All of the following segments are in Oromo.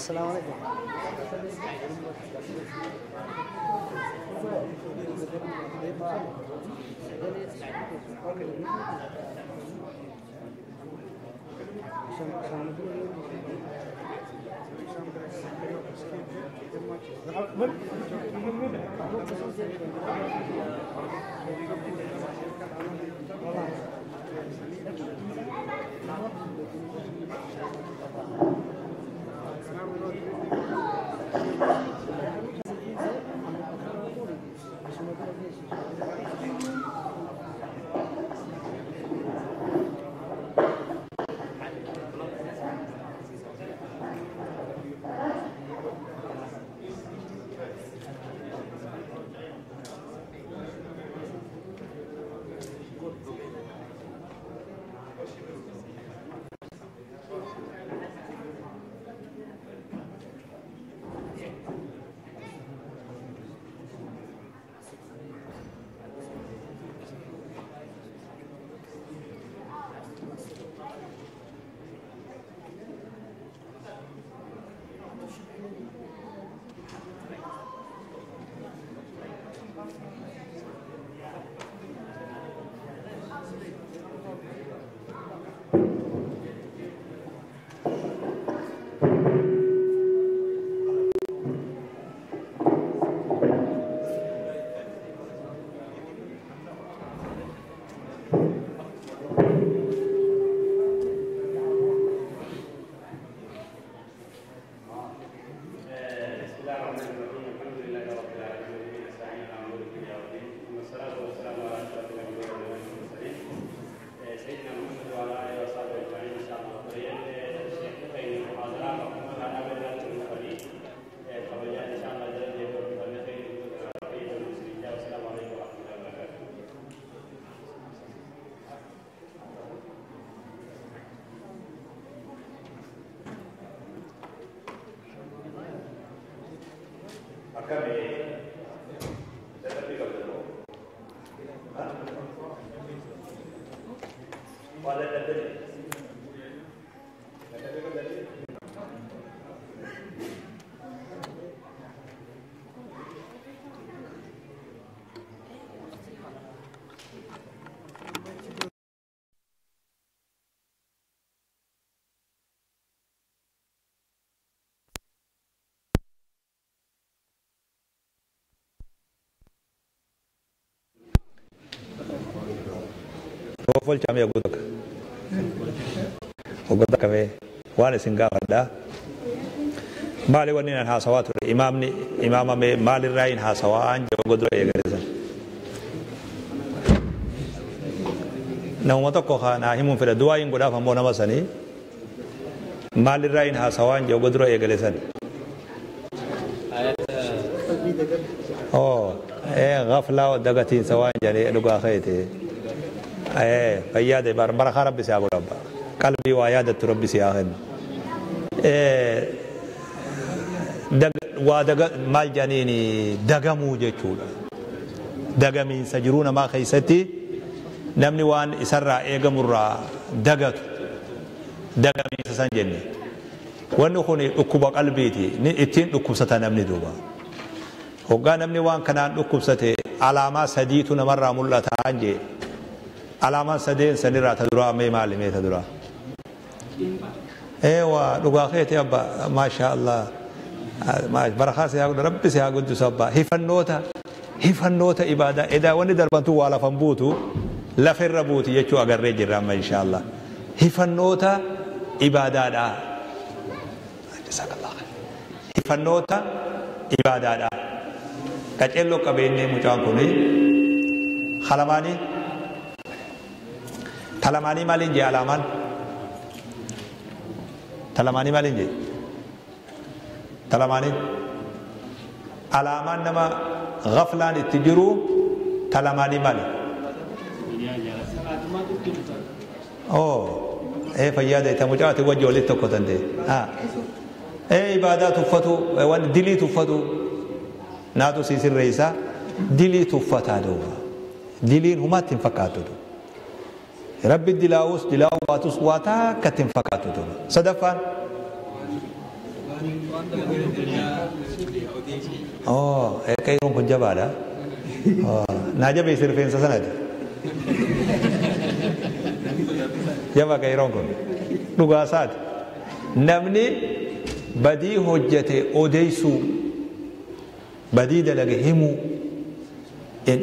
السلام عليكم. بسم الله الرحمن الرحيم. الحمد لله رب العالمين وبه نستعين على امور الدنيا والدين، ثم الصلاه والسلام على اشرف الانبياء والمرسلين سيدنا محمد وعلى اله وصحبه اجمعين. ان شاء الله شيخ المحاضرات وقمنا على المصلين قبل ان شاء الله جل جلاله. والسلام عليكم ورحمه الله وبركاته. Akkami dadhabbii qabdu moo? Waa dadhabdanii? Dadhabbii qabdanii? Folchamee oguu tokko. Oguu takka mee waan isin gaafadhaa. Maali wanni nan haasawaa ture imaamni imaama mee maalirraa hin haasawaa an jedhu oguu dura eegalesan. Namuma tokko naa himuun fedha du'aa hin godhaaf ammoo nama sanii maalirraa hin haasawaa an jedhu oguu dura eegalesan. Oo gaflaa dagatiinsa waan jedhanii dhugaa keeti. Fayyaade barakaa rabbi si haa godhu abbaa. Qalbii waa yaadattu rabbi si haa kennu. Waa daga maal jedhaniin dagamuu jechuudha. Dagamiinsa jiruu namaa keessatti namni waan isarraa eegamurraa dagatu dagamiinsa san jenne. Wanni kun dhukkuba qalbiiti. Ittiin dhukkubsata namni duuba. Hoggaa namni waan kanaan dhukkubsate alaamaa sadiitu namarraa mul'ata jee. Alaamaan sadeen sanirraa ta duraa mee maali mee ta duraa? Eewa dhugaa keeti abba maasha Allah. Barakaa si haa godhu rabbi si haa guddisu abba. Hifannoota ibaadaa edaa wanni darbantu waa lafan buutu lafarra buuti jechuu agarree jirra amma insha Allah. Hifannoota ibaadaadha. Jazakallah khair. Hifannoota ibaadaadha. Qaceelloo qabeenyee mucaan kuni halamaanii Talamaanii maaliin jee alaamaan? Talamaanii maaliin jee? Talamaanii? Alaamaan nama gaflaan itti jiru talamaanii maali? Oo, fayyaa deeta mucaa ati wajji walitti tokko danda'e. Ibaadaa tuffatu, waan dilii tuffatu naatu si sirreessa dilii tuffataa duuba. Diliin humaatti hin fakkaattu duuba. Rabbi dilaawus dilaawuu baatus waa takkatti hin fakkaattu duuba. Sadaffaan Oh, qeerroon kun jabaadha. Naa jabeessi rifeensa sanati. Jabaa qeerroon kun dhugaa isaati. Namni badii hojjete odeessuu, badii dalage himuu,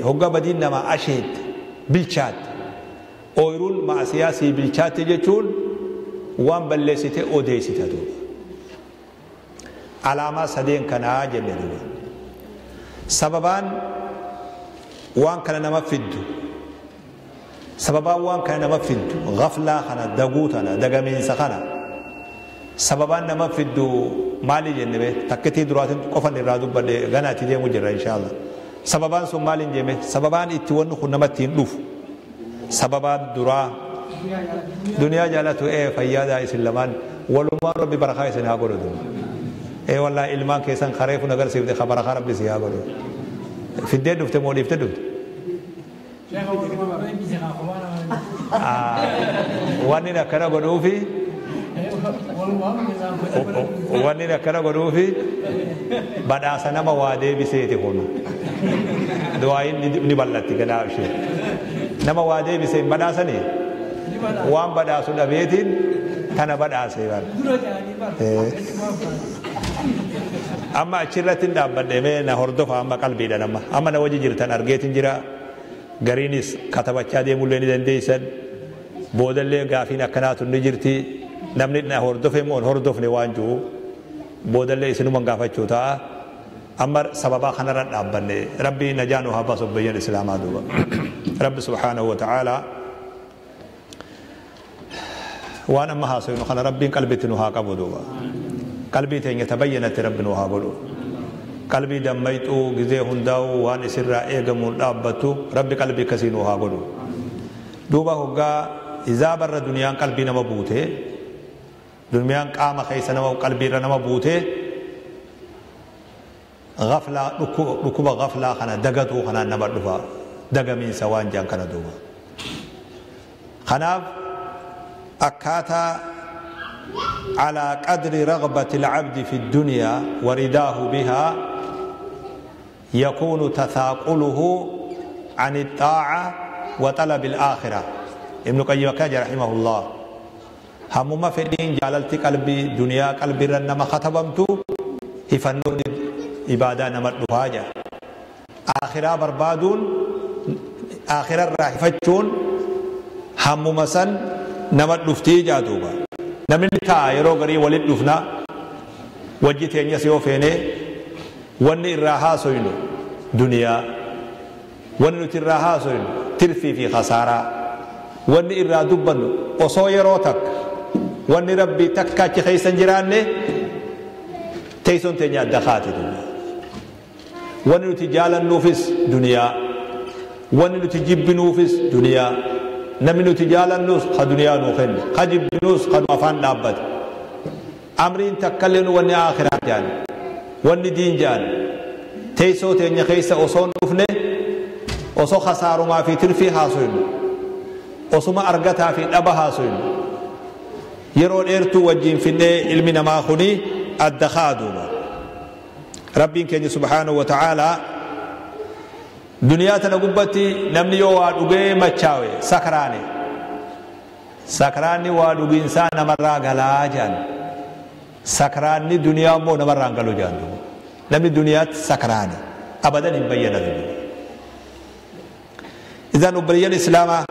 hoggaa badiin namaa asheette bilchaatte, ooyiruun maasiyaa sii bilchaatte jechuun waan balleessite odeessita duuba. Alaamaa sadeen kanaa jenne duuba. Sababaan waan kana nama fiddu, sababaan waan kana nama fiddu gaflaa kana, daguu tana, dagamiinsa kana, sababaan nama fiddu maali jenne bee? Takkitii duraatiin qofan irraa dubbadhe, ganaa itti deemu jirra inshaallah. Sababaan sun maali hin jenne? Sababaan itti wanni kun namatti hin dhufu, sababaan duraa duniyaa jaalatu. Ee, fayyaadaa isin lamaan walumaan Rabbi barakaa isin haa godhu. Ee wallaahi, ilmaan keessan kareefu nagarsiifte, ka barakaa Rabbi si haa godhu. Fiddee dhufte moo dhiifte dhufte? Wanni akkana godhuufi, wanni akkana godhuufi, badhaasa nama waa deebiseeti. Kun du'aayin ni bal'atti ganaa ishee. Nama waa deebisee hin badhaasanii, waan badhaasu dhabeetiin tana badhaase bara. Amma achirratti hin dhaabbadhe. Mee na hordofa amma qalbiidhaan. Amma na wajji jirtan argeetin jira. Gariinis katabachaa deemullee ni dandeessan. Boodallee gaafiin akkanaatu ni jirti. Namni na hordofe moo hin hordofne waan jiru boodallee isinuman gaafachuu ta'a. Amma sababaa kanarra dhaabbanne. Rabbi najaa nu haa baasu, obboleeyyan islaamaa. Duuba Rabbi subhaanahu wa ta'aalaa waan amma haasofnu kana Rabbiin qalbitti nu haa qabu. Duuba qalbii teenya tabayyanatti Rabbi nu haa godhu. Qalbii dammayxuu gizee hundaa'u waan isirraa eegamuun dhaabbattu Rabbi qalbii akkasii nu haa godhu. Duuba hoggaa izaabarra duniyaan qalbii nama buute, duniyaan qaama keessa nama qalbiirra nama buute, gaflaa, dhukkuba gaflaa kana, dagatuu kanaan nama dhufa, dagamiinsa waan jaan kana. Duuba kanaaf akkaataa على قدر رغبة العبد في الدنيا ورداه بها يكون تثاقله عن الطاعة وطلب الآخرة. ابن قيم كاج رحمه الله، همما فدين جاللت قلبي دنيا قلبي رنما ختبمت هفنون عبادة نمت دفاجة آخرة بربادون آخرة راحفتون همما سن نمت دفتي جادوبا. Namni ta'a yeroo garii walitti dhufna, wajji teenyas yoo feene, wanni irraa haasoynu duniyaa, wanni nuti irraa haasoynu tirfii fi khasaaraa, wanni irraa dubbannu osoo yeroo takka wanni Rabbii takka achi keessa hin jiraanne, teessoon teenya adda kaate. Duuba wanni nuti jaalannuufis duniyaa, wanni nuti jibbinuufis duniyaa. Namni nuti jaalannus ka duniyaa nuu kenne, ka jibbinuus ka nu afaan dhaabbate. Amriin takkallee nu wanni akhiraa jaan, wanni diin jaan teessoo teenya keessa osoo hin dhufne, osoo khasaarumaa fi tirfii haasoynu, osuma argataa fi dhaba haasoynu, yeroo dheertuu wajjiin finnee ilmi namaa kuni adda kaa. Duuba Rabbiin keenya subhaanahu wa ta'aalaa duniyaa tana gubbatti namni yoo waa dhugee machaawe, sakraane, sakraanni waa dhugiinsaa namarraa galaa jaan. Sakraanni duniyaa immoo namarraa hin galu jaan. Duuba namni duniyaatti sakraane abadan hin bayyanatu. Idan obboleeyyan islaamaa,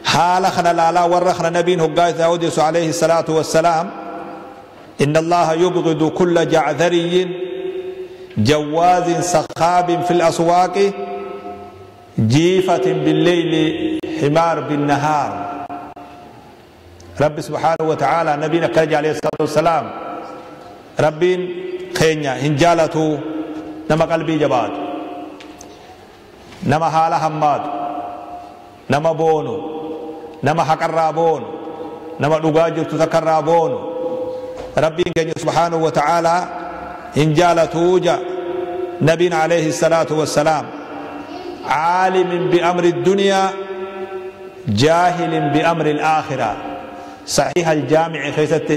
haala kana laalaa warra kana nabiin hoggaa isaa odeessu alayhi salaatu wassalaam, إن الله يبغض كل جعذري جواز سخاب في الأسواق، جيفة بالليل، حمار بالنهار. رب سبحانه وتعالى نبينا كرج عليه الصلاة والسلام، ربين خينيا هنجالته نما قلبي جبات، نما حالة همات، نما بونو، نما حقر بونو، نما دغاجر تذكر بونو، ربي سبحانه وتعالى هنجالته جا نبينا عليه الصلاة والسلام. عالم بأمر الدنيا، جاهل بأمر الآخرة. صحيح الجامع خيست.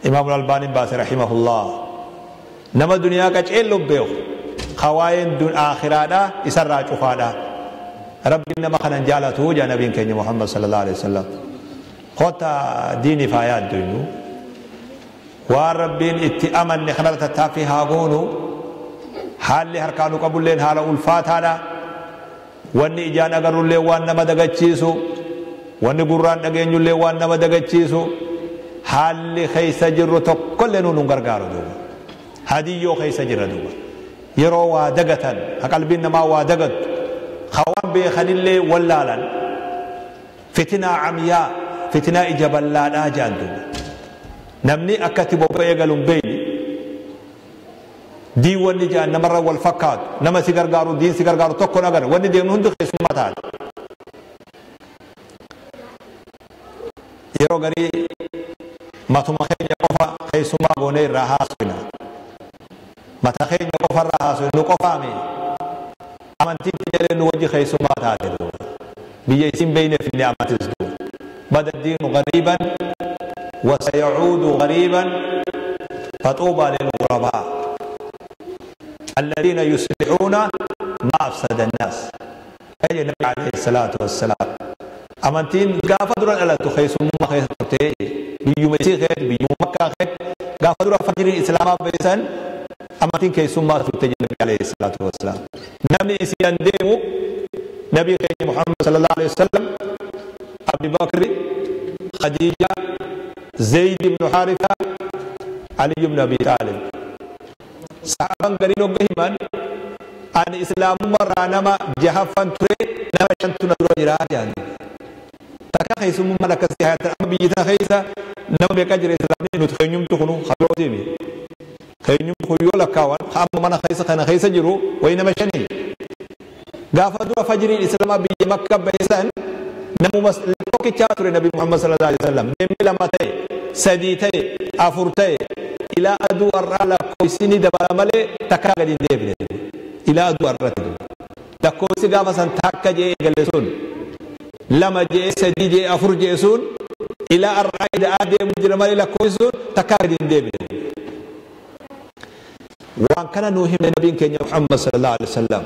Imaam Albaaniin baase rahimahullah. Nama duniyaa qaceelloo beeku hawaayeen aakhiraadha isarraa cufaadha. Rabbiin nama kanan jaalatu jaa nabiin keenya Muhammad sallallahu alaihi wasallam. Kota diini faayaa addunyu waan Rabbiin itti amanne kanarra tattaaffii haa goonu. Haalli harkaa nu qabulleen haala ulfaataadha. Wanni ijaan agarrullee waan nama dagachiisu, wanni gurraan dhageenyullee waan nama dagachiisu. Haalli keessa jirru tokkollee nuun hin gargaaru duuba. Hadiyyoo keessa jirra duuba. Yeroo waa dagatan, qalbiin namaa waa dagattu, hawaan beekanillee wallaalan, fitinaa amyaa, fitinaa ija ballaadhaa jedhan duuba. Namni akkatti bobba'ee galu hin beekne, diin wanni jedhan namarra wal fakkaatu, nama si gargaaru, diin si gargaaru tokko hin agarre, wanni deemnu hundi keessummaa taate. Yeroo garii matuma keenya qofa keessummaa goonee irraa haasofna. Mata keenya qofa irraa haasofna, nu qofaame. Amantiin jedhee nu wajji keessummaa taate duuba. Biyya isin beeyneef inni amantis duuba. Bada diinu gariiban wa sayacuudu gariiban faxuubaa lilghurabaa alladhiina yuslixuuna ma afsada annaas. Ayya Nabi alayhi salaatu wassalaam. Amantiin gaafa dura dhalatu keessummaa keessa turte, biyyuma isii keessa, biyyuma Makkaa keessa gaafa dura fajriin islaamaa beesan amantiin keessummaa turte jedhe Nabi alayhi salaatu wassalaam. Namni isiin deemu Nabi keenya Muhammad sallallahu alayhi wasallam, Abi Bakri, Khadija, Zayd ibn Haritha, Ali ibn Abi Talib. Sahaban gariin hogga himan ani islaamummaa irraa nama jahaffan ture, nama shantu na dura jira jedhan. Takka keessummaan akkasii hayatan amma biyyi tana keessa nama meeqa jira islaamni nuti keenyumtu kunu habirootiimi. Keenyumtu kun yoo lakkaawan amma mana keessa kana keessa jiru wayi nama shanii. Gaafa dura fajriin islaamaa biyya Makka beesan namuma tokkichaa ture Nabi Muhammad sallallahu alaihi wasallam. Deemee lama ta'e, sadii ta'e, afur ta'e, ilaa aduu har'aa lakkoofsi dabala malee takkaa gadi hin deebine. Ilaa aduu har'aatti. Lakkoofsi gaafa san takka jee eegale sun lama jee, sadii jee, afur jee sun ilaa har'aa ida'aa deemu jira malee lakkoofsi sun takkaa gadi hin deebine. Waan kana nuu hime nabiin keenya Muhammad sallallahu alaihi wasallam.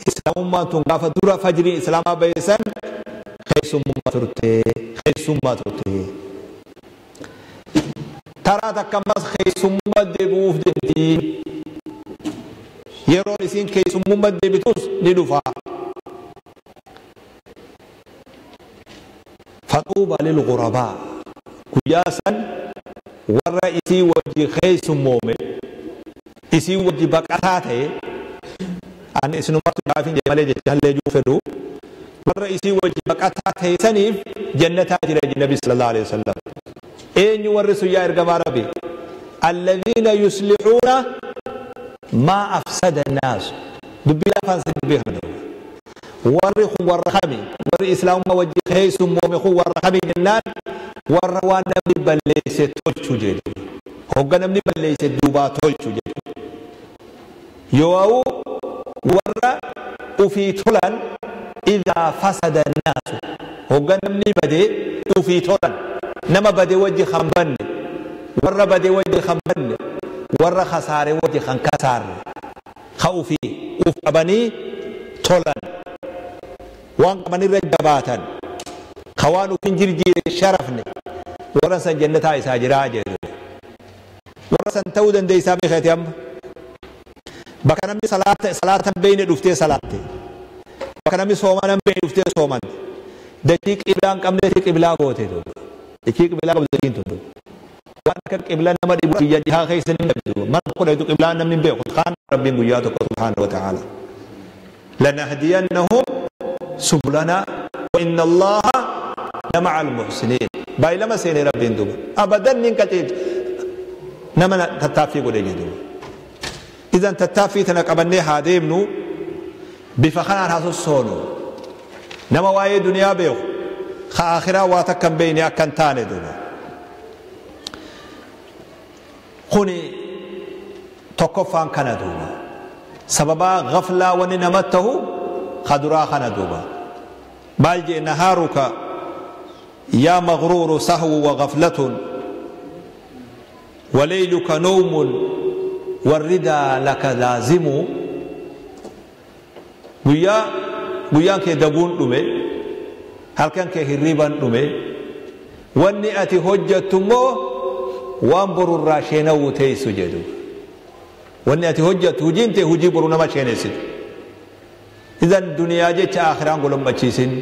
Islaamummaan tun gaafa dura fajriin islaamaa beesan keessummaa turte, keessummaa turte. Taraa takka ammas keessummaa deebi'uuf deemti. Yeroon isiin keessummaa deebitus ni dhufa. Faxuuba lilghurabaa. Guyyaa san warra isii wajji keessummoome, isii wajji baqataa ta'e, ani isinumatti gaafin jedhe malee jecha hallee juu fedhu, warra isii wajji baqataa ta'e saniif jannataa jira jedhe Nabi sallallahu alaihi wasallam. Eenyu warri sun yaa ergamaa Rabbi? Alladhiina yuslihuuna maa afsada annaas. Dubbii lafaan si dubbii kana ta'u. Warri kun warra kami? Warri islaamummaa wajji keessummoome kun warra kami jennaan warra waan namni balleesse tolchu jedhu. Hogga namni balleesse duubaa tolchu jedhu. Yoo warra ufii tolan idhaa fasada annaasu. Hogga namni bade ufii tolan. Nama bade wajji kan banne, warra bade wajji kan banne, warra kasaare wajji kan kasaarre. Ka ufii uf qabanii tolan. Waan qabanirra jabaatan. Ka waan ufin jirjiire sharafne. Warra san jannataa isaa jiraa jedhu. Warra san ta'uu dandeessaa beekate amma. Bakka namni salaata hin beekne dhuftee salaatte. Bakka namni soomana hin beekne dhuftee soomante. Dachii qiblaa hin qabnetti qiblaa goote duuba. Dachii qiblaa qabdu dachiin tun duuba. Waan akka qiblaa nama dhibu biyya dhihaa keessa ni dhabdu. Mana tokko dhaytu qiblaa namni hin beeku. Kaan Rabbiin guyyaa tokko subhaanahu wa ta'aala. Lanahdiyannahum subulana wa inna Allaha lama'al muhsiniin. Baay'ee seenee Rabbiin duuba. Abadan ni qajeelchu. Nama tattaaffii godhe jedhu. Idan tattaaffii tana qabannee haa deemnu bifa kanaan haa sossoonu. Nama waa'ee duniyaa beeku ka akhiraa waa takka hin beekne akka hin taane duuba. Kuni tokkoffaan kana duuba. Sababaa ghaflaa wanni nama ta'u ka duraa kana duuba. Maal jee nahaaruka yaa maghruuru sahwu wa ghaflatun Waleyluka nawmun warridaa laka laazimu. Guyyaa guyyaan kee daguun dhume, halkan kee hirriban dhume, wanni ati hojjattu immoo waan borurraa sheenawuu teessu jedhu. Wanni ati hojjattu, hujiin tee hujii boru nama sheenessitu. Idan duniyaa jecha aakhiraan golommachiisin,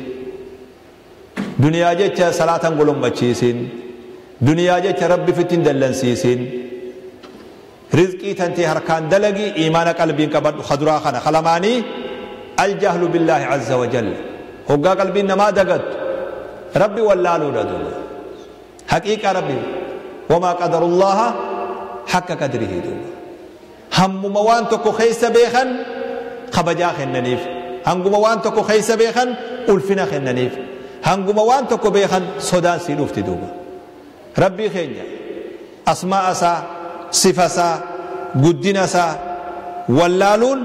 duniyaa jecha salaatan golommachiisin, duniyaa jecha Rabbi fittin dallansiisin. Rizqii tantee harkaan dalagi, iimaana qalbiin qabadhu. Kaduraa kana kalamaanii aljahlu billaahi azza wa jalla. Hoggaa qalbiin namaa dagattu Rabbi wallaaluudha duuba, haqiiqaa Rabbi. Wamaa qadarullaaha haqqa qadrihi duuba. Hammuma waan tokko keessa beekan kabajaa kennaniif, hanguma waan tokko keessa beekan ulfina kennaniif, hanguma waan tokko beekan sodaan sii dhufti duuba. Rabbii keenya asmaa isaa, sifa isaa, guddina isaa wallaaluun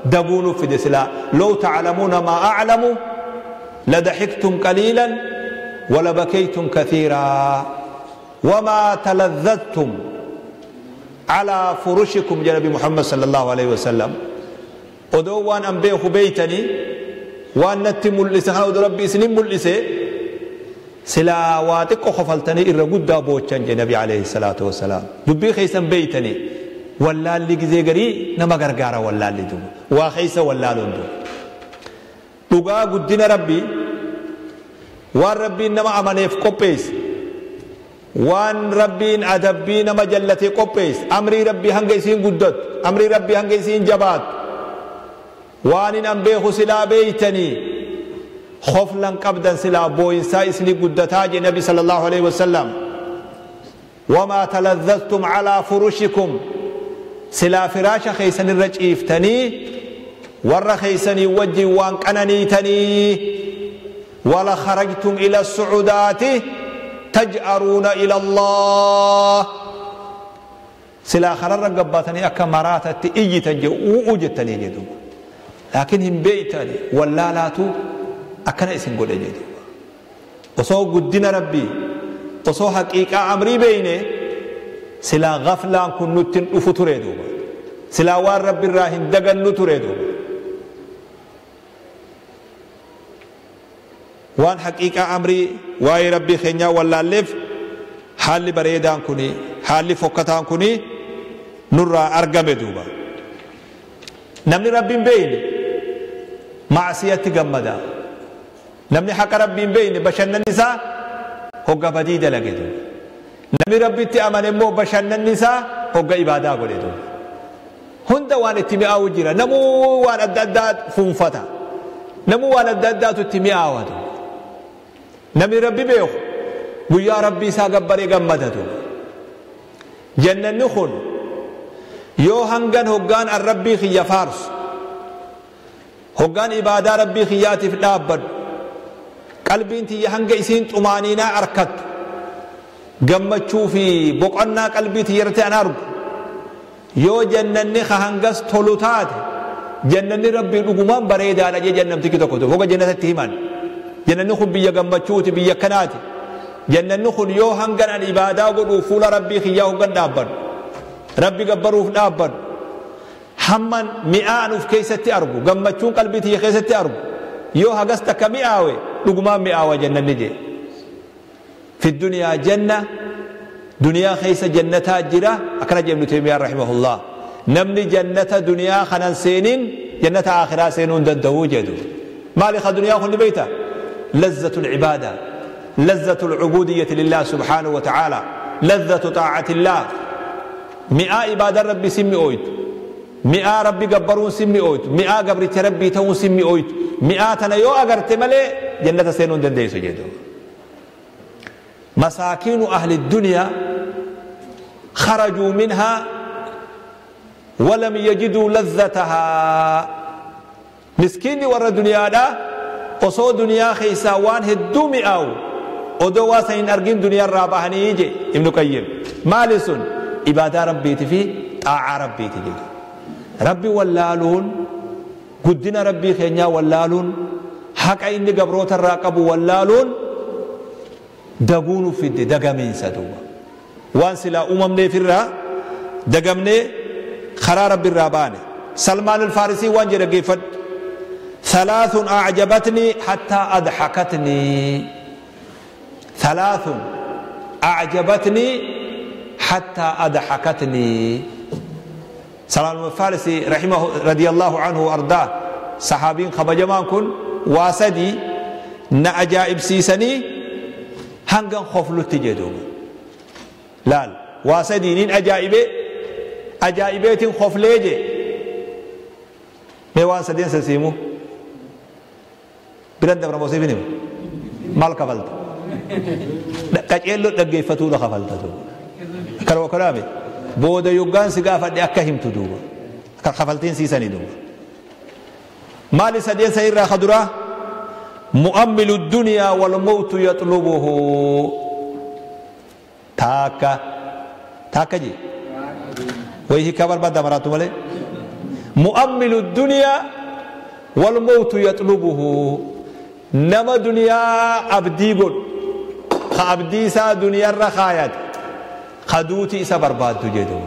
daguu nuuf fide. Silaa low taclamuuna maa aclamu ladaxiktum qaliilan walabakaytum kathiiraa wamaa taladadtum calaa furushikum jedha Nabi Muhammad sallallahu alaihi wasallam. Odoo waan an beeku beeytanii, waan natti mul'ise kana odoo Rabbi isinin mul'ise, silaa waa xiqqo kofaltanii irra guddaa boochan jedhe Nabi alayhi salaatu wasalaam. Dubbii keeysan beeytanii. Wallaalli gizee garii nama gargaara. Wallaalli duuba waa keeysa wallaaluun duuba dhugaa guddina Rabbii, waan Rabbiin nama amaneef qopheesse, waan Rabbiin adabbii nama jallatee qopheesse, amrii Rabbii hanga isiin guddattu, amrii Rabbii hanga isiin jabaattu. Waan hin an beeku silaa beeytanii khoflan qabdan, silaa booyinsaa isinii guddataa jedhe Nabi sallallahu alaihi wasallam. Wamaa taladhadtum calaa furushikum, silaa firaasha keeysan irra ciiftanii warra keeysanii wajjin waan qananiitanii. Wala kharajtum ila sucudaati taj'aruuna ila Allah, silaa kararra gabbaatanii akka maraatatti iyyitan je u'u jettanii jedhu. Laakiin hin beeytani, wallaalaatu akkana isin godhe jedhu. Osoo guddina Rabbii, osoo haqiiqaa amrii beeyne, silaa gaflaan kun nutti hin dhufu ture duuba. Silaa waan Rabbi irraa hin dagannu ture duuba. Waan haqiiqaa amrii waa'ee Rabbii keenyaa wallaalleef haalli bareedaan kuni, haalli fokkataan kuni nurraa argame duuba. Namni Rabbiin beeyne macsiyatti gammada. Namni haqa Rabbiin beeyne bashannanni isaa hogga badii dalage duuba. Namni Rabbitti amane immoo bashannanni isaa hogga ibaadaa godhe duuba. Hunda waan itti mi'aawu jira. Namuu waan adda addaa fuunfata, namuu waan adda addaatu itti mi'aawa duuba. Namni Rabbi beeku guyyaa Rabbii isaa gabbaree gammada duuba. Jannanni kun yoo hangan hoggaan an Rabbii kiyya faarsu, hoggaan ibaadaa Rabbii kiyyaatiif dhaabbadhu, qalbiin tiyya hanga isiin xumaaniinaa arkattu, gammachuu fi boqonnaa qalbii tiyya irratti an argu, yoo jannanni ka hangas tolu taate, jannanni Rabbii dhugumaan bareedaadha jee jannamtichi tokko hoga jannatatti himan. Jannanni kun biyya gammachuuti, biyya akkanaati. Jannanni kun yoo hangan an ibaadaa godhuu fuula Rabbii kiyyaa hoggan dhaabbadhu, Rabbi gabbaruuf dhaabbadhu, hamman mi'aan uf keessatti argu, gammachuun qalbii tiyya keessatti argu yoo hagas takka mi'aawe, dhugumaan mi'aawa jannanni jee. Fi duniyaa janna, duniyaa keessa jannataa jira akkana jee Ibnu Taymiyyaan rahimahullah. Namni jannata duniyaa kanan seenin jannata aakhiraa seenuu hin danda'uu jedhu. Maali ka duniyaa kun ni beeyta? Lazzatu العبادة، لذة العبودية لله سبحانه وتعالى، لذة طاعة الله. Mi'aa ibaadaa Rabbi si mi'ooytu, mi'aa Rabbi gabbaruun si mi'ooytu, mi'aa gabricha Rabbii ta'uun si mi'ooytu, mi'aa tana yoo agarte malee jannata seenuu hin dandeessu jedhu. مساكين أهل الدنيا خرجوا منها ولم يجدوا لذتها. مسكين ور دنيا دا osoo duniyaa keessaa waan hedduu mi'aawu odoo waa san hin argin duniyaa irraa bahanii je Ibnu Qayyim. Maali sun? Ibaadaa Rabbiiti fi xaa'aa Rabbiiti jedhu. Rabbi wallaaluun, guddina Rabbii keenyaa wallaaluun, haqa inni gabroota irraa qabu wallaaluun daguu nu fidde, dagamiinsa duuba. Waan silaa uumamneef irraa dagamnee karaa Rabbi irraa baane. Salmaan Alfaarisii waan jedhe dhaggeeffadhu. Thalaathun a'jabatnii hattaa adhakatnii. Thalaathun a'jabatnii hattaa adhakatnii. Salmaan Alfaarisii rahimahu radiyallahu anhu ardaa sahaabiin kabajamaan kun waa sadii na ajaa'ibsiisanii hangan koflutti jedhuuba. Laal waa sadii nin ajaa'ibee ajaa'ibeetiin koflee jee. Mee waan sadeen san siimu biran dabra moo siif hin himu? Maal kafalta? Qaceelloo dhaggeeffatuudha kafalta duuba. Akkana kanaame booda yoggaan si gaafadhe akka himtu duuba. Akka kafaltiin siisanii duuba. Maali sadeen san irraa ka duraa? Mu'ammilu duniyaa wal mawtu yaxlubuhu. Taakka taakka jee. Way hiikaa barbaadda maraatu malee. Mu'ammilu duniyaa wal mawtu yaxlubuhu. Nama duniyaa abdii godhu. Ka abdii isaa duniyaarra kaayate. Ka duuti isa barbaaddu jedhu.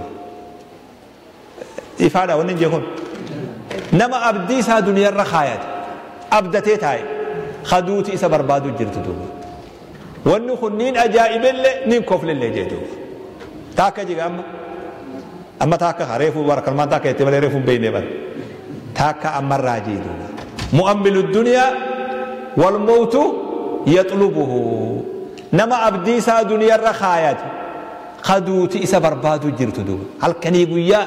Ifaadha wanni hin jeekun. Nama abdii isaa duniyaarra kaayate. Abdatee taa'e. Ka duuti isa barbaadu jirtu duuba. Wanni kun niin ajaa'ibellee niin koflellee jee duuba. Taakka jiga amma. Amma taakka haa reefuu bara kalmaan taakka jettee malee reefuu hin beekne bara. Taakka ammarraa jee duuba. Mu'ammilu duniyaa wal mawtu yaxlubuhu. Nama abdii isaa duniyaarra kaayate. Ka duuti isa barbaadu jirtu duuba. Halkanii guyyaa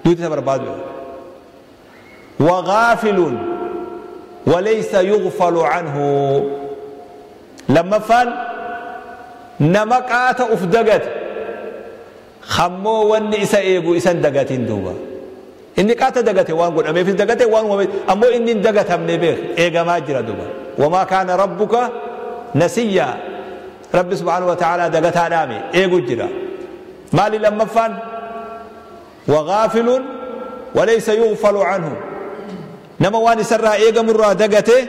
duuti isa barbaadu. Wa ghaafilun walaysa yughfalu anhu. Lammaffaan nama qaata uf dagate. Hammoo wanni isa eegu isan dagatin duuba. Inni qaata dagate waan godhameefis dagate waan uumameef ammoo inni hin dagatamne beek eegamaa jira duuba. Wamaa kaana rabbuka nasiyyaa. Rabbi subhaanahu wa ta'aalaa dagataa dhaame eegu jira. Maali lammaffaan? Wa ghaafilun walaysa yughfalu anhu. Nama waan isarraa eegamurraa dagate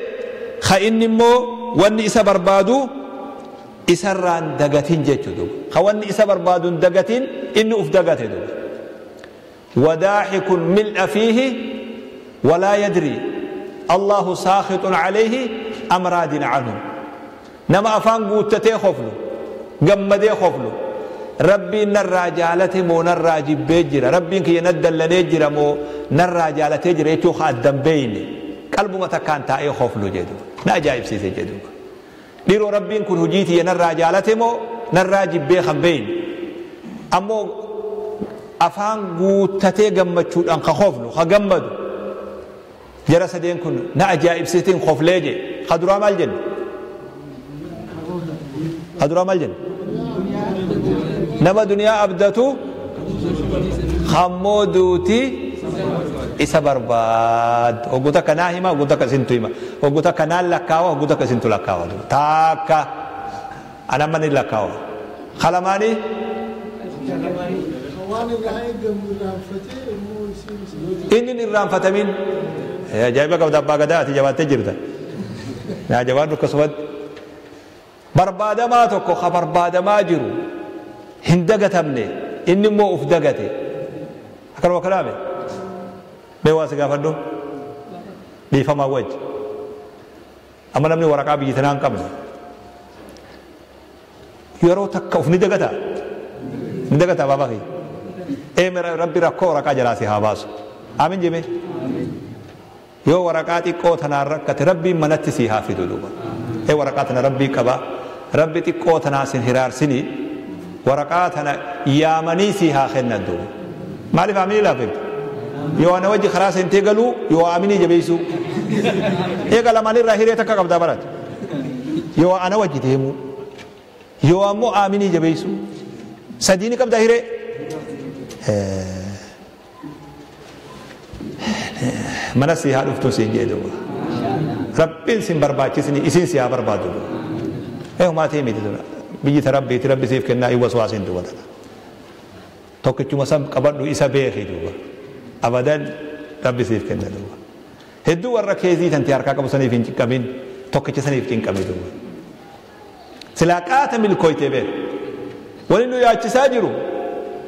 ka inni immoo wanni isa barbaadu isarraan dagatin jechuu duuba. Ka wanni isa barbaadu hin dagatin inni uf dagate duuba. Wadaaxikun mil'a fiihi walaa yadri Allahu saakhitun alayhi am raadin anhu. Nama afaan guuttatee koflu gammadee koflu Rabbiin narraa jaalate moo narraa jibbee jira Rabbiin kiyya naddallanee jira moo narraa jaalatee jira jechuu ka addan beeyne qalbuma takkaan taa'ee koflu jedhu na ajaa'ibsiise jedhu. Dhiiroo Rabbiin kun hojii tiyya narraa jaalate moo narraa jibbee kan beeyne ammoo afaan guuttatee gammachuudhaan ka koflu ka gammadu jara sadeen kun na ajaa'ibsiitiin koflee jee. Ka duraa maal jenne? Ka duraa maal jenne? Nama duniyaa abdatu hammoo duuti isa barbaadu. Hogguu takka naa hima, hogguu takka isintu hima. Hogguu takka naan lakkaawa, hogguu takka isintu lakkaawa. Taakka ana amma ni lakkaawa. Kalamaanii Waan irraa eegamu irraanfatee immoo isiin inni hin irraanfatamin. Ajaa'iba qabda abbaa gadaa ati jabaattee jirta. Naa jabaadhu akkasumatti. Barbaadamaa tokko ka barbaadamaa jiru hin dagatamne inni immoo uf dagate. Akkanuma kanaame. Mee waa si gaafadhu. Dhiifamaa wajji. Amma namni waraqaa biyyi tanaa hin qabne. Yeroo takka uf ni dagataa? Ni dagataa baabaa kiyya? Ee Rabbi rakkoo waraqaa jalaa si haa baasu. Aamin jeme. Yoo waraqaa xiqqoo tanaan rakkate Rabbiin manatti si haa fidu duuba. Ee waraqaa tana Rabbii qaba. Rabbi xiqqoo tanaa sin hiraarsini. Waraqaa tana yaamanii si haa kennan duuba. Maaliif aaminii laafifte? Yoo ana wajji karaa seentee galuu yoo aaminii jabeessuu. Eega lamaan irraa hiree takka qabdaa barate. Yoo ana wajji deemuu. Yoo ammoo aaminii jabeessuu. Sadii ni qabdaa hiree. Mana si haa dhuftu siin jee duuba. Rabbiin sin barbaachisni isin si haa barbaadu duuba. Ee humaatii miti dura. Biyyi ta Rabbiiti Rabbi siif kennaa hin waswaasiin duuba tana. Tokkichuma san qabadhu isa beeki duuba. Abadan Rabbi siif kenna duuba. Hedduu warra keezii tanti harkaa qabu saniif hin cinqamin tokkicha saniif cinqami duuba. Silaa qaata milkooytee beek. Wani nu yaachisaa jiru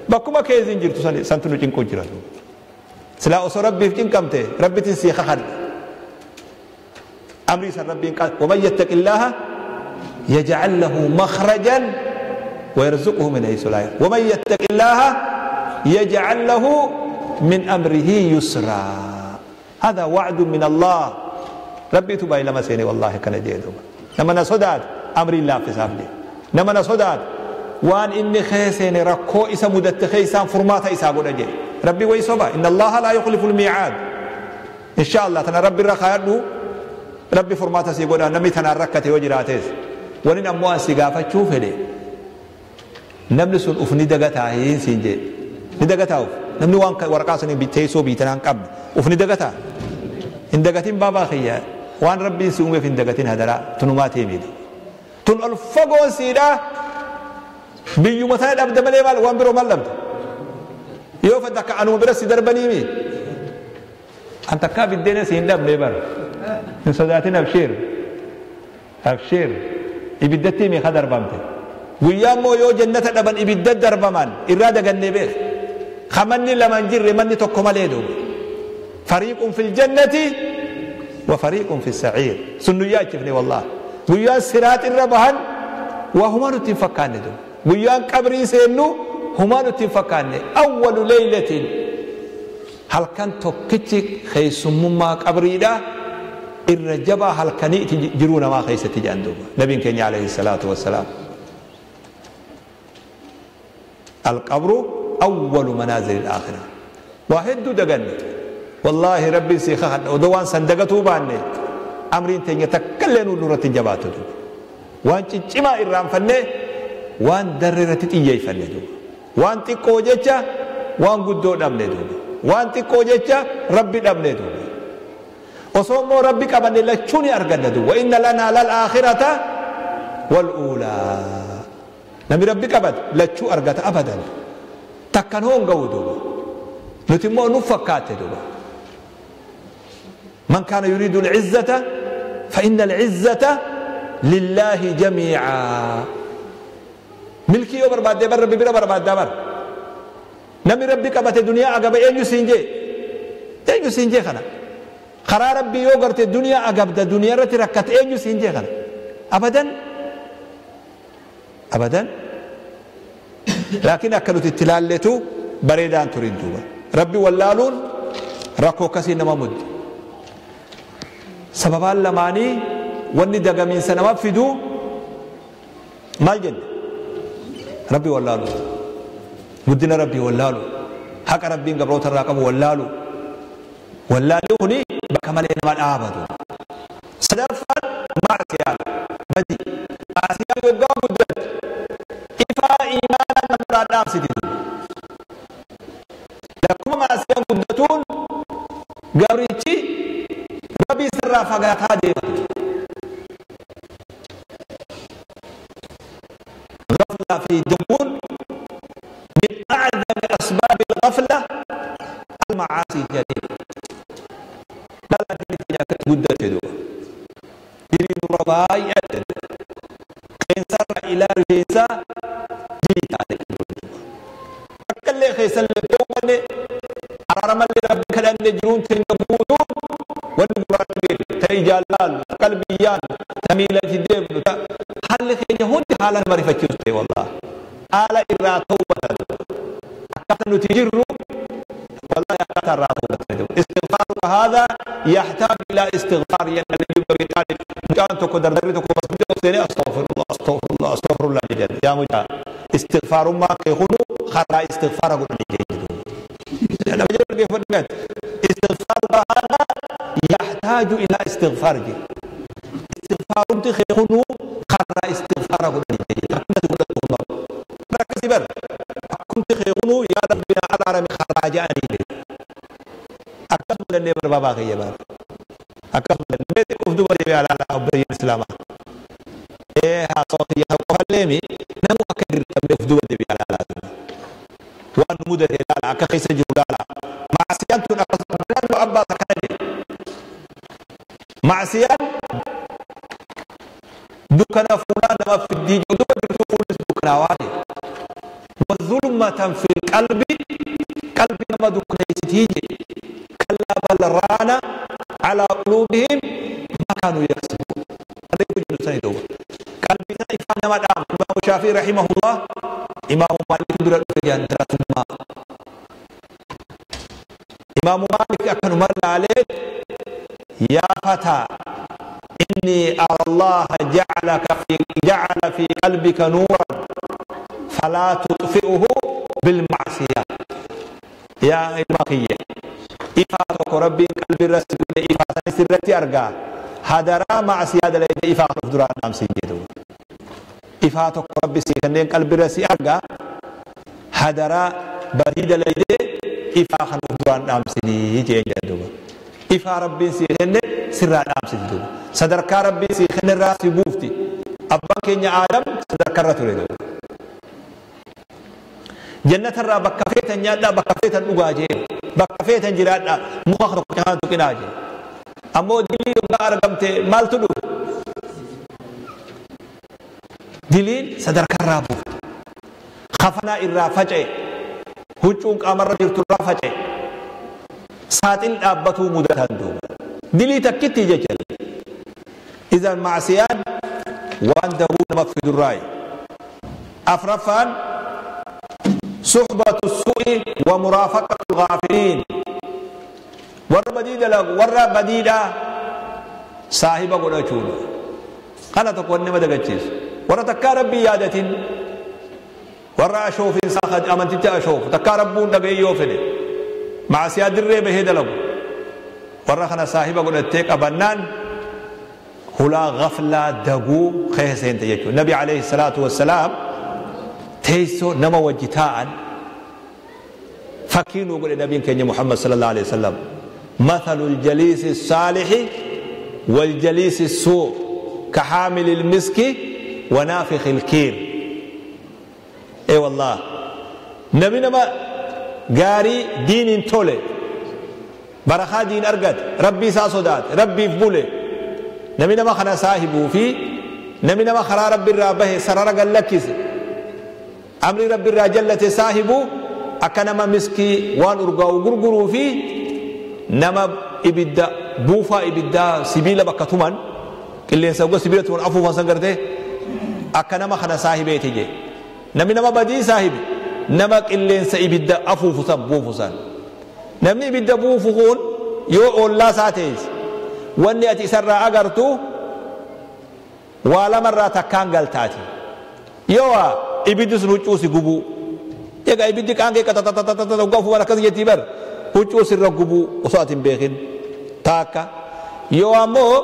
bakkuma keeziin jirtu santu nu cinquu jira. Silaa osoo rabbiif cinqamte rabbitiin sii kakadha. Amrii san rabbiin qaal waman yattaqillaaha yaj'al lahu makhrajan ويرزقه من حيث لا يحتسب ومن يتق الله يجعل له من أمره يسرا. هذا وعد من الله. ربي تباي لما سيني والله كان جيدوبا لما نصدات أمر الله في سافلي لما نصدات وان إني خيسيني ركو إسا مدت خيسان فرماتا إسا قد أجي ربي ويسوبا إن الله لا يخلف الميعاد. إن شاء الله تنا ربي رخيرنو ربي فرماتا سيقول نمي تنا ركتي وجراتيس ولن أموان سيقافة تشوف لي namni sun uf ni dagataa hin siin jee ni dagataa uf namni waan waraqaa sanii teessoo biitanaan qabne uf ni dagataa hin dagatin baabaa kiyya waan rabbiin si uumeef hin dagatin hadaraa tunumaa teemiidha tun ol fagoon siidhaa biyyuma tana dhabde malee maal waan biroo maal dhabde yoo fedhe akka anuma bira si darbaniimi an takkaa biddeena si hin dhabne bara hin sodaatin abshiir abshiir ibiddatti meeqa darbamte guyyaa immoo yoo jannata dhaban ibidda darbaman irraa dagannee beek kamanni lama hin jirre manni tokko malee duuba fariiqun fil jannati wa fariiqun fi saciir sun nu yaachifne wallahi guyyaan siraat irra bahan waa humaa nutti hin fakkaanne duuba guyyaan qabrii seennu humaa nutti hin fakkaanne awwalu leeylatin halkan tokkichi keessummummaa qabriidha irra jabaa halkanii jiruu namaa keessatti jedhan duuba nabiin keenya alayhi salaatu wassalaam. القبر أول منازل الآخرة واحد دقن والله ربي سيخه ودوان صندقته باني أمرين تنيا تكلنوا نورة جباته وان تجمع إرام فنه وان دررت تيجي فنه وان تكوجتش وان قدو دمنه وان تكوجتش ربي دمنه وصوم ربي كمان لتشوني أرجنده وإن لنا للآخرة والأولى نبي ربي كبد لا تشو أرجعت أبدا تكن هون جودوا نتمو نفكات دوبا من كان يريد العزة فإن العزة لله جميعا ملكي يبر بعد بر ربي بر بعد بر نبي ربي كبت الدنيا أجاب أين يسنجي أين يسنجي خنا خرا ربي يوغرت الدنيا أجاب الدنيا رتي ركت أين يسنجي خنا أبدا أبدا لكن أكلت التلالة بريدان تريدوا ربي واللالون ركو كسي نما مد سببان لماني واني دقا من سنة فدو ما الجن ربي واللالون مدنا ربي واللالو حق ربي قبروت الراقب واللالو واللالوني بكمال ما أعبدوا صدفا معصية بدي معصية يوقع قدرت إفا إيمانا نمرا نامسي لكم معصية قدرتون قبريتي ربي سرى فقاتا ديما غفلة في دمون من أعظم أسباب الغفلة المعاصي الجديدة لا لا قدرت دو يريد رباي خيسر إلى رفيسا جيت عليك أكل خيسر لتومني أرمى لربك لأن جرون تنبوتون والمرابين تيجالال قلبيان تميلة ديم حل خير هون حالا معرفة كيوستي والله حالا إرا توبة أكثر نتجر والله أكثر توبة استغفار هذا يحتاج إلى استغفار يعني اللي يبغى مجان تكو دردري تكو بس بدي أستغفر الله أستغفر الله أستغفر الله جل يا مجان استغفار ما كيخونو خرا استغفار أقول لك أنا بجرب كيف استغفار هذا يحتاج إلى استغفار جي استغفار تخيخونو خرا استغفار أقول لك ركزي بر كنت خيخونو يا ربنا على رمي خرا جاني أكثر من بابا خيبار أكثر من بيت أفدو بدي على أبري الإسلام إيه صوتي قفلمي نمو أكدر تم أفدو بدي على وأن مدة لا كخيس جولالا معصيان تنقص أبا تكني معصيان دكنا فلان ما في الدين دكنا فلان دكنا واحد ظلمة في القلب قلب ما دكنيستي كلا بل ران على قلوبهم ما كانوا يكسبون. قلبي إفان ما دام. إمام الشافعي رحمه الله إمام مالك درا جان إمام مالك أكن مر عليه يا فتى إني أرى الله جعل في قلبك نورا فلا تطفئه بالمعصية. يا المقية إفاتك ربي قلبي الرسول إفاتني سرتي أرجع هذا معصية هذا ليس إفاتك دران نام سيجدو إفاتك ربي سيكنين قلبي الرسول أرجع هذا بريد ليس إفاتك دران نام سيجدو إفا ربي سيكنين سر نام سيجدو صدرك ربي سيكنين راسي بوفتي أباك يا آدم صدرك رتولي جنة الرا بكفيت نيادا بكفيت نوغاجي بكفيت جيرادا مخ كان تكناجي امو دليل غارغمت مالتدو دليل صدر كرابو خفنا الرا فجئ هجون قمر جرت الرا فجئ ساتل دابتو مدتان دليل تكتي ججل. اذا المعصيان وان دهون مفيد الراي. افرفان صحبة السوء ومرافقة الغافلين. ورا بديدة ورا بديدة صاحبة قد أشون أنا تقول نما دقتشيس ورا تكارب بيادة ورا أشوف إنسان أمن تبت أشوف تكاربون دقي يوفني مع سياد الريبة هيدا لهم ورا خنا صاحبة قد أتيك أبنان هلا غفلة دقو خيسين تيجو. النبي عليه الصلاة والسلام تيسو نما وجتاء فكينو قول النبي كان محمد صلى الله عليه وسلم مثل الجليس الصالح والجليس السوء كحامل المسك ونافخ الكير. اي والله نبي نما قاري دين تولي برخا دين ارقد ربي ساسودات ربي فبولي نبي نما خنا صاحبه في نبي نما خرا ربي الرابه سرر قال لك أمر ربي الرجلة صاحبه أكنما مسكي وان أرجع غرغرو في نما إبدا بوفا إبدا سبيل بكتومان اللي يسوق سبيل تون أفو فسنجرته أكنما خنا صاحبه تيجي نمي نما بدي صاحب نما اللي ينسى إبدا أفو فسان بوفسان نمي إبدا بوفون يو الله ساتيز واني أتي سر أجرتو ولا مرة تكان قلتاتي يوا ibiddi sun huccuu si gubuu egaa ibiddi qaangee qatatatatatat hoggaa ofumaan akkas jettii bar huccuu sirra gubuu osoo ati hin beekin taakka yoo ammoo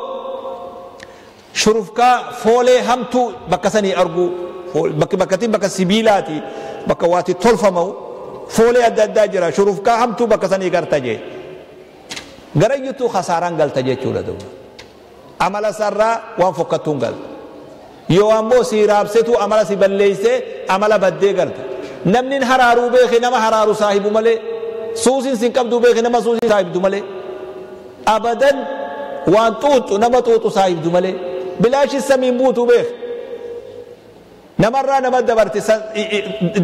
shurufkaa foolee hamtuu bakka sanii arguu bakkatiin bakka sibiilaati bakka waati tolfamamu foolee adda addaa jira shurufkaa hamtuu bakka sanii garta jee garayyutuu khasaaraan galta jechuudha duuba amala sarraa waan fokkattuun galta yoo ammoo si raabsetu amala si balleeyse amala baddee galta namni haraaruu beeke nama haraaru saahibu malee suusin sin qabdu beeke nama suusin saahibdu malee abadan waan xuuxu nama xuuxu saahibdu malee bilaashi samiin buutu beeke namarraa nama dabarte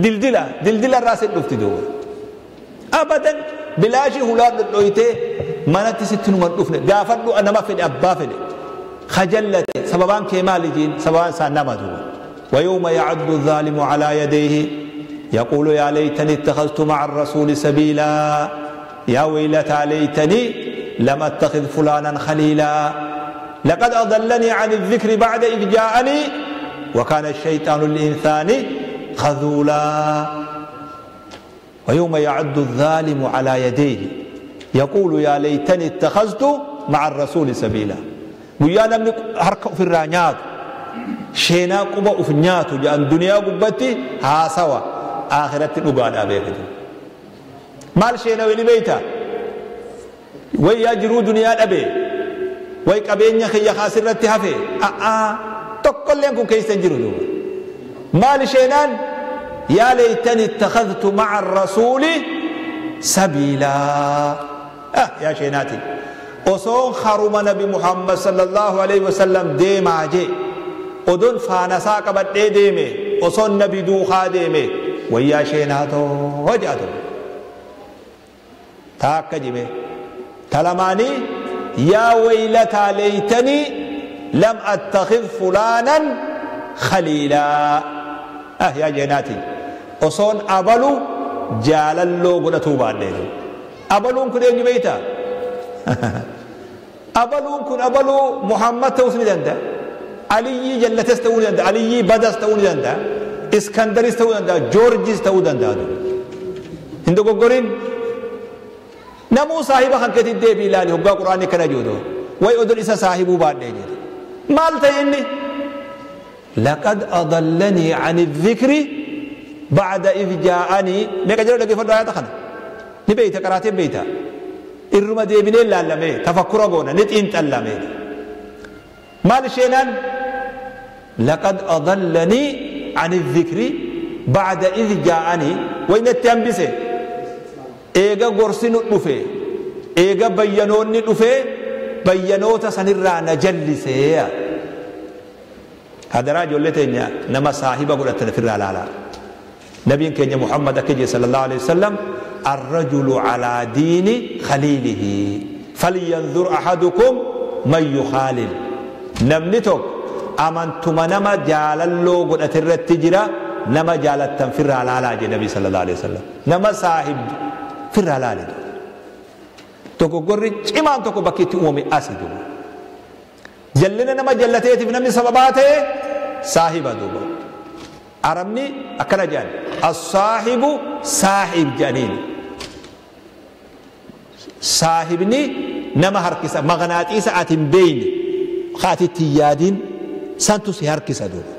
dildila dildilarraa sin dhufti duuba abadan bilaashi hulaa dhodhoytee manatti sitti numan dhufne gaafadhu nama fedhe abbaa fedhe خجلت سببان كمال جين سببان سنمدو. ويوم يعد الظالم على يديه يقول يا ليتني اتخذت مع الرسول سبيلا يا ويلتى ليتني لم اتخذ فلانا خليلا لقد أضلني عن الذكر بعد إذ جاءني وكان الشيطان للإنسان خذولا. ويوم يعد الظالم على يديه يقول يا ليتني اتخذت مع الرسول سبيلا. Guyyaa namni harka ofirraa nyaatu sheenaa quba of nyaatu jedhan duniyaa gubbatti haasawa akhiratti dhugaadhaa beekatu. Maal sheenaa weli beeyta? Way yaa jiruu duniyaa dhabe way qabeenya kiyya kaasirratti hafe a'aa tokkolleen kun keessa hin jiru duuba. Maal sheenaan? Yaa laytani ittakhadhtu ma'a arrasuuli sabiilaa. Yaa sheenaati. Osoon haruma nabi Muhammad sallallahu alaihi wasallam deemaa jee odoon faana isaa qabadhee deeme osoon nabi duukaa deeme Wayyaa sheenaatoo jedha. Taakka jime talamaanii yaa waylataa leeytanii lam attakhidh fulaanan khaliilaa. Ah yaa jeenaati osoon abalu jaalalloo godhatuu baadhee. Abaluun kun eenyu beeyta? Abaluun kun abaluu Muhammad ta'uus ni danda'a, Aliyyii jallates ta'uu ni danda'a, Aliyyii badas ta'uu ni danda'a, Iskandaris ta'uu danda'a, Joorjis ta'uu danda'a. Hin dogoggorin. Namuu saahiba kan keetti deebii ilaali hoggaa quraanni kana jiru way odon isa saahibuu baadhee jedhe. Maal ta'e inni? Laqad adallanii ani dhikri ba'da idh jaa'anii. Meeqa jedhu dhaggeeffadhu ayata kana ni beeyta, qaraateen beeyta, irruma deebinee laallamee tafakkura goona ni xiinxallamee. Maal isheenaan? Laqad adallanii ani dhikri ba'da idh jaa'anii. Way natti hambise eega gorsi nu dhufe, eega bayyanoonni dhufe, bayyanoota sanirraa na jallisee. Hadaraa ijoollee teenya nama saahiba godhatan ofirraa laalaa. Nabiin keenya Muhammad akka jedhe sallallahu alaihi wasallam, الرجل على دين خليله فلينظر أحدكم من يخالل. Namni tokko amantuma nama jaalalloo godhate irratti jira, nama jaalattan firraa laalaa jedhe Nabi sallallahu alaihi wasallam. Nama saahibdu firraa laale. Dogoggorri cimaan tokko bakki itti uumame asi duuba. Jallina nama jallateetiif namni sababaa ta'e saahiba duuba. Arabni akkana jedhan, as-saahibu saahib jedhaniin. Saahibni nama harkisa, maqnaaxiisa ati hin beeyne, ati itti hin yaadin santu si harkisa duuba.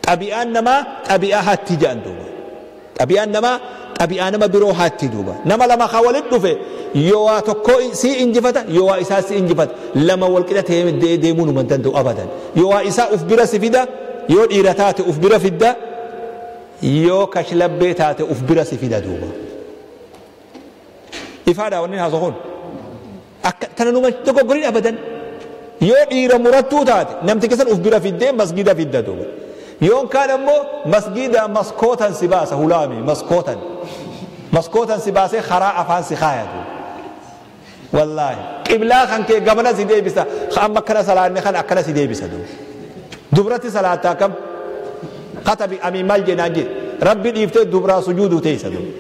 Xabi'aan namaa xabi'aa hatti jedhan duuba. Xabi'aan namaa xabi'aa nama biroo hatti duuba. Nama lama ka walitti dhufe yoo waa tokko si injifata, yoo waa isaa si injifata. Lama wal qixa deemuu numa hin danda'u abadan. Yoo waa isaa uf bira si fida, yoo dhiira taate uf bira fidda, yoo kashlabbee taate uf bira si fida duuba. Ifaadha wanni haasoo kun akka tana numa dogoggorin abadan. Yoo dhiira murattuu taate namti keessan uf bira fiddee masgida fidda duuba. Yoon kaan ammoo masgida maskootan si baasa, hulaami maskootan maskootan si baasee karaa afaan si kaaya duuba. Wallaahi qiblaa kan kee gamana si deebisa, amma akkana salaanne kan akkana si deebisa duuba. Dubratti salaataa kam katabi amiin maal jennaan jee rabbi dhiiftee dubraa sujuuduu teessa duuba.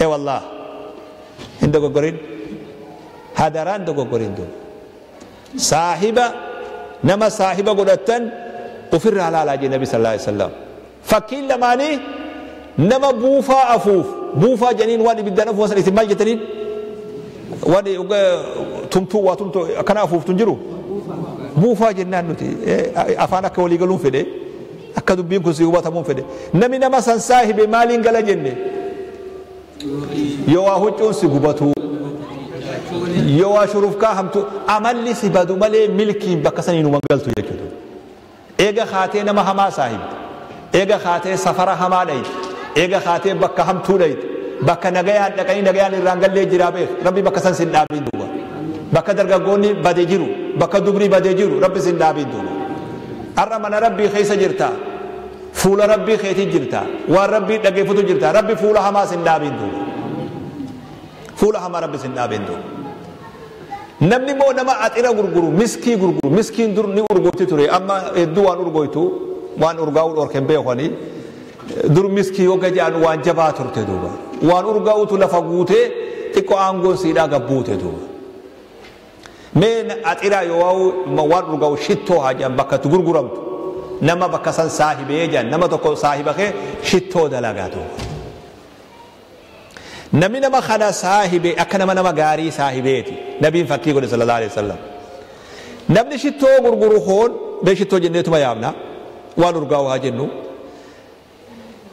Ee wallaah hin dogoggorin, hadaraan dogoggorin duuba. Saahiba nama saahiba godhattan ofirraa laalaa jee Nabi sallallahu alaihi wasallam. Fakkiin lamaanii nama buufaa afuuf, buufaa janiin waan ibiddaan afuufan san isin maal jettaniin? Waan tumtuu waa tumtuu akkana afuuftu hin jiru? Buufaa jennaan nuti afaan akka walii galuun fedhe, akka dubbiin kun si hubatamuun fedhe. Namni nama san saahibe maaliin gala jenne? Yoo waa huccuun si gubatu, yoo waa shurufkaa hamtu, amalli si badu malee milkiin bakka sanii numa galtu jechuudha. Eega kaatee nama hamaa saahibde, eega kaatee safara hamaa dhayite, eega kaatee bakka hamtuu dhayite, bakka nagayaan dhaqanii nagayaan irraan gallee jiraa beek, rabbi bakka san sin dhaabiin duuba. Bakka dargaggoonni bade jiru, bakka dubrii bade jiru, rabbi sin dhaabiin duuba. Har'a mana rabbii keessa jirta, fuula rabbii keetii jirta, waan rabbii dhageeffatu jirta, rabbi fuula hamaa sin dhaabiin duuba. Fuula hamaa rabbi sin dhaabiin duuba. Namni immoo nama axira gurguru, miskii gurguru, miskiin dur ni urgooti ture, amma hedduu waan urgoytu, waan urgaa'uu dhorken beekani. Dur miskii yoo gajaan waan jabaa turte duuba. Waan urgaa'utu lafa guutee xiqqoo aangoon siidhaa gabbuute duuba. Mee axiraa yoo waan urgaa'u shittoo haa jedhan bakka itti gurguramtu. Nama bakka san saahibee jedhan, nama tokko saahiba kee shittoo dalagaa duuba. Namni nama kana saahibe akka nama nama gaarii saahibeeti. Nabiin fakkii godhe sallallahu alaihi wasallam. Namni shittoo gurguru hoon bee shittoo jenneetuma yaamna waan urgaa'u haa jennu.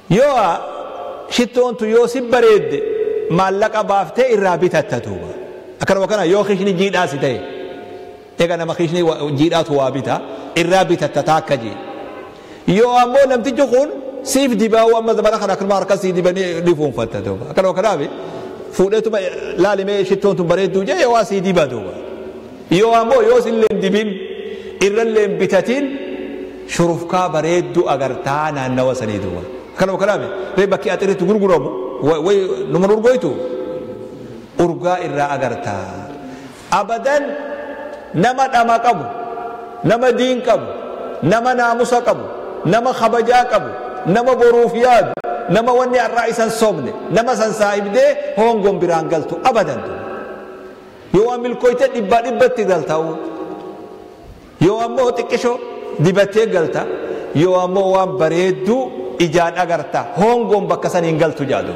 Yoo shittoon tu yoo si bareedde maallaqa baaftee irraa bitatta duuba. Akkanuma kana yoo kishni jiidhaa si ta'e, egaa nama kishni jiidhaatu waa bita irraa bitatta taakka jee. Yoo ammoo namtichi kun siif dibaa'u amma zamana kana akkanuma harka sii dibanii ni fuunfatta duuba. Akkanuma kanaaf fuudheetuma laalimee shittoon tun bareedduu jee yoo waa sii diba duuba. Yoo ammoo yoo sillee dibin irrallee bitatiin shurufkaa bareedduu agartaa naannawa sanii duuba. Kanuma kanaami ree bakki axiritti gurguramu way numa urgoytu urgaa irraa agarta. Abadan nama dhama qabu, nama diin qabu, nama naamusa qabu, nama kabajaa qabu, nama boruuf yaadu, nama wanni har'aa isan soomne, nama san saahibdee hongoon biraan galtu abadan. Yoo waan milkooyte dhibbaa dhibbatti galta'u, yoo ammoo xiqqishoo dibattee galta, yoo ammoo waan bareedduu ijaan agarta, hongoon bakka san hin galtu jaadu.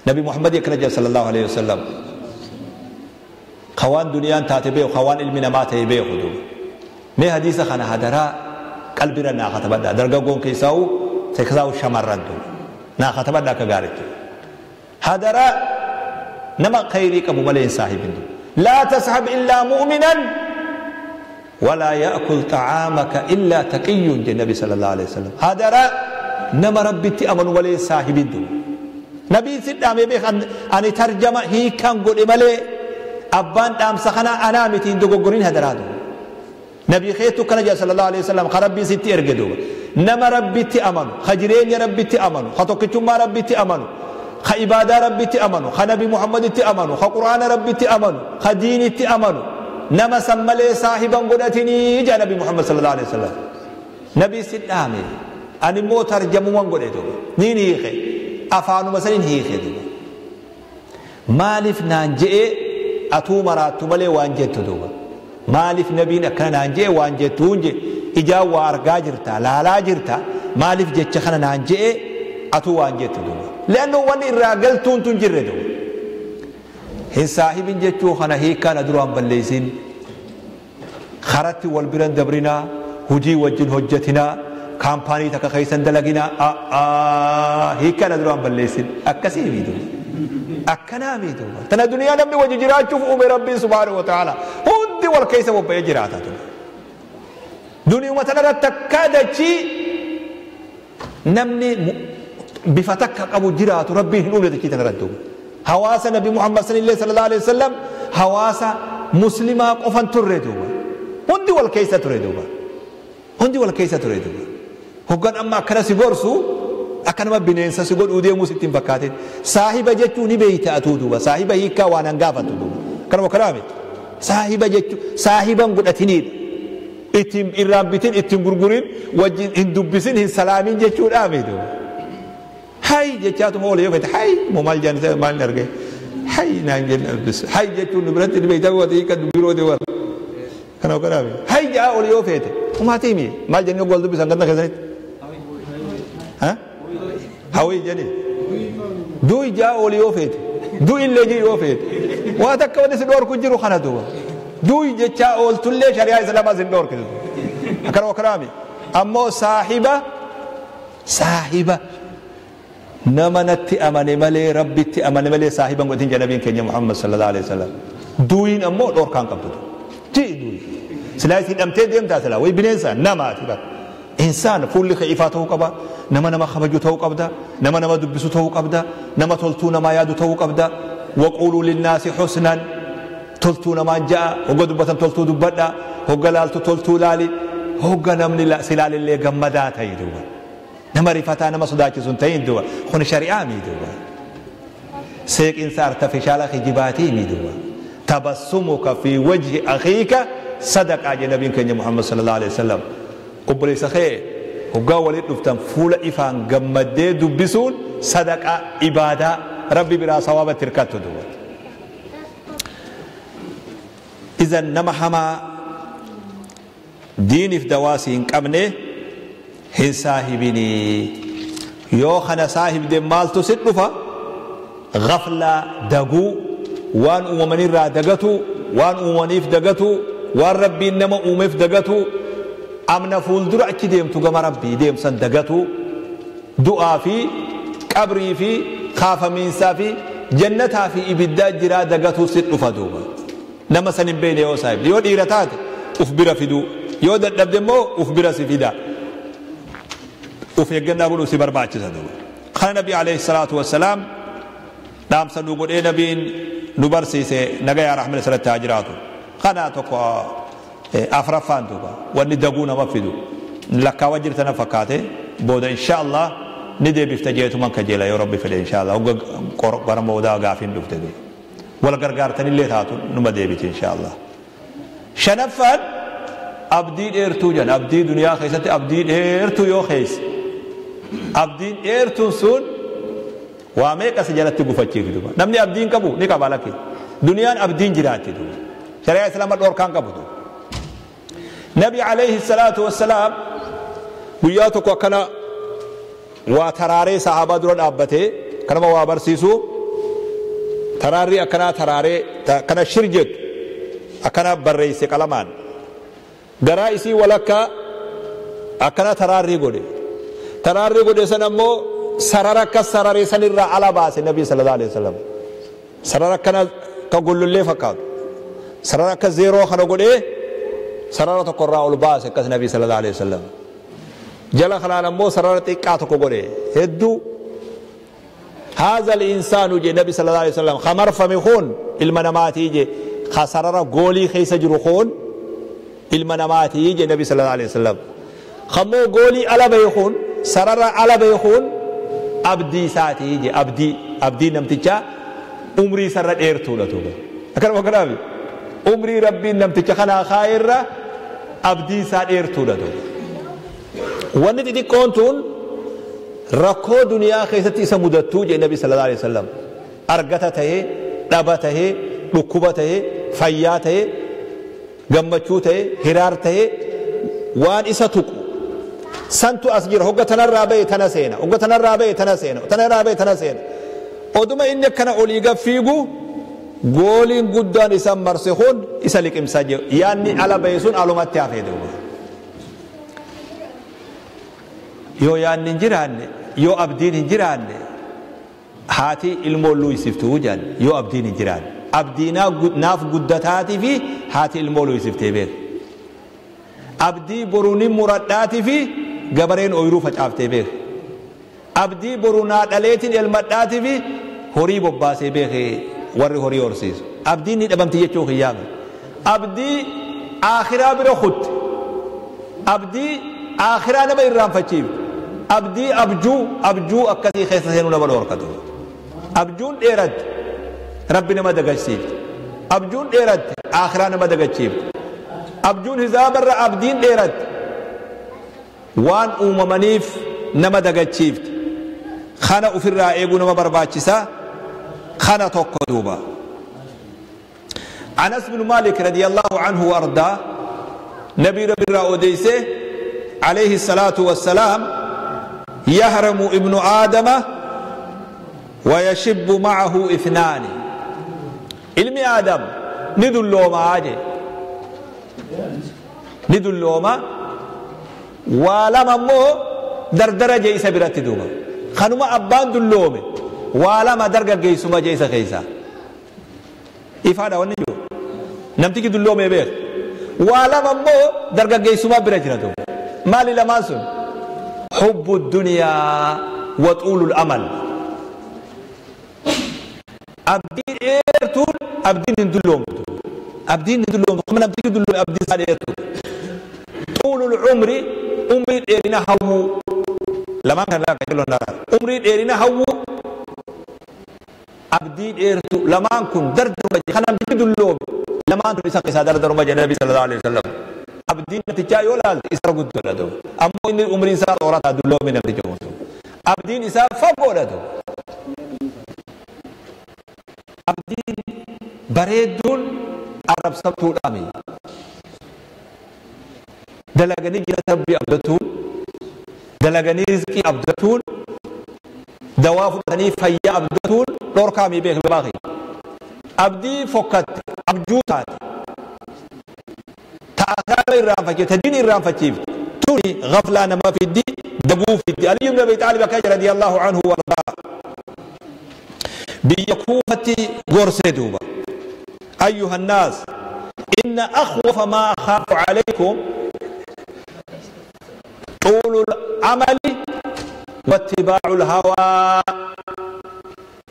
Nabi Muhammad akkana jedha sallallahu alaihi wasallam. Kawaan duniyaan taate beeku, kawaan ilmi namaa ta'e beeku duuba. Mee hadiisa kana hadaraa qalbira naa katabadhaa. Dargaggoon keessaa'u keessaa'u shamarran duuba. Naa katabadhaa akka gaariitti. Hadaraa nama khayrii qabu malee hin saahibin duuba. Laa tashab illaa mu'minan ولا يأكل طعامك إلا تقي النبي صلى الله عليه وسلم. هذا نما ربي أمن ولي صاحب الدنيا. نبي سيدنا بيخ أن ترجمة هي كان قول إمالي أبان دام سخنا أنا متين دوغورين هذا رادو. نبي خيتو كان جاء صلى الله عليه وسلم خربي ستي أرجدو. نما ربي أمن خجرين يا ربي أمن خطوكتما ربي أمن خعبادة ربي أمن خنبي محمد أمن خقرآن ربي أمن خدين أمن نما سملي صاحبا قدتني جاء نبي محمد صلى الله عليه وسلم. نبي سيدنا أنا مو ترجمون قدتو نيني هيخي أفانو مثلا هيخي دو مالف نانجئ أتو مراتو ملي وانجتو دو مالف نبي نكنا نانجئ وانجتو نجي إجا وارغا جرتا لا لا جرتا مالف جتشخنا نانجئ أتو وانجتو دو لأنه وان إراغل تون تنجر دو هن صاحب جتشو خنا هي كان دروان بليسين خرت والبرن دبرنا هجي وجن هجتنا كامباني تكا خيسن دلقنا هي كان دروان بليسين أكسي ميدو أكنا ميدو تنا دنيا نمني وجه جرات شوف أمي ربي سبحانه وتعالى هندي والكيسة وبيا جراتا دنيا مثلا تكادتشي نمني بفتك أبو جرات ربي هنولي تكي تنردو حواس نبي محمد صلى الله عليه وسلم حواس مسلمة قفن تردو هندي والكيسة تردو هندي والكيسة تردو هقان أما أكنا سيغورسو أكنا ما بنينسا سيغور أودي موسيتين فكاتين صاحب جتو نبيت أتودو صاحب هيكا وانا نغافتو كانوا وكرامي صاحب جتو صاحبا قد أتنين اتم إرامبتين اتم غرغرين وجين هندوبسين هن سلامين جتو رامي دو هاي جتاتو مولي يوفت هاي ممال جانسا مال نرجع هاي نانجن بس هاي جتو نبرت نبيت أبو تيك دبيرو ديوار كانوا وكرامي هاي جاء أولي يوفت وما تيمي مال جانيو قولدو بس عندنا خزانة ها هاوي جاني دوي جاء أولي يوفت دوي اللي جي يوفت واتك ونس دور كجرو خنا دوا دوي جتا أول تلي شريعة إسلام زين دور كده كانوا وكرامي أمو صاحبة صاحبة نما نتي أماني ملي ربي تي أماني ملي صاحبا قلتين جنبين كنيا محمد صلى الله عليه وسلم دوين أمو دور كان قبضو تي دوي سلايسي أمتي ديم تاسلا وي بنيسا نما تبا إنسان فول خيفاته قبا نما نما خبجته قبدا نما نما دبسته قبدا نما تلتو نما يادو تو قبدا وقولوا للناس حسنا تلتو نما جاء هو دبتن تلتو دبدا هو قلالتو تلتو لالي هو نمني لا سلال اللي قمدات هيدو نما رفتا نما صداچ سنتين دوا خون شريعة ميدوا سيك إنسان ارتفشالا خجباتي ميدوا تبسمك في وجه أخيك صدق أجي نبي كنيا محمد صلى الله عليه وسلم قبل سخي هو ولد دفتن فول إفان جمد دبسون صدق عبادة ربي برا صواب تركته دوا إذا نما حما دين في دواسي إنكمنه هن صاحبيني يو خنا صاحب دي مالتو ستنفا غفلة دقو وان أممني را دقتو وان أممنيف دقتو وان ربي إنما أمميف دقتو أمنا فول درع كديم تقام ربي ديم سن دقتو دعا في قبري في خاف من سافي جنتها في إبدا جرا دقتو ستنفا دوبا نما سنين بيني يو صاحب يو ديرتات أفبرا في دو يو دبدمو أفبرا سفيدا وفي الجنة بقولوا سبر بعد كذا خلنا النبي عليه الصلاة والسلام دام سنقول إيه نبي نبرسي سي نجاي رحمة الله تاجراته خنا تقوى أفرفان توبا وندقونا ما فيدو لك وجرتنا فكاته Booda insha Allah ni deebifta jeetuman kajeela yoo Rabbi fedhe insha Allah. Hogga gara boodaa gaafiin dhufte duuba. Wal gargaartanillee taatu numa deebiti insha Allah. Shanaffaan abdii dheertuu jedhan. Abdii duniyaa keessatti abdii dheertuu yoo keessa. Abdiin dheertuun sun waa meeqa si jalatti gufachiifti duuba. Namni abdiin qabu ni qaba lakki. Duniyaan abdiin jiraatti duuba. Shari'aa Islaamaa dhorkaan qabu duuba. Nabi alayhi salaatu wassalaam guyyaa tokko akkana waa taraaree sahaabaa dura dhaabbatee kanama waa barsiisu taraarrii akkanaa taraaree kana shir jettu akkana barreesse qalamaan garaa isii walakkaa akkana taraarrii godhe. Taraarrii godhe san ammoo sarara akka sararee sanirraa ala baase Nabi sallallahu alaihi wasallam. Sarara akkana ka gollollee fakkaatu. Sarara akka zeeroo kana godhee sarara tokkorraa ol baase akkas Nabi sallallahu alaihi wasallam. Jala kanaan ammoo sarara xiqqaa tokko godhe hedduu. هذا الإنسان جي نبي صلى الله عليه وسلم خمر فمخون المناماتي جي خسرر غولي خيس جرخون المناماتي جي نبي صلى الله عليه وسلم خمو غولي على بيخون سرر على بيخون أبدي ساتي جي أبدي أبدي نمتجا عمري سر إيرتو لتوبة أكرم أكرمي عمري ربي نمتجا خنا خير أبدي سات إيرتو لتوبة ونتي دي كونتون rakkoo duniyaa keessatti isa mudattuu jee Nabi sallallahu alaihi wasallam. Argata tahee, dhaba tahee, dhukkuba tahee, fayyaa tahee, gammachuu tahee, hiraar tahee waan isa tuqu santu as jira. Hogga tanarraa bahe tana seena, hogga tanarraa bahe tana seena, tanarraa bahe tana seena. Oduma inni akkana olii gad fiigu gooliin guddaan isa marse kun isa liqimsaa jiru. Yaanni ala bahe sun alumatti hafee duuba. Yoo yaanni hin jiraanne, yoo abdiin hin jiraanne, haati ilmoo luysiftuu jedhan. Yoo abdiin hin jiraanne, abdii naaf guddataatii fi haati ilmoo luysiftee beeka. Abdii boruu ni muradhaatii fi gabareen ooyiruu facaaftee beeka. Abdii boruu naa dhaleetiin elmadhaatii fi horii bobbaasee beeke warri horii horsiisu. Abdiin ni dhabamti jechuu kiyyaame. Abdii aakhiraa bira kutte. Abdii aakhiraa nama irraanfachiifte. Abdii abjuu abjuu akkasii keessa seenuu nama dhorkatu. Abjuun dheeratte Rabbi nama dagachiifte. Abjuun dheeratte aakhiraa nama dagachiifte. Abjuun hizaabarra abdiin dheeratte waan uumamaniif nama dagachiifte. Kana ofirraa eeguu nama barbaachisa. Kana tokko duuba. Anas bin Malik radiyallahu anhu wardaa Nabi Rabbirraa odeesse alayhi salaatu wassalaam يهرم ابن آدم ويشب معه اثنان. علم آدم ندلوما آجي ندلوما ولما مو دردرة جيسة برات دوما خنوما أبان دلومي ولما درجة جيسوما جيسة خيسا إفادة ونجو نمتك دلومي بيخ ولما مو درجة جيسوما برات دوما مالي لماسون حب الدنيا وطول الأمل. أبدين إيرتون أبدين ندلوم أبدين ندلوم خمنا أبدين ندلوم أبدين سال إيرتون طول العمر عمري إيرنا هو لما كان لا كيلو نرى عمري إيرنا هو أبدين إيرتون لما كن دردر مجي خنا أبدين ندلوم لما أنتم إسحاق دردر مجي النبي صلى الله عليه وسلم abdiin namtichaa yoo laalte isa guddoodha ta'u. Ammoo inni umriin isaa xoorataa dulloome namticha kun. Abdiin isaa fagoodha ta'u. Abdiin bareedduun arrabsamtuudhaami. Dalaganii jannata Rabbii abdatuun, dalaganii rizqii abdatuun, dawaa fudhatanii fayyaa abdatuun dhorkaamii beeku baaqi. Abdii fokkatte, abjuu taate. تأخر الرافجة تدين الرافجة توني غفلة نما في الدين دقو في الدين. علي بن أبي طالب رضي الله عنه وارضاه بيكوفة غورسيدوبا أيها الناس إن أخوف ما أخاف عليكم طول العمل واتباع الهوى.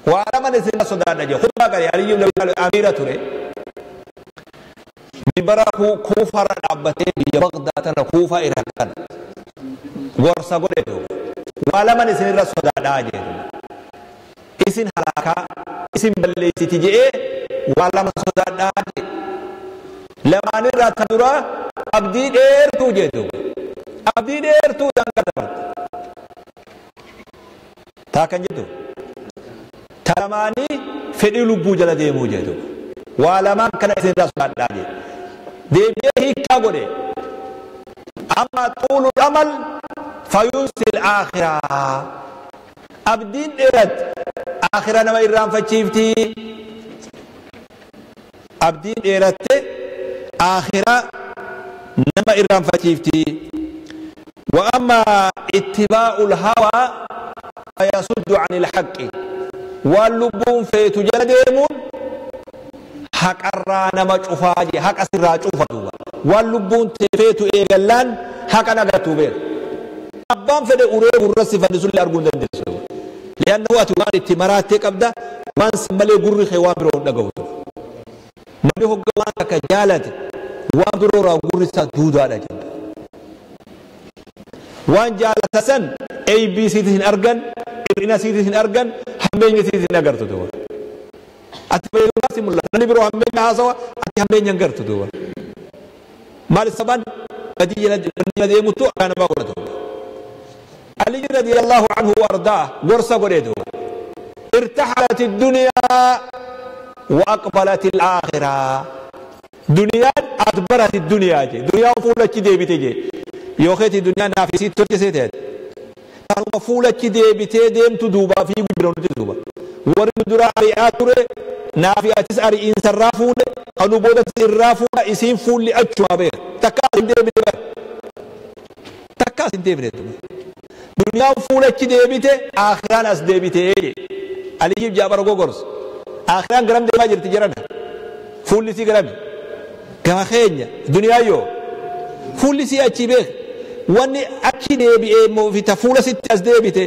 وعلى من سنة صدان نجي خطبة قال علي بن أبي طالب أميرة تري منبرا كوفة رابطة بيا بغداد تنا كوفة إيران غورسا غوريدو Waa laman isinirra sodaadhaa jedhu. Isin halaakaa isin balleessiti je'ee waa lama sodaadhaa jedhe. Lamaanirraa ta duraa abdii dheertuu jedhu. Abdii dheertuu daangaa dabarte. Taa kan jedhu. Ta lamaanii fedhii lubbuu jala deemuu jedhu. Waa lamaan kana isinirraa sodaadhaa jedhe. Deebi'ee hiikkaa godhe. Amma xuulul amal fayunsil aakhiraa. Abdiin dheeratte aakhira nama irraanfachiifti. Abdiin dheeratte aakhira nama irraanfachiifti. Wa amma ittibaa'ul hawaa fayasuddu anil haqqi. Waan lubbuun feetu jala deemuun haqarraa nama cufaa jee, haqa sirraa cufa duuba. Waan lubbuun feetu eegallaan haqa nagartuu beeka. Abbaan fedhe uree gurra si fannisullee arguu hin dandeessu. Li'annahu ati waan itti maraattee qabda, waan san malee gurri kee waan biroo hin dhagahu. Namni hogga waan takka jaalate waan biroo irraa gurri isaa duudaadha jedha. Waan jaalata san ABC hin argan, hir'ina siitis hin argan, hammeenya siitis hin agartu duuba. Ati fayyadummaa si mul'ata. Namni biroo hammeenya haasawa, ati hammeenya hin gartu duuba. Maal sabaan badii jala deemuttu akka namaa godhatu. Ali radiyallahu anhu wardaa gorsa godhee duuba. Irtahalat ad-dunyaa wa aqbalat al-aakhirah. Duniyaan adbarat ad-dunyaa jee. Duniyaan fuulachi deebite jee. Yookiin duniyaan naaf isii tolchisee ta'e. Kanuma fuulachi deebitee deemtu duubaa fiigu jira nuti duuba. Warri nu dura ari'aa ture naafi atis ari'iinsarraa fuudhe kanu boodatis irraa fuudha isiin fuulli achuma beeka. Takka as hin deebine bara. Takka as hin deebine duuba. Duniyaan fuulachi deebite aakhiraan as deebite. Aliyyiif Jaafar gogorsu. Aakhiraan garam deemaa jirti jedhana. Fuulli isii garami. Gama keenya duniyaa yoo fuulli isii achi beeka. Wanni achi deebi'ee immoo fi ta fuula sitti as deebite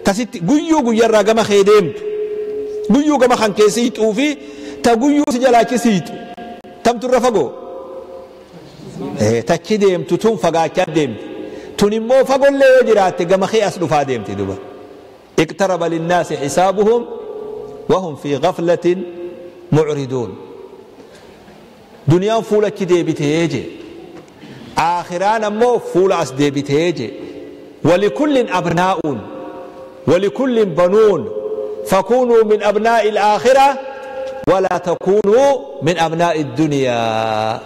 tasitti guyyuu guyyarraa gama kee deemtu. Guyyuu gama kan kee siixuu fi ta guyyuu si jalaa achi siixu. Tamtu irra fagoo. Tachi deemtu tun fagaachaa deemti. Tun immoo fagollee yoo jiraatte gama kee as dhufaa deemti duba. Iqtaraba linnaasi xisaabuhum wahum fi ghaflatin mucriduun. Duniyaan fuula achi deebitee jee. Aakhiraan ammoo fuula as deebitee jee. Walikullin abnaa'uun walikullin banuun fakuunuu min abnaa'i al-aakhira walaa takuunuu min abnaa'i ad-dunyaa.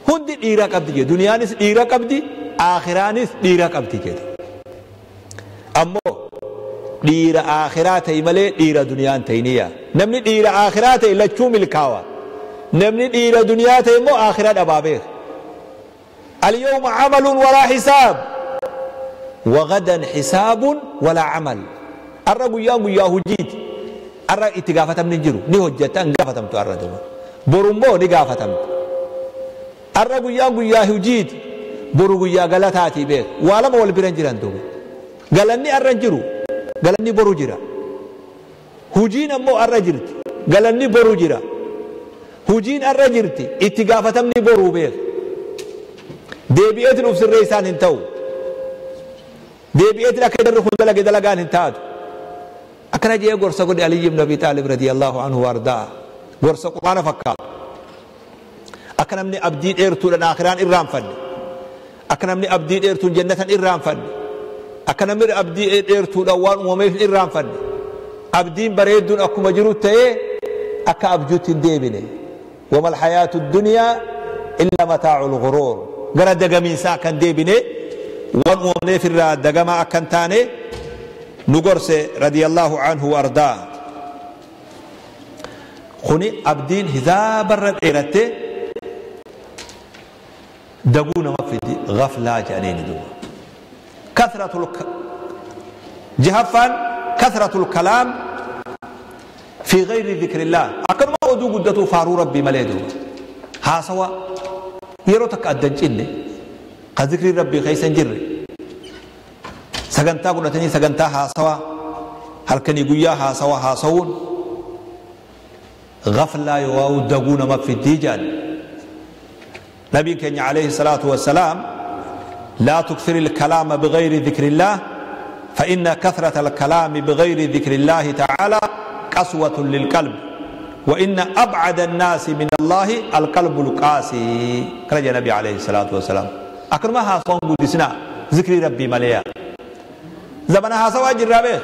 Hundi dhiira qabdi jee. Duniyaanis dhiira qabdi, aakhiraanis dhiira qabdi jedhe. Ammoo dhiira aakhiraa ta'e malee dhiira duniyaan ta'iniya. Namni dhiira aakhiraa ta'e lachuu milkaawa. Namni dhiira duniyaa ta'e immoo aakhiraa dhabaa beeka. Al-yawma amalun walaa hisaab wa gadan hisaabun walaa amal. Arra guyyaan guyyaa hojiiti. Arra itti gaafatamni hin jiru. Ni hojjetta hin gaafatamtu arra duuba. Boru immoo ni gaafatamta. Arra guyyaan guyyaa hojiiti. Boru guyyaa galataatii beeka. Waa lama wal bira hin jiran duuba. Galanni arra hin jiru. Galanni boru jira. Hojiin ammoo arra jirti. Galanni boru jira. Hojiin arra jirti. Itti gaafatamni boruu beeka. Deebi'eetiin uf sirreessaan hin ta'u. Deebi'eetiin akka jarri kun dalage dalagaan hin taatu. Akkana jedhee gorsa godhe Aliyyi ibn Abi Xaalib radiyallahu anhu wardaa. Gorsa Qur'aana fakkaatu. Akka namni abdii dheertuudhaan aakhiraan irraanfanne. Akka namni abdii dheertuun jannatan irraanfanne. Akka namni abdii dheertuudhaan waan uumameef hin irraanfanne. Abdiin bareedduun akkuma jiru ta'ee akka abjuutti hin deebine. Wamal hayaatu dunyaa illa mataa'ul ghuruur. Gara dagamiinsaa akka hin deebine waan uumamneef irraa dagamaa akka hin taane nu gorse radiyallahu anhu wardaa. Kuni abdiin hizaabarra dheeratte daguu nama fidi ghaflaa jedhaniini duuba. Kathratul jahaffaan kathratul kalaam fi ghayri dhikrillah. Akkanuma oduu guddatu faaruu rabbii malee duuba. Haasawa yeroo takka adda hin cinne ka zikrii rabbii keessa hin jirre sagantaa godhatanii sagantaa haasawa halkanii guyyaa haasawa haasawuun ghaflaa yoo daguu nama fiddii jedhan. Nabiin keenya alayhi salaatu wassalaam laa tukthiri alkalaama bighayri dhikrillah فإن كثرة الكلام بغير ذكر الله تعالى قسوة للقلب وإن أبعد الناس من الله القلب القاسي. كرج النبي عليه الصلاة والسلام أكرمها صوم قدسنا ذكر ربي مليا زمنها سوا جرابه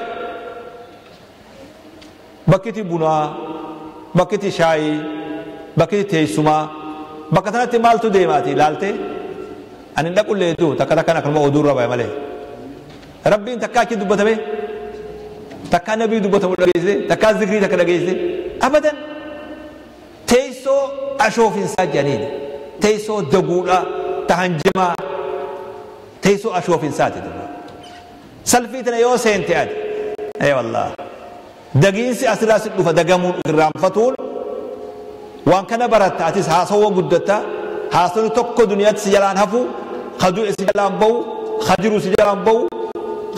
بكتي بنا بكتي شاي بكتي تيسما بكتنا تمالتو ديماتي لالتي أن نقول له دو تكلا كان أكرم أدور ربي ملي ربي أنت كاكي دبته تكا نبي دبته ولا تكا ذكري تكا لجيزة أبدا تيسو أشوف إنسان جنين تيسو دقولة تهنجمة تيسو أشوف إنسان تدبر سلفيتنا يوسين تأد أي والله دقينسي أسراس الدفا دقمون إرام فتول وان كان برت أتيس هاسو قدتا هاسو تكو دنيا سجلان هفو خدو سجلان بو خجرو سجلان بو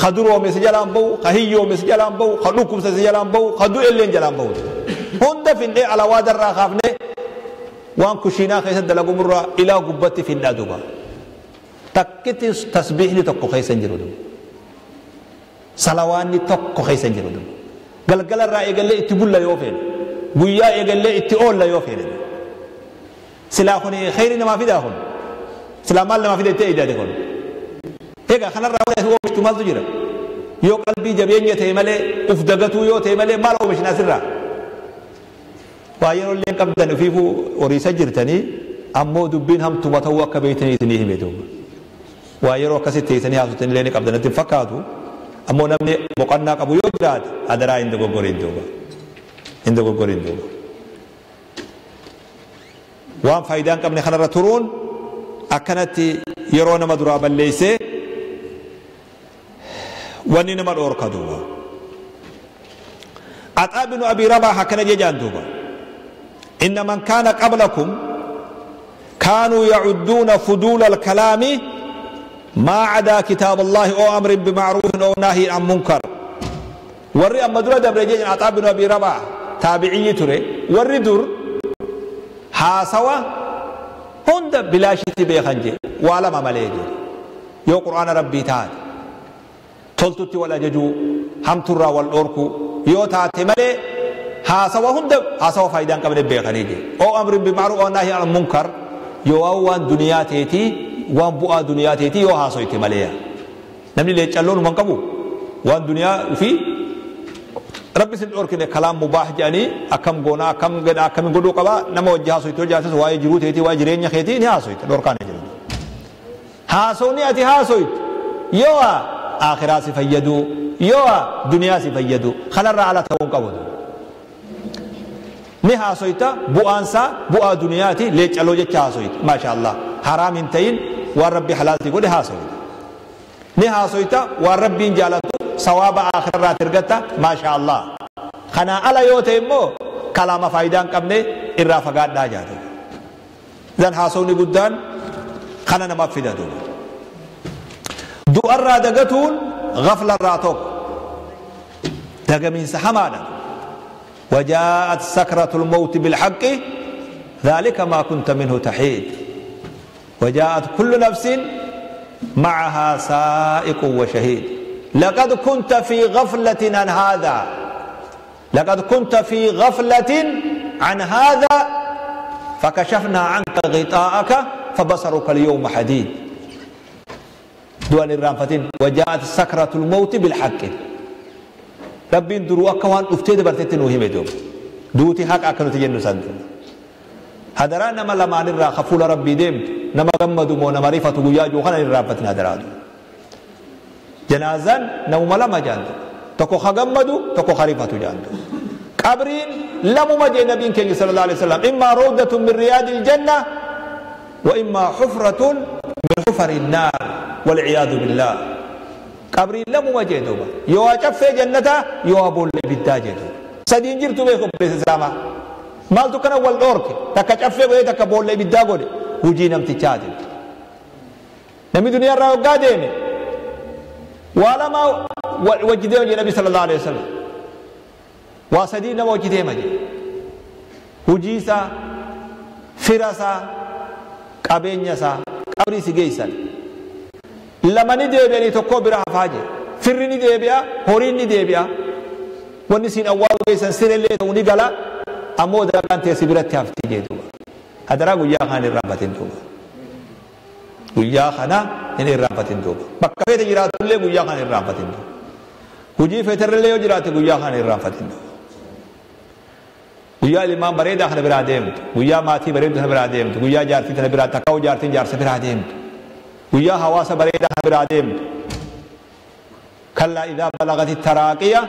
خدرو مسجلان بو خهيو مسجلان بو خلوكم سجلان بو خدو إلين جلان بو هند في على واد الراخافني وان كشينا خيسا دلقو مرة إلى قبتي في النادوبة تكتي تسبيح لي تكو خيسا جرودو صلواني تكو خيسا جرودو قال قال الرأي قال لي اتبول لا يوفين ويا قال لي اتقول لا يوفين سلاخوني خيرنا ما في داخل سلام الله ما في ده تيجي داخل هيك خلنا الرأي هو مش تمال تجرا يو قلبي جبين يتهمله أفدقته يو تهمله ما له مش ناسرة وايرو اللي كم دنفيفو وريسا جرتني أمو دبين هم تمتوا كبيتني تنيه بيتهم وايرو كسيت تنيه هاتو لين كم دنتي فكادو أمو نمني مقنع أبو يجراد هذا رأي عندك غورين دوبا عندك غورين دوبا وان فايدان كم نخنا رتورون أكنت يرون مدرا بليسه ونين مر أوركا دوبا عطاء بن أبي رباح كان يجان دوبا إن من كان قبلكم كانوا يعدون فضول الكلام ما عدا كتاب الله أو أمر بمعروف أو نهي عن منكر. وري أما درا دبرجين عطاء بن أبي رباح تابعي تري وري در حاسوا هند بلا شيء بيخنجي ولا ما مليجي يو قرآن ربي تعالى تلتتي ولا ججو هم ترى والأوركو يو تاتي ملي حاسوا هند حاسوا فايدان قبل بيخنجي أو أمر بمعروف أو نهي عن منكر يو وان دنيا تيتي وان بؤا دنيا تيتي يو حاسويتي مليا نمني ليش اللون من قبو وان دنيا في ربي سن أوركني كلام مباح جاني أكم غنا أكم غدا أكم غدو قبا نما وجه حاسويتو جاسس واي جرو تيتي واي جرين يخيتي ني حاسويت دوركان جرو حاسوني أتي حاسويت يوا آخرة سفيدو يوا دنيا سفيدو خلر على تون قبو ني حاسويتا بؤانسا بؤا دنياتي ليش ألو جت حاسويت ما شاء الله حرام انتين والرب حلالتي قولي حاسويت ني حاسويتا والرب جالتو ثواب آخر رات رغتا ما شاء الله خنا على يوتيمو كلام فايدان قبني الرافقات دا جاتو زن حاسوني قدان خنا نما فيدا دو دو الرا دغتون غفل الراتوك دغمين سحمانا وجاءت سكرة الموت بالحق ذلك ما كنت منه تحيد وجاءت كل نفس معها سائق وشهيد لقد كنت في غفلة عن هذا لقد كنت في غفلة عن هذا فكشفنا عنك غطاءك فبصرك اليوم حديد دوان الرامفتين وجاءت سكرة الموت بالحق ربي دروا كوان افتيد برتتن وهمي دوم دوتي حق اكنو تجنو سنت هدرا نما لما نرى خفول ربي ديم نما غمدو مو نما ريفتو غياجو خنا الرامفتين هدرا جنازان نوم لما جاندو تكو خغمدو تكو خريفتو جاندو قبرين لم مجي نبي كي صلى الله عليه وسلم اما روضة من رياض الجنة واما حفرة من حفر النار والعياذ بالله قبرين لم مجي دوبا يو اچف جنتا يو ابو بالتاجر سدين جرتو بكم بسلامة مالتو كان اول دورك تك اچف غوي تك بول بالداغو وجي نمتي تشادي نمي دنيا راو قادمي ولا ما وجدهم النبي صلى الله عليه وسلم واسدين وجدهم مجي وجيسا فرسا قبينيسا قبري سيجيسا لما ندي بني تكو برا فاجي Firri ni deebi'a, horiin ni deebi'a. Wanni siin awwaaluu keessan sirellee ta'uu ni gala. Ammoo dalagaan teessi biratti hafti jee duuba. Hadaraa guyyaa kana hin irraanfatin duuba. Guyyaa kana hin irraanfatin duuba. Bakka feete jiraatullee guyyaa kana hin irraanfatin duuba. Hojii feeterrellee yoo jiraate guyyaa kana hin irraanfatin duuba. Guyyaa ilmaan bareedaa kana biraa deemtu, guyyaa maatii bareedu kana biraa deemtu, guyyaa jaartii kana biraa takkaa'u jaartiin jaarsa biraa deemtu, guyyaa hawaasa bareedaa kana biraa deemtu. Kallaa idhaa balagati taraaqiya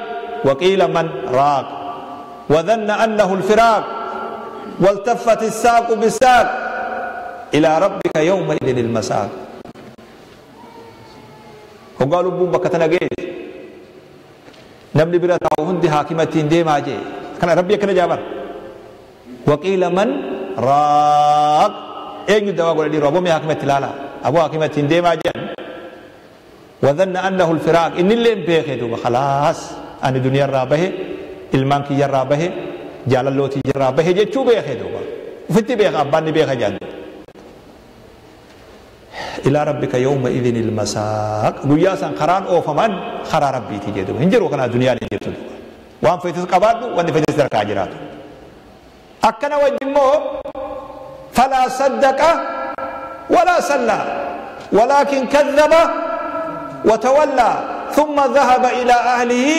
waqiila man raaq wadhanna annahu alfiraaq waltaffati saaqu bisaaq ilaa rabbika yawma idin ilmasaaq. Hoggaa lubbuun bakka tana geesse namni bira taa'u hundi haakima ittiin deemaa jee. Kana rabbi akkana jaabar. Waqiila man raaq eenyu dawaa godha dhiiroo aboo mee haakima itti ilaala aboo haakima ittiin deemaa jedhan. Wadhanna annahu alfiraaq innillee beekee duuba khalaas ani duniyaarraa bahe ilmaan kiyyarraa bahe jaalalloo tiyyarraa bahe jechuu beekee duuba ufitti beeka abbaan ni beeka jedhan. Ilaa rabbika yawma idhin ilmasaaq guyyaa san karaan oofaman karaa rabbiiti jedhu hin jiru kana duniyaan hin jirtu duuba. Waan feetis qabaadhu wanni feetis harkaa jiraatu. Akkana wajji immoo falaa saddaqa walaa sallaa walaakin kadhaba watawallaa thumma dhahaba ilaa ahlihi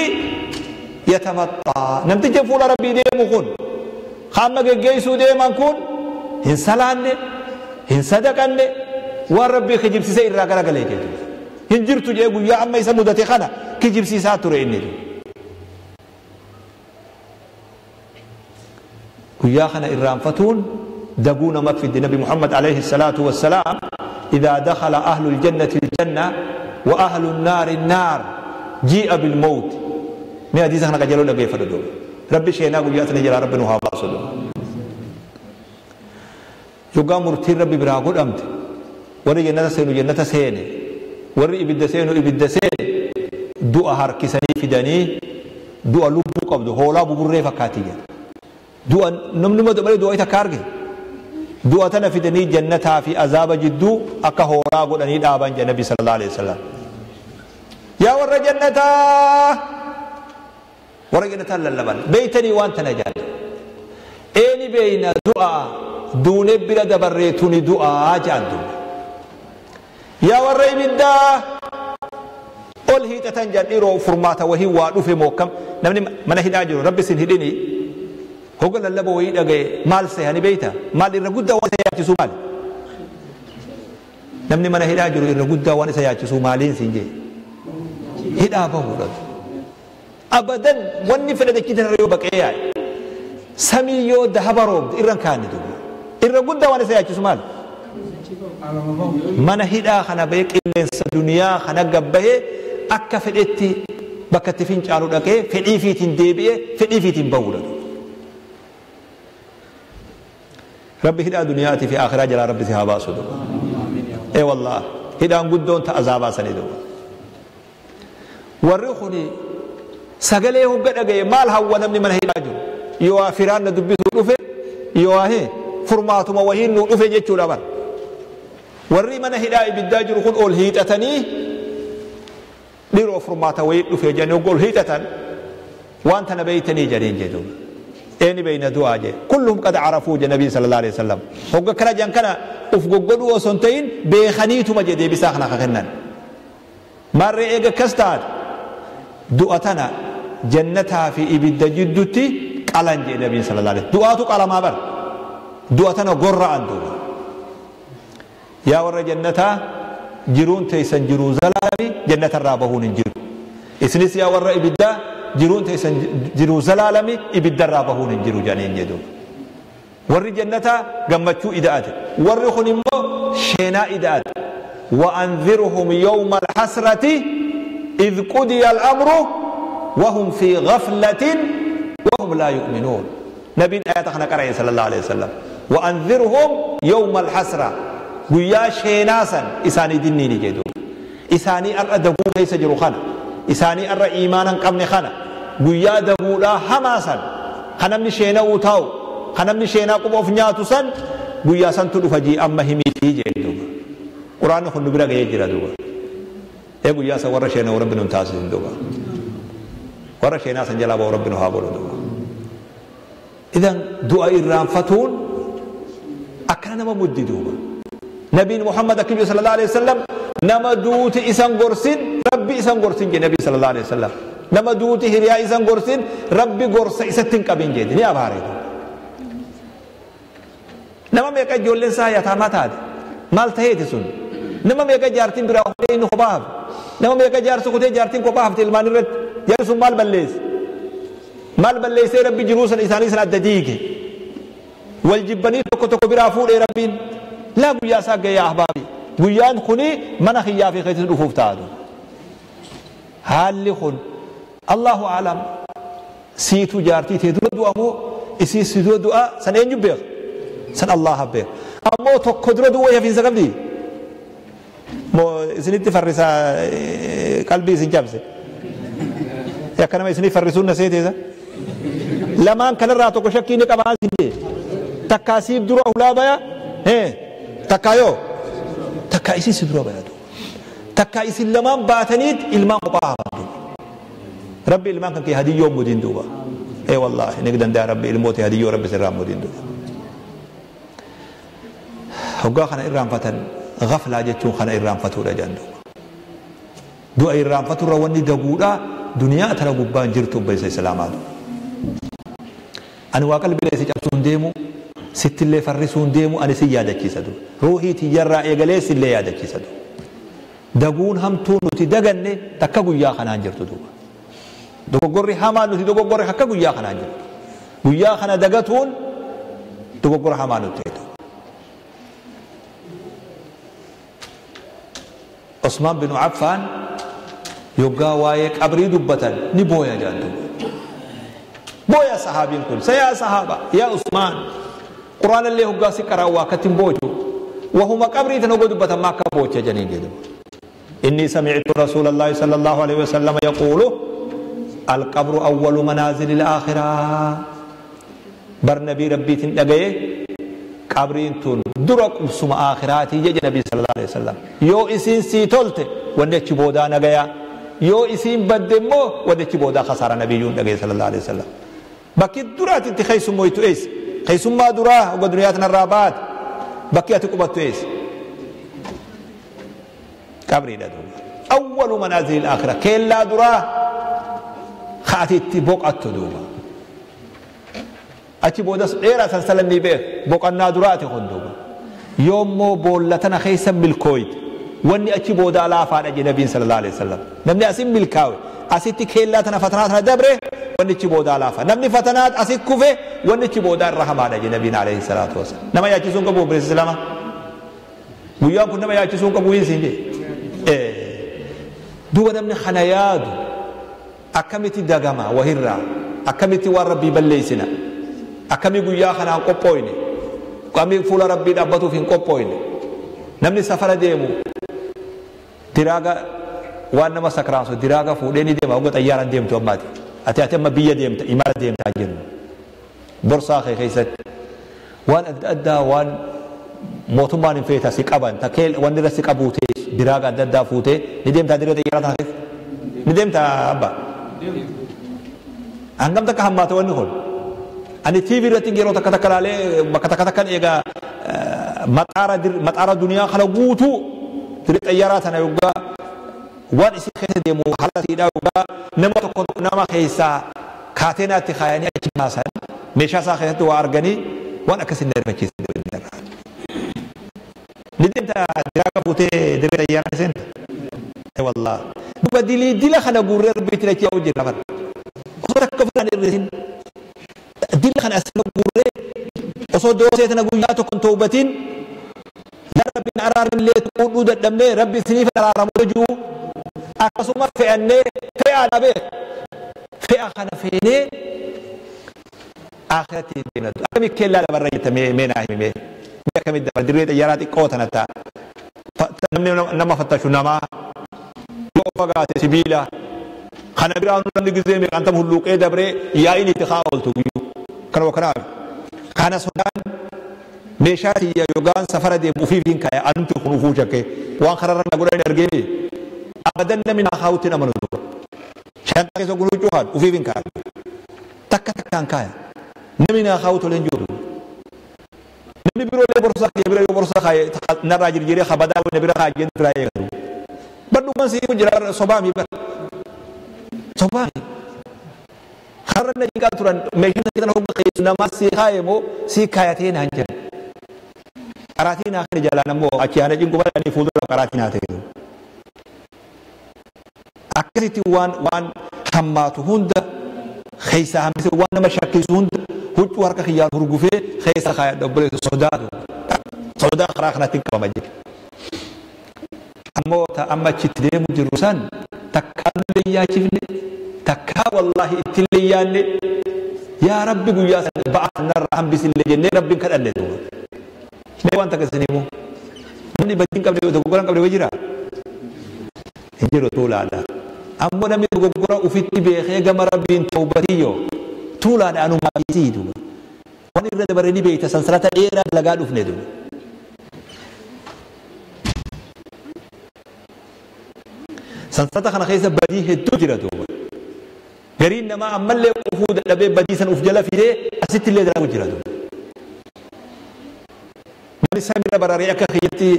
yatamaxxaa. Namtichi fuula rabbii deemu kun hamma geggeessuu deeman kun hin salaanne hin sadaqanne waan rabbii kijibsiisee irraa garagalee jedhu. Hin jirtu jee guyyaa amma isa mudate kana kijibsiisaa ture inni. Guyyaa kana irraanfatuun daguu nama fiddi. Nabi Muhammad alayhi salaatu wassalaam idhaa dakhala ahlu ljannati aljanna wa ahlu nnaari nnaar jii'a bilmawt. Mee hadiisa kana qajeeloo dhaggeeffadhu duuba. Rabbi sheenaa guyyaa sana jalaa rabbi nu haa baasu duuba. Yoggaa murtiin rabbi biraa godhamte warri jannata seenu jannata seene warri ibidda seenu ibidda seene du'a harkisanii fidanii du'a lubbuu qabdu hoolaa buburree fakkaatti jedha. Du'a namni malee du'a takka arge du'a tana fidanii jannataa fi azaaba jidduu akka hoolaa godhanii dhaaban jedha Nabi sallallahu alaihi wasallam. Yaa warra jannataa warra jannataa lallaban beeytanii waan tana jaalla eeni beeyna du'a duune bira dabarree tuni du'aa jedhan duuba. Yaa warra ibiddaa ol hiixatan jedhan dhiiroo furmaata wahii waa dhufe mookkam namni mana hidhaa jiru rabbi sin hidhini hoga lallaba wayii dhagaye maal seehani beeyta maal irra guddaa waan isa yaachisu maali namni mana hidhaa jiru irra guddaa waan isa yaachisu maaliin siin jee hidhaa bahuudha abadan wanni fedhe dachii tanarra yoo baqee yaa'e samii yoo dahaba roobde irra hin kaanne duuba irra guddaa waan isa yaachisu maali mana hidhaa kana bahee qilleensa duniyaa kana gabbahee akka fedhetti bakka itti fincaalu dhaqee fedhii fiitiin deebi'ee fedhii fiitiin bahuudha. Rabbi hidhaa duniyaatii fi akhiraa jalaa rabbi si haa baasu duuba. Ee wallah hidhaan guddoon ta azaabaa sanii duuba. Warri kuni sagalee hogga dhagaye maal hawwa namni mana hidhaa jiru yoo firaan na dubbisuu dhufe yoo furmaatuma wahiin nu dhufe jechuudha bar. Warri mana hidhaa ibiddaa jiru kun ol hiixatanii dhiiroo furmaata wayii dhufe jedhanii hogga ol hiixatan waan tana beeytanii jedheen jedhu. Eeni beeyna du'aa jee kulluhum qad carafuu je nabii sallallahu alaihi wasallam hogga kana jedhan kana uf goggodhuu osoo hin ta'in beekaniituma je deebisaa kana ka kennan. Maarree eega akkas taate du'a tana jannataa fi ibidda jidduutti qalan jee nabiin sallallahu alaihi wasallam. Du'aatu qalamaa bar du'a tana gorra'an duuba. Yaa warra jannataa jiruun teessan jiruu zalaalami jannatarraa bahuun hin jiru. Isinis yaa warra ibiddaa jiruun teessan jiruu zalaalami ibiddarraa bahuun hin jiru jedhaniin jedhu. Warri jannataa gammachuu ida'ate warri kun immoo sheenaa ida'ate. وأنذرهم يوم الحسرة إذ قضي الأمر وهم في غفلة وهم لا يؤمنون. نبي آيات خنا قرأ صلى الله عليه وسلم وأنذرهم يوم الحسرة guyyaa sheenaasan isaanii dinniini jedhu. Isaanii har'a daguu keessa jiru kana isaanii har'a iimaana hin qabne kana guyyaa daguudhaa hamaa san kan namni sheena'uu taa'u kan namni sheenaa quba of nyaatu san guyyaa santu dhufa jii amma himiitii jedhu duuba. Quraanni kun nu bira ga'ee jira duuba. Ee guyyaa san warra sheenaa rabbi nun taasisin duuba. Warra sheenaa san jalaa ba'u rabbi nu haa godhu duuba. Idan du'a irraanfatuun akkana nama muddi duuba. Nabiin Muhammad akki jedhu sallallahu alaihi wasallam nama duuti isan gorsin rabbi isan gorsin jedhe nabi sallallahu alaihi wasallam. Nama duuti hiriyaa isan gorsin rabbi gorsa isatti hin qabin jedhe ni abaare. Nama meeqa ijoolleen isaa yataamaa taate maal taheeti sun? Nama meeqa jaartiin biraa kutee inni kophaa hafe? Nama meeqa jaarsi kutee jaartiin kophaa hafte ilmaan irratti? Jarri sun maal balleesse? Maal balleessee rabbi jiruu sana isaanii sana adda diige? Wal jibbanii tokko tokko biraa fuudhee rabbiin laa guyyaa isaa ga'ee ahbaabi. Guyyaan kuni mana kiyyaa fi keetiin dhufuuf taatu. Haalli kun Allahu a'lam siitu jaartii tee dura du'a moo isii si dura du'a san eenyu beeka? San Allaha beeka. Ammoo tokko dura du'uu hafiinsa qabdi? Moo isinitti farrisaa qalbii isin cabse? Akka nama isinii farrisuun na seeteesa? Lamaan kanarraa tokko shakkii ni qabaan sin jee. Takkaa siif dura hulaa baya? Takkaa yoo? Takkaa isin si dura baya duuba. Takkaa isin lamaan baataniit ilmaan kophaa hafan duuba. Rabbi ilmaan kan kee hadiyyoo mudiin duuba. Ee wallaahi ni danda'a Rabbi ilmoota hadiyyoo Rabbi sirraa mudiin duuba. Hoggaa kana irraanfatan ghaflaa jechuun kana irraanfatuudha jedhan duuba. Du'a irraanfaturra wanni daguudha duniyaa tana gubbaan jirtu obboleessa islaamaa duuba. Ani waa qalbilee si cabsuu hin deemu sittillee farrisuu hin deemu ani si yaadachiisa duuba. Ruuhii tiyyarraa eegalee sillee yaadachiisa duuba. Daguun hamtuu nuti daganne takka guyyaa kanaan jirtu duuba. Dogoggorri hamaan nuti dogoggorre akka guyyaa kanaan jirtu. Guyyaa kana dagatuun dogoggora hamaa nuti ta'e duuba. Usmaan bin Affaan yoggaa waa'ee qabrii dubbatan ni booya jedhan duuba. Booya sahaabiin kun sayaa sahaaba yaa Usmaan Qur'aana illee hoggaa si qara'u waa akkatti hin boochu. Wahuma qabrii tan hoggaa dubbatan maa akka boocha jedhaniin jedhu. Inni sami'tu Rasuulallahi sallallahu alaihi wasallam yaquulu alqabru awwalu manaazilil aakhiraa. Bar nabii rabbiitiin dhagaye qabriin tun dura qubsuma aakhiraatii jedhe nabii sallallahu alaihi wasallam. Yoo isiin sii tolte wanni achi boodaa nagaya. Yoo isiin badde immoo wanni achi boodaa khasaara nabiyyuun dhagaye sallallahu alaihi wasallam. Bakki duraati itti keessummoytu eessa? Keessummaa duraa hogga duniyaa tanarraa baate bakki ati qubattu eessa? Qabriidha duuba. Awwalu manaazilil aakhira keellaa duraa ka ati itti boqattu duuba. Achi boodas dheeraa sansalan ni beeku boqannaa duraati kun duuba. Yoommoo boolla tana keessa milkooyte wanni achi boodaa laafaadha jedhe nabiin sallallahu alaihi wasallam. Namni asin milkaawe asitti keellaa tana fatanaa tana dabre wanni achi boodaa laafa. Namni fatanaa asi kufe wanni achi boodaa irra hamaadha jedhe nabiin alaihi salaatu wasallam. Nama yaachisuun qabu obboleessa islaamaa. Guyyaan kun nama yaachisuun qabu hin siin jedhe. Duuba namni kana yaadu akkamitti dagama wahirraa akkamitti waan rabbii balleessina akkamii guyyaa kanaan qophooyne akkamii fuula rabbii dhaabbatuuf hin qophooyne. Namni safara deemu diraaga waan nama sakraansu diraaga fuudhee ni deema hogga xayyaaraan deemtu ammaati. Ati amma biyya deemta imala deemtaa jennu borsaa kee keessatti waan adda addaa waan mootummaan hin feeta si qaban takkee wanni irra si qabuu teessu diraaga adda addaa fuutee ni deemtaa dirree xayyaaraa tana keessa ni deemtaa abba. Hangam takka hammaata wanni kun. Ani TV irratti yeroo takka takka ilaalee bakka takka takkan eegaa maxaara duniyaa kana guutuu dirree xayyaaraa tana yoggaa waan isin keessa deemu haala siidhaa yoggaa nama tokko nama keessaa kaateenaatti kaayanii achi baasan meeshaa isaa keessatti waa arganii waan akkasii na rifachiisan. Ni deemta diraaga fuutee dirree xayyaaraa seenta. Wallah. Duba dilii dila kana guurree rabbiitti dachee yaa'u jira bara. Osoo takka ofirraan hir'isin dila kana asirra guurree osoo doosee tana guyyaa tokko hin toobatin yaa rabbi araaramillee tuquu dadhabnee rabbi isiniif araaramu jiru akkasuma fe'annee fe'aa dhabee fe'a kana feenee akhiratti deemna. Akkami kellaa dabarra jette mee naa himi mee akkamitti dabarra dirree xayyaaraa xiqqoo tana ta'a. Namni nama fattashu namaa yoo fagaate sibiila kana biraan namni gizee meeqaan tam hulluuqee dabree yaa'iin itti haa ooltu guyyuu kanuma kanaaf kana sodaan meeshaa tiyya yookaan safara deemu ufiif hin kaaya anumti kun ufuu shakkee waan kararra na godhan argee Abadan namni naa kaa'utti hin amanu duuba. Shantaa keessa gunuuccuu haadhu ufiif hin kaa'u. Takka takkaan kaaya. Namni naa kaa'u tolee hin jiru. Namni biroolee borsaa kiyya bira yoo borsaa kaaye narraa jirjiiree kabadaa na bira kaaye jennu biraa eegatu. Badhumaan sii jira sobaami bara. Sobaami. Har'a na jinqaa turan meeshaan kana hogga keessa namaa sii kaaye moo sii kaayatee naan jedhan. Qaraatii naa kana jalaan ammoo achi aana cinqu badanii fuuldura qaraatii naa ta'e. Akkasitti waan hammaatu hunda keessa hambise waan nama shakkisu hunda huccuu harka kiyyaan hurgufee keessa kaayadha obboleessa sodaatu. Sodaa karaa kanatti qabama jedhe. Ammoo amma achitti deemu jiru san takkaa nullee yaachifne takkaa wallaahi ittillee yaanne yaa rabbi guyyaa san ba'aa narraa hambisillee jennee rabbiin kadhanne duuba. Mee waan takka isin himu namni badii hin qabne dogoggora hin qabne wayi jiraa? Hin jiru tuulaadha. Ammoo namni dogoggora ufitti beekee gama rabbiin tawbatiyyo tuulaadha anumaa isii duuba. Waan irra dabarre ni beekta sansalata dheeraa dalagaa dhufne duuba. Sansalata kana keessa badii hedduu jira duuba. Gariin namaa ammallee qufuu dadhabee badii san uf jala fidee asitti illee dalagu jira duuba. Namni samirra bararee akka kiyyatti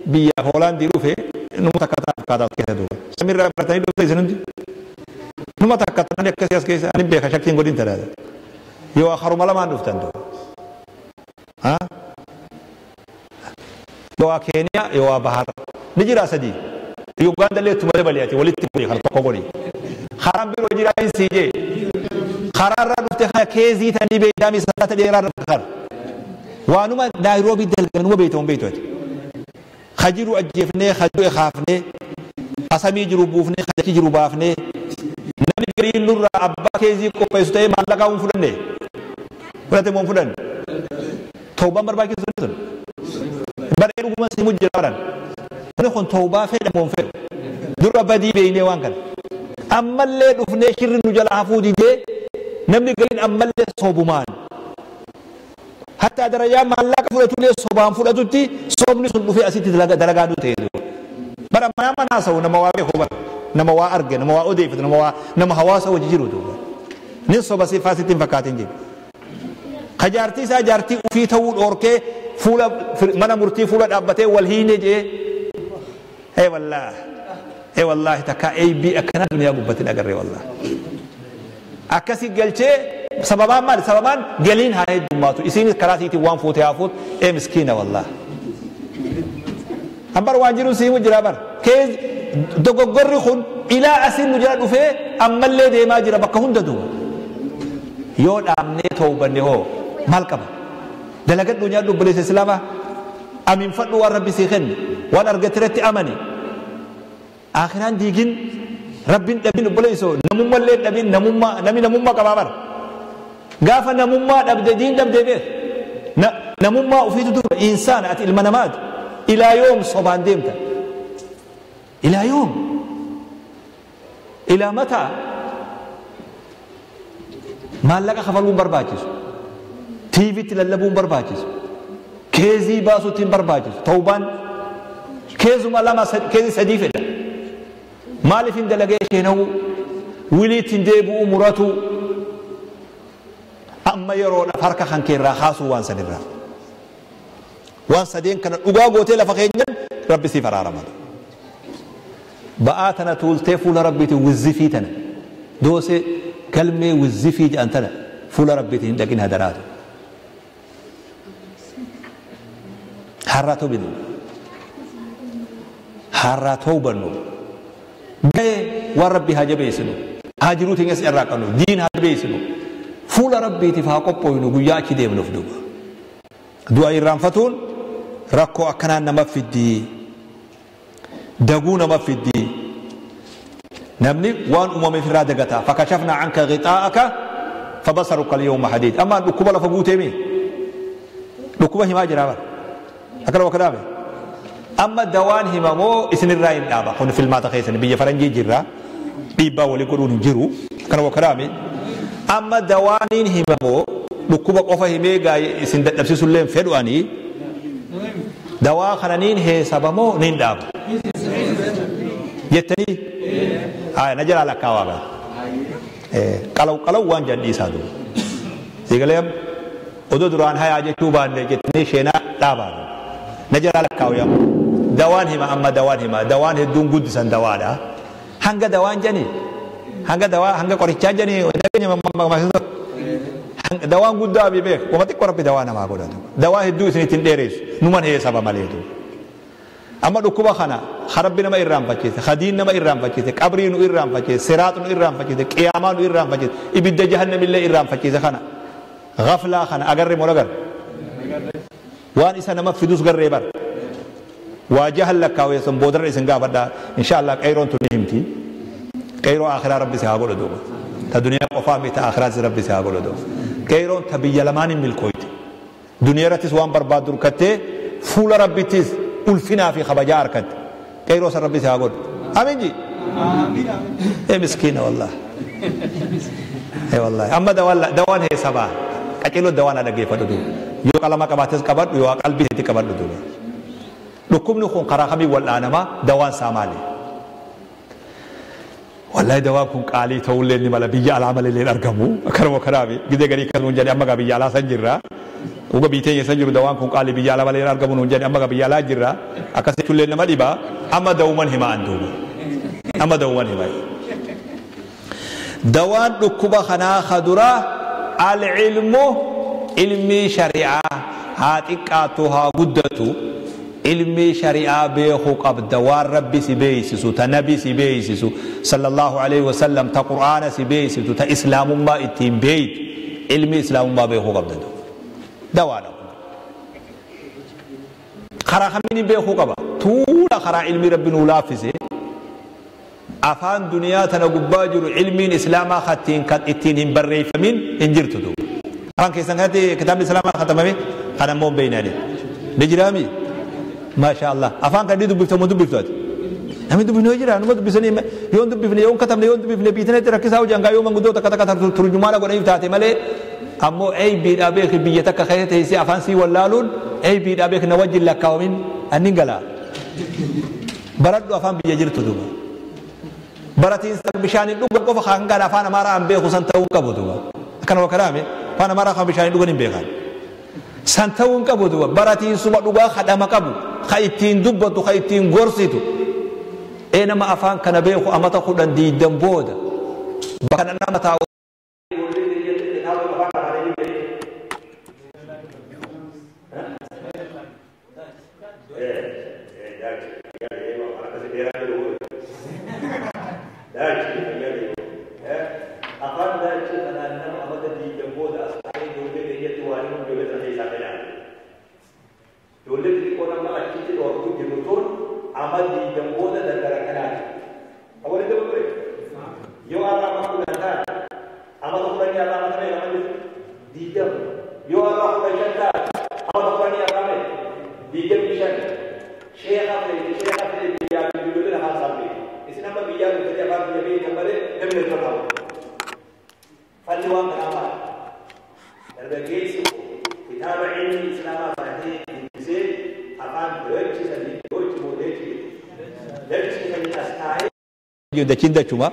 biyya Hoolaandii dhufe numa takka ta'a akkaataa keessa duuba. Samirra baratanii dhufte isin hundi. Numa takka ta'anii akkasii as keessa ani beeka shakkiin godhin talaata. Yoo haruma lamaan dhuftan duuba. Yoo Keeniyaa yoo Bahar ni jira sadii. Uganda illee ittuma dabali ati walitti godhi kan tokko godhi. Karaan biroo jira hin sii jee. Karaa irraa dhufte kana keezii tanii beektaa salaata dheeraa irra kara. Waanuma Naayiroobii dalgan numa beekta hin beektu ati. Ka jiru ajjeefnee ka du'e kaafnee ka samii jiru buufnee ka dachii jiru baafnee namni gariin nurraa abbaa keezii qopheessu ta'ee maallaqaa hin fudhanne. Fudhate moo hin fudhanne? Tawbaan barbaachisu sun. Baree dhuguma si mujjira baran. Namni kun tawbaa fedha moo hin fedhu? Dura badii beeynee waan kana. Ammallee dhufnee shirri nu jala hafuu didee namni gariin ammallee sobumaan. Hatta darajaa maallaqa fudhatullee sobaan fudhatutti sobni sun dhufee asitti dalagaa nu ta'e. Bara mana mana haasa'u nama waa beeku bara. Nama waa arge, nama waa odeeffatu, nama waa nama hawaasa wajji jiru duuba. Nin soba si faasitti hin fakkaatin jedhu. Ka jaartii isaa jaartii ufii ta'uu dhoorkee fuula mana murtii fuula dhaabbatee wal hiine jee. Ee wallaahi. Ee wallaahi takkaa eeybii akkanaa duniyaa gubbatti hin agarree wallaahi. Akkasi galchee sababaan maali? Sababaan galiin haa heddummaatu. Isiinis karaa isiitiin waan fuute haa fuutu. Ee miskiina wallaahi. Ambar waan jiru siimu jira bar. Kee dogoggorri kun ilaa asiin nu jala dhufee ammallee deemaa jira bakka hunda duuba. Yoo dhaabnee toobanne hoo maal qaba? Dalagadhu nyaadhu obboleessa Islaamaa. Aminfadhu waan rabbi sii kenne. Waan argate irratti amani. Akiraan diigin rabbiin dhabin obboleessoo namummallee dhabin namummaa namni namummaa qabaa bara. Gaafa namummaa dhabde diin dhabde beek. Namummaa ofiitu dura insaana ati ilma namaati. Ilaa yoom sobaan deemta? Ilaa yoom? Ilaa mataa? Maallaqa kafaluun barbaachisu. TVtti lallabuun barbaachisu. Keezii baasuutti hin barbaachisu. Tawbaan keezuma lama keezii sadii fedha. Maaliif hin dalagee sheena'uu? Wiliitti hin deebi'uu muratu. Amma yeroodhaaf harka kan keerraa kaasuu waan sanirraa. Waan sadeen kana dhugaa gootee lafa keenyan rabbi siif araarama. Ba'aa tana tuultee fuula rabbiitiin wizzifii tana. Doosee galmee wizzifii jedhan tana fuula rabbiitiin hin dhaqin hadaraatu. Har'aa tobinu. Har'aa toobannu. Gahee waan rabbi haa jabeessinu. Haa jiruu teenyas irraa qabnu. Diin haa jabeessinu. Fuula rabbiitiif haa qophooynu guyyaa achi deemnuuf duuba. Du'a irraanfatuun rakkoo akkanaan nama fiddi. Daguu nama fiddi. Namni waan uumameef irraa dagata. Fakashafnaa anka ghixaa'aka fabasaruka al-yawma hadiid. Amma dhukkuba lafa guutee mi? Dhukkuba himaa jira bara. Akkana bakka dhaabe. Amma dawaan himamoo isinirraa hin dhaaba. Kun filmaata keessan biyya faranjii jirra. Dhiibbaa walii godhuun hin jiru. Akkana bakka dhaabe. Amma dawaaniin himamoo dhukkuba qofa himee gaa'ee isin dadhabsiisullee hin fedhu ani. Dawaa kana niin heesabamoo niin dhaaba. Jettanii? Haa na jalaa lakkaawaa gaa. Qalaw qalaw waan jedhan dhiisaa duuba. Siigalee odoo duraan hayaa jechuu baanne jettanii sheenaa dhaabaa. Na jalaa lakkaawu yaa. Dawaan hima amma dawaan hima dawaan hedduun guddisan dawaadha. Hanga dawaan jani hanga dawaa hanga qorichaa jani dawaan guddaa bi beek wama xiqqoo rabbi dawaa namaa godhatu. Dawaa hedduu isin ittiin dheeressu numan heesaba maleetu. Amma dhukkuba kana rabbi nama irraanfachiise, hadiin nama irraanfachiise, qabrii nu irraanfachiise, siraat nu irraanfachiise, qiyaamaa nu irraanfachiise, ibidda jahannamillee irraanfachiise kana gaflaa kana agarre moo agarre? Waan isa nama fidus garree bara. Waa jahal lakkaawee sun boodarra isin gaafadha insha Allah qeeroon tun ni himti. Qeeroo akhiraa rabbi si haa godhu duuba. Ta duniyaa qofaa miti ta akhiraas rabbi si haa godhu duuba. Qeeroon ta biyya lamaan hin milkooyte. Duniyaa irrattis waan barbaaddu harkattee fuula rabbittis ulfinaa fi kabajaa harkatte. Qeeroo san rabbi si haa godhu. Amiin ji. Ee miskiina wallah. Ee wallahi. Amma dawaan heesabaa. Qaceeloo dawaan dhaggeeffadhu duuba. Yoo qalama qabaates qabadhu yoo qalbii itti qabadhu duuba. Dhukkubni kun karaa kamiin wal'aanamaa dawaan isaa maali? Wallahi dawaan kun qaalii ta'ullee ni mala biyya alaa malee illee argamu. Akkanuma kanaafi gidee garii kan nuun jedhe amma gaa biyya alaa san jirra. Uga biyya teenya san jiru dawaan kun qaalii biyya alaa malee argamu nuun jedhe amma gaa biyya alaa jirra. Akkas jechuullee nama dhiba. Amma dawuman hima an duuba. Amma dawuman hima. Dawaan dhukkuba kanaa kaduraa al-ilmu ilmii shari'aa haa xiqqaatu haa guddatu. Ilmi shari'aa beekuu qabda waan rabbi si beeysisu ta nabi si beeysisu sallallahu alaihi wasallam ta qur'aana si beeysisu ta islaamummaa ittiin beeytu ilmi islaamummaa beekuu qabda dawaadha. Karaa kamiin beekuu qaba? Tuula karaa ilmi rabbi nuu laaffise afaan duniyaa tana gubbaa jiru ilmiin islaamaa kan ittiin hin barreeffamin hin jirtu. Afaan keessan kanatti kitaabni islaamaa katabame kan ammoo hin beekne ni jiraami? Maasha Allah. Afaan kan inni dubbiftamu dubbiftaati. Namni dubbifne yoo jira numa dubbisanii yoo dubbifne yoo katabne yoo dubbifne biitanetti rakkisaa hojii hangaa yoo manguddoo takka takka turjumaana godhaniif taate malee ammoo eeybiidhaa beeki biyya takka keessa teessee afaan sii wallaaluun eeybiidhaa beeki na wajjin lakkaawamin annin galaa. Baradhu afaan biyya jirtu duuba. Baratiinsa bishaaniin dhugan qofa hangaan afaan amaaraa hin beeku san ta'uu qabu duuba. Akkanuma kanaame afaan amaaraa kan bishaaniin dhugan hin beekan. San ta'uu hin qabu duuba baratiinsuma dhugaa kadhama qabu ka ittiin dubbatu ka ittiin gorsitu. Ee nama afaan kana beeku amata 10 20 booda bakka nama taa'u. Afaan daachii kanaan nama amata 20 booda as taa'ee ijoollee keenyatti waan himu ijoollee sana keessaa fedhaan. Ijoollee xixiqqoo nama achitti dhoorku jiru tun amma 20 booda daldala kanaati. Awwalitti ture. Yoo har'a amma 10 taate amata 10 har'a amata meeqa amma 20. Yoo har'a 15 taate amata 10 har'a meeqa 25. Sheekha feete sheekha feete biyyaa fi ijoollee afaan isaa beeku. Isin amma biyyaa dhuftanii afaan biyya beektan malee namni irra taa'u. Falli waan kanaa maali? Dargaggeessi kitaaba ilmi islaamaa baratee dubbisee afaan dachisanii dochi dechi dachisanii as taa'ee. Dachiin dachuma.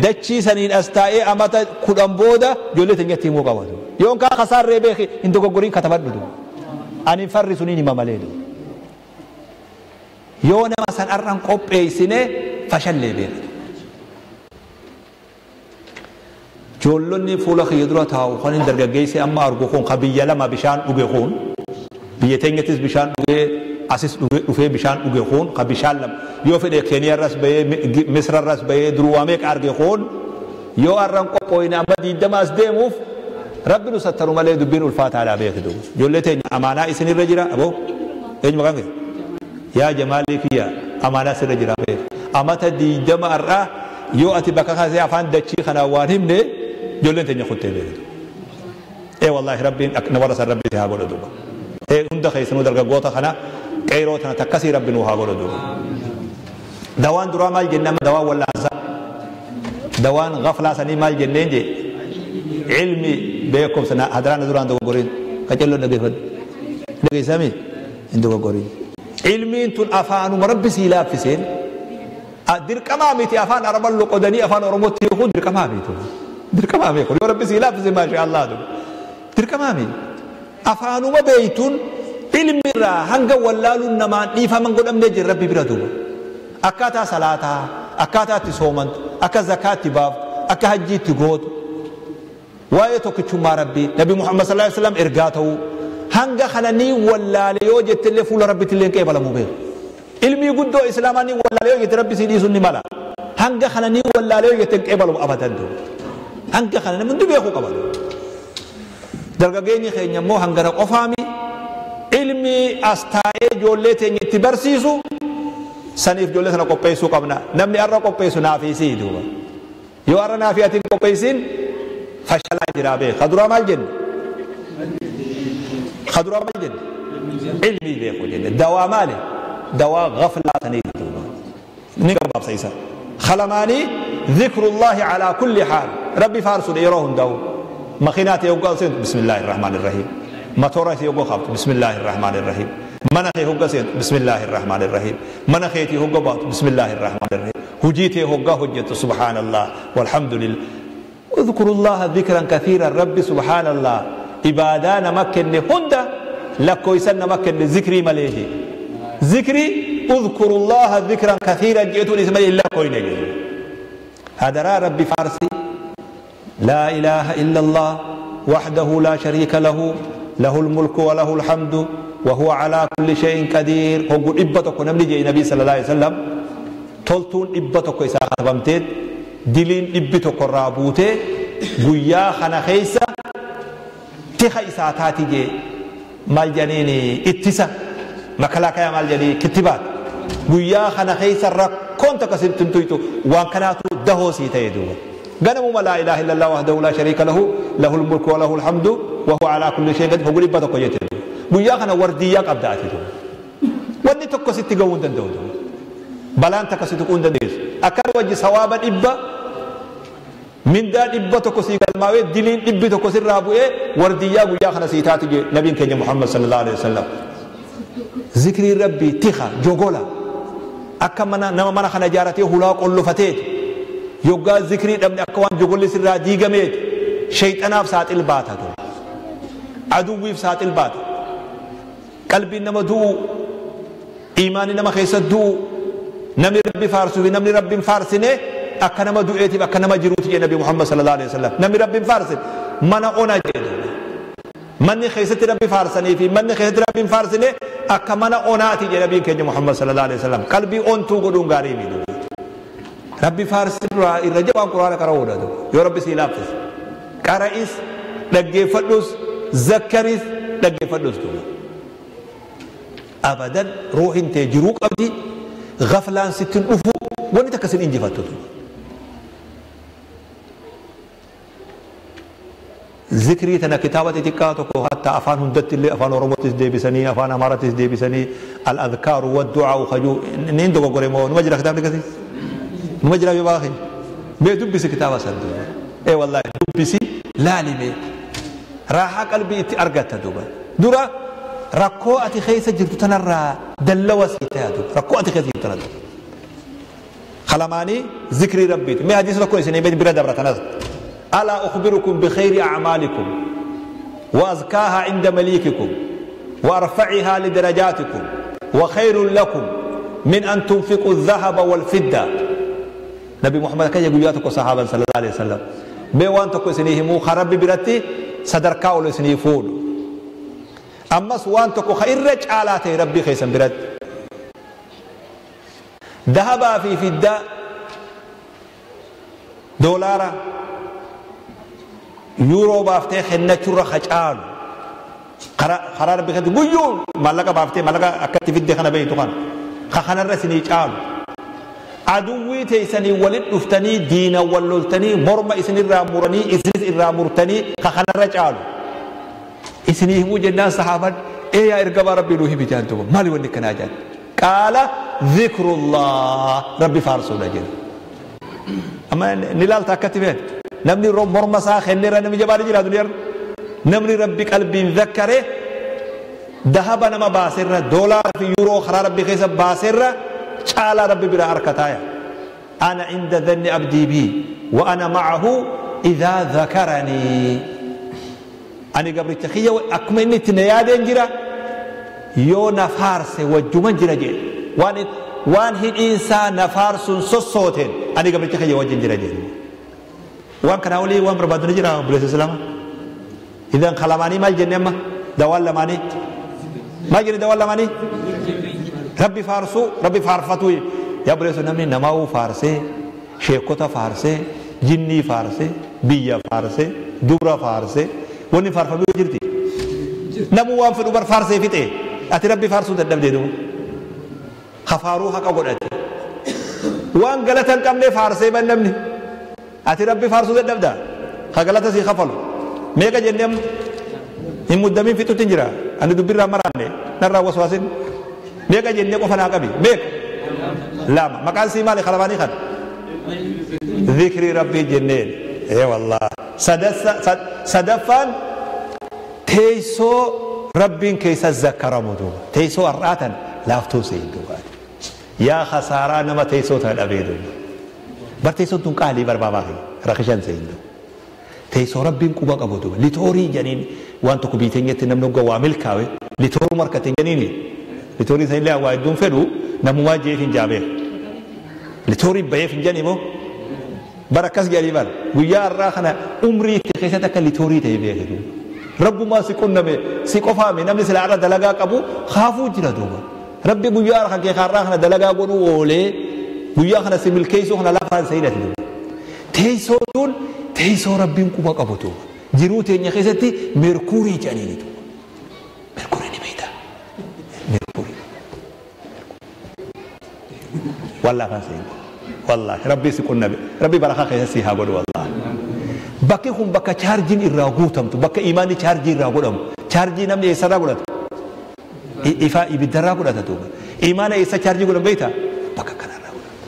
Dachisaniin as taa'ee amata 10 booda ijoollee teenyatti himuu qabatu. Yoon kaa kasaarree beeki hin dogoggoriin katabadhu. Ani farri suniin hima malee. Yoo nama san arraan qopheessine fashallee beektu. Ijoollonni fuula kiyya dura taa'u kan hin dargaggeesse amma argu kun ka biyya lama bishaan dhuge kun biyya teenyattis bishaan dhugee asis dhufee bishaan dhuge kun ka bishaan lama yoo fedhe Keeniyaarras bahee Misrarras bahee duruu meeqa arge kun yoo arraan qophooyne amma 20 as deemuuf rabbi nu sattaru malee dubbiin ulfaataadhaa beektu. Ijoollee teenya amaanaa isinirra jira aboo eenyu maqaan kee? Yaa jamaalii kiyya amaanaa sirra jira beektu. Amata 20 har'aa yoo ati bakka kaasee afaan dachii kanaan waan himne ijoolleen teenya kuttee beektu. Ee wallaahi rabbiin na warra san rabbi haa godhu duuba. Ee hunda keessanuu dargaggoota kana qeeroo tana takkasii rabbi nuu haa godhu duuba. Dawaan duraa maal jenne amma dawaan wallaansaa. Dawaan gaflaa sanii maal jenneen jee ilmi beekumsa hadaraan duraan dogoggoriin qacelloon dhaggeeffadhu. Dhageessami hin dogoggoriin. Ilmiin tun afaanuma rabbi sii laaffiseen Dirqamaa miti afaan Araban loqodanii afaan Oromootti hiikuun dirqamaa miti. Dirqamaa miti. Yoo Rabbi sii laaffise maashaa Allah duuba. Dirqamaa miti. Afaanuma beeytuun ilmi irraa hanga wallaaluun namaan dhiifaman godhamnee jira Rabbi bira duuba. Akkaataa salaataa, akkaataa itti soomantu, akka zakaatti baaftu, akka hajjii itti gootu. Waa'ee tokkichummaa Rabbii, Nabi Muhammad sallallahu alaihi wasallam ergaa ta'uu. Hanga kana ni wallaale yoo jettellee fuula Rabbitti illee hin qeebalamuu beeku. Ilmii guddoo Islaamaa ni wallaale yoo jette Rabbi sii dhiisuun ni mala. Hanga kana ni wallaale yoo jette hin qeebalamu abadan duuba. Hanga kana namni hundi beekuu qaba. Dargaggeenyi keenya immoo hangana qofaami ilmi as taa'ee ijoollee teenya itti barsiisu saniif ijoollee sana qopheessuu qabna. Namni har'a qopheessu naafii sii duuba. Yoo har'a naafii ati hin qopheessin fashalaa jiraa beeka. Kaduraa maal jenne? Kaduraa maal jenne? Ilmii beeku jenne. Dawaa maali? Dawaa ghaflaa saniiti duuba. Ni gabaabsa isa. Khalamaanii dhikrullaahi alaa kulli haal. Rabbi faarsuudha yeroo hundaa'u. Makiinaa ta'e hoggaa seentu bismillaahi rahmaani rahiim. Matoora ta'e hoggaa kaaftu bismillaahi rahmaani rahiim. Mana kee hoggaa seentu bismillaahi rahmaani rahiim. Mana keetii hoggaa baatu bismillaahi rahmaani rahiim. Hujii ta'e hoggaa hojjettu subhaanallah walhamdulillah. Udhkurullaha dhikran kathiiran Rabbi subhaanallah. Ibaadaa nama kenne hunda lakkooysan nama kenne zikrii malee jee. Zikrii udhkurullaha dhikran kathiiran jeetuun isa malee hin lakkooyne jee. Hadaraa Rabbi faarsi. لا إله إلا الله وحده لا شريك له له الملك وله الحمد وهو على كل شيء قدير. هو إبتك نمني جاي النبي صلى الله عليه وسلم تلتون إبتك إسا خبمتين دلين إبتك الرابوتة قيا خنا خيسة تخا إسا تاتي جي مال جنيني اتسا مكلاكا يا مال جنيني كتبات قيا خنا خيسة ركون تكسب تنتويتو وان كانتو دهوسي تيدو. غنم لا إله إلا الله وحده لا شريك له له الملك وله الحمد وهو على كل شيء قدير. هو قريب تكو جيت ويا خنا ورديا قبداتي دو وني تكو ست غون دندو بلان تكو ست كون دنديس اكن وجه ثوابا ابا من دان ابا تكو سي قلماوي دلين ابي تكو سي رابوي ورديا ويا خنا سيتاتي نبي كني محمد صلى الله عليه وسلم. ذكر ربي تخا جوغولا اكمنا نما منا خنا جارتي هلا قلفتيت يوغا ذكري دمني اكوان جوغولي سرا ديغميت شيطاناف ساطل باتا تو عدويف ساطل باتا قلبي نما دو ايماني نما خيس دو نمي ربي فارسو نمي ربي فارسنه اكنما دو ايتي اكنما جروتي نبي محمد صلى الله عليه وسلم نمي ربي فارسن منا اونا جدو من خيست ربي فارسني في من خيست ربي فارسنه اكمنا اوناتي نبي كني محمد صلى الله عليه وسلم قلبي اونتو غدون غاريمي دو ربي فارس الرجب القرآن قرأوه يا ربي سيلافس قرئس دقي فدوس ذكرس دقي فدوس أبدا روح انت جروك أبدي غفلان ستين أفو وني تكسر إنجي فاتو ذكري تنا كتابة تكاتك حتى أفان هندت اللي أفان أوروبتس دي بسني أفان أمارتس دي بسني الأذكار والدعاء وخجو نين دو قريمو نمجرى كتاب لكذي مجرى بباخي بي دبسي كتابة سندو اي والله دبسي لا لمي راحة قلبي ارغت دوبا دورا ركو اتي خيسه جرتو تنرى دلوا سيتا دوبا ركو اتي خيسه جرتو تنرى خلماني ذكري ربي ما حديث ركو سني بين برا دبرة تنز الا اخبركم بخير اعمالكم وازكاها عند مليككم وارفعها لدرجاتكم وخير لكم من ان تنفقوا الذهب والفضه. نبي محمد كان يقول ياتكو صحابة صلى الله عليه وسلم بيوان تكو سنيهمو خرب برتي صدركاو لسنيفون أما سوان تكو خير رجالاتي ربي خيسن برت ذهب في فدة دولارا يورو بافتي خنة شرة خجال قرار ربي خيسن قيون مالك بافتي مالك أكتي فدة خنا بيتو خان خخنا الرسني جال عدوي تيسني ولد افتني دينا ولولتني مرمى إسني الرامورني إسني الرامورتني خخنا الرجال إسني هم جنان صحابة إيه يا إرقب ربي روحي بجانتكم مالي ونك ناجات قال ذكر الله ربي فارسو لجل أما نلال تاكتبين نمني روم مرمى ساخن نرى نمي جبالي جلا دنيا نمني ربي قلبي ذكره ذهب نما باسر دولار في يورو خرا ربي خيس باسر چالا ربي برا أركتايا أنا عند ظن عبدي بي وأنا معه إذا ذكرني. أنا قبل التخية أكما إني تنيادين جرا يو نفارس وجمان جرا جي وان هي إنسان نفارس سوسوتين أنا قبل التخية وجن جرا جي وان كان أولي وان بربادون جرا بلس السلام. إذا خلماني ما الجنة ما دوال لماني ما جري دوال لماني ربي فارسو ربي فارفتوي يا بلس نمني نماو فارسي شيكوتا فارسي جني فارسي بيا فارسي دورا فارسي وني فارفمي جرتي نمو وان في دبر فارسي فيته أتي ربي فارسو تدب ديدو خفارو حق قدرتي وان غلطن قمني فارسي من نمني أتي ربي فارسو تدب دا خغلطه سي خفلو ميغا جنم المدمين في تنجرا أنا دبر مراني نرى وسواسين ميغا جنم قفنا قبي ميك لا ما كان سي مالي خلباني خد ذكر ربي جنين. اي والله صدفا تيسو ربين كيس الذكر مدوب تيسو الراتن لافتو سيدوات يا خسارة نما تيسو تنبيدو بر تيسو تنقالي بربابا رخشان سيدو تيسو ربين كوبا قبودو لتوري جنين وان تكو بيتين نمنو قوامل كاوي لتورو مركتين جنيني لتوري سين لا وايدون فدو نمو جيفين جابه لتوري بيفين جنيمو بركز جالي بر ويا الراخنا عمري تخيستك لتوري تيبيه رب ما سكون نمي سكوفا من نمني سلعة دلقا قبو خافو جرا دوبا ربي ويا الراخنا كي خراخنا دلقا قولو أولي ويا خنا سمل كيسو خنا لافان سيدة دوبا تيسو تون تيسو ربي مكوبا قبو دوبا جرو تيني خيستي ميركوري جانيني دوبا ميركوري نبيتا ميركوري والله فان سيدة والله ربي سكون نبي ربي بركة خيستي هاقول والله bakki kun bakka chaarjiin irraa guutamtu bakka imaanni chaarjii irraa godhamu chaarjii namni eessarraa godhata ifaa ibiddarraa godhata duuba imaana eessa chaarjii godhan beektaa bakka kanarraa godhata